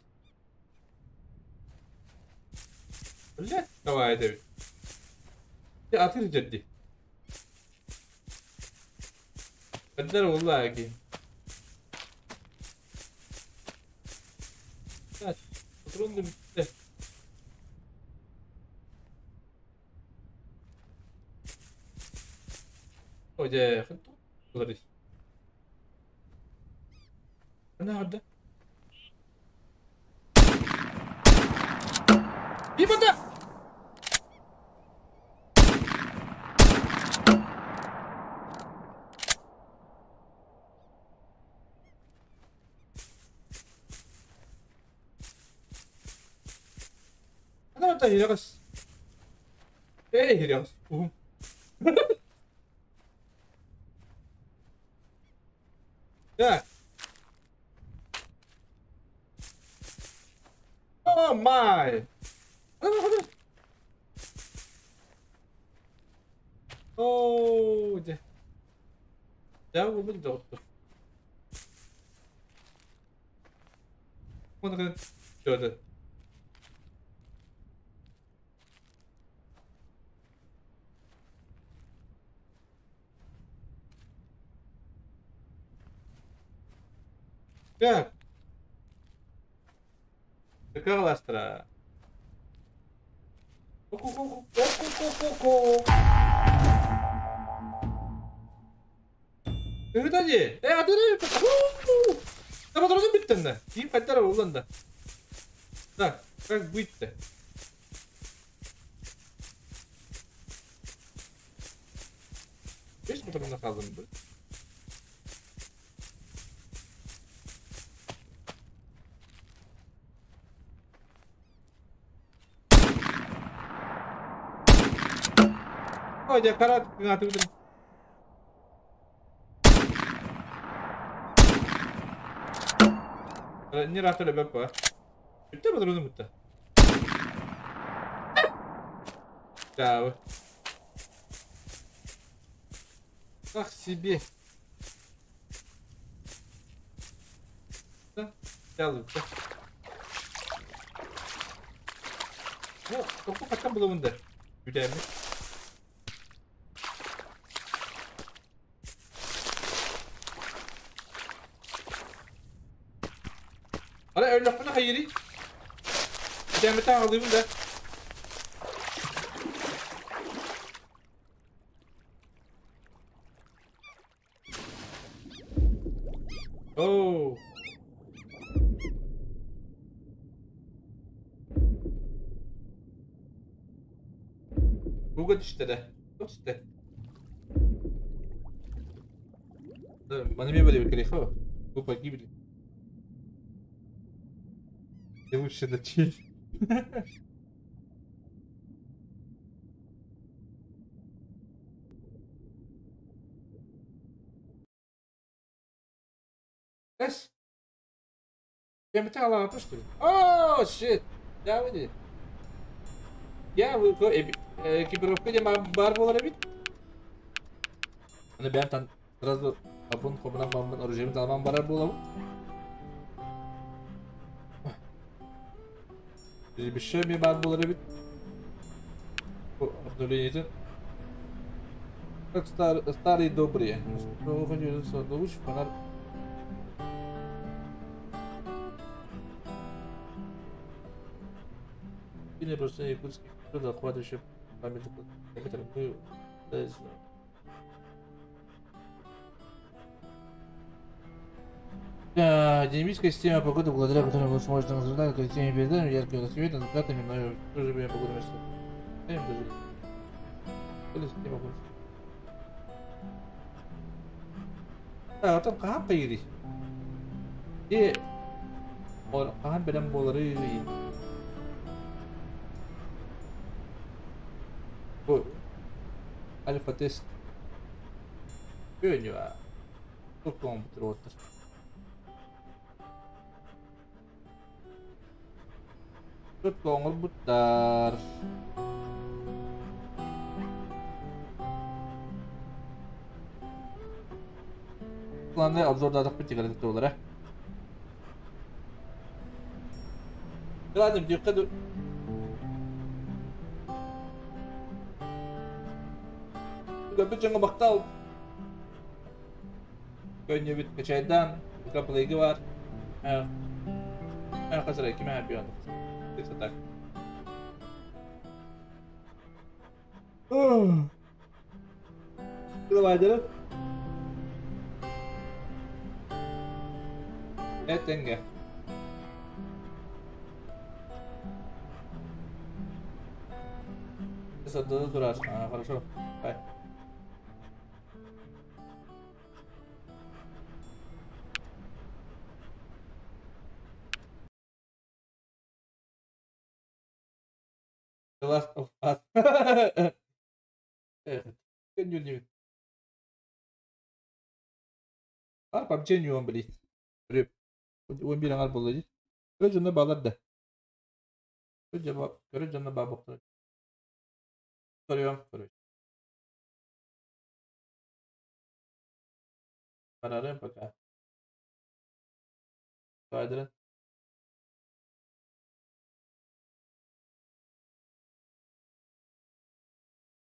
Блять, давай деп. Атыр жадди. Катар والله اكيد. Патронды бітті. О, дьэ, Nerede? Bir bada! Ano tayo, Hirakas? Eh, Hirakas. Так. Oh my! Oh, дьэ. Дьэ, булбут доҕоттор. Оны гына Так. Какая? Ыгыта дии. Э, атыры. Патроным бүттүн Ким хаттара булан да. Так, как быть-то? Beş патронда kaldım bu. Ой, дьэ, хара атыбытын. Не ратали бэппа. Бүттэ патроным бүттэ. Да. Ах себе. Да, да. Ну, только потом было вон да. Бүдәме. Ара өллөхпүнэ хайыри. Бүдәме тағалыйбын да. Oh. Google түстэ. Түстэ. Маны мен бөле керек қой. Вы погибли. Я лучше начать. Эс. Я металла что ли? О, shit. Я выйди. Я вы экипировка бар болар бит. Аны бәм тан сразу абун хобынан бамбын оружием талман барар болабы. Бишше ми бар болар бит. Обновление. Как старые добрые. Что хочу лучше фонарь. Или просто якутский захватывающий память некоторых мы Динамическая система погоды, благодаря которой вы сможете наблюдать красивыми пейзажами, яркими цветами, закатами, но в то же время погода места. А там кахан кайри. И кахан белем болары. Бу альфа тест. Көнү. Тукон бутыр. Тут буттар. Планы обзордадық бит тигәрдик болар, ә. Ладно, диккәт. Көпү жаңы бактал. Көнне бит качайдан, каплыгы бар. Ә, хәзер киме биян. Это так. Давай, делать. Этенге. Это дурак. А, хорошо. Давай. The Last of Us. Эх, Ар PUBG ньуон билий. 11 аҥар буолла дии. Көрө дьонно баалар да. Көрө дьонно баа буохтара. Көрүөм, көрүөм. Барарым пока. Кадрын.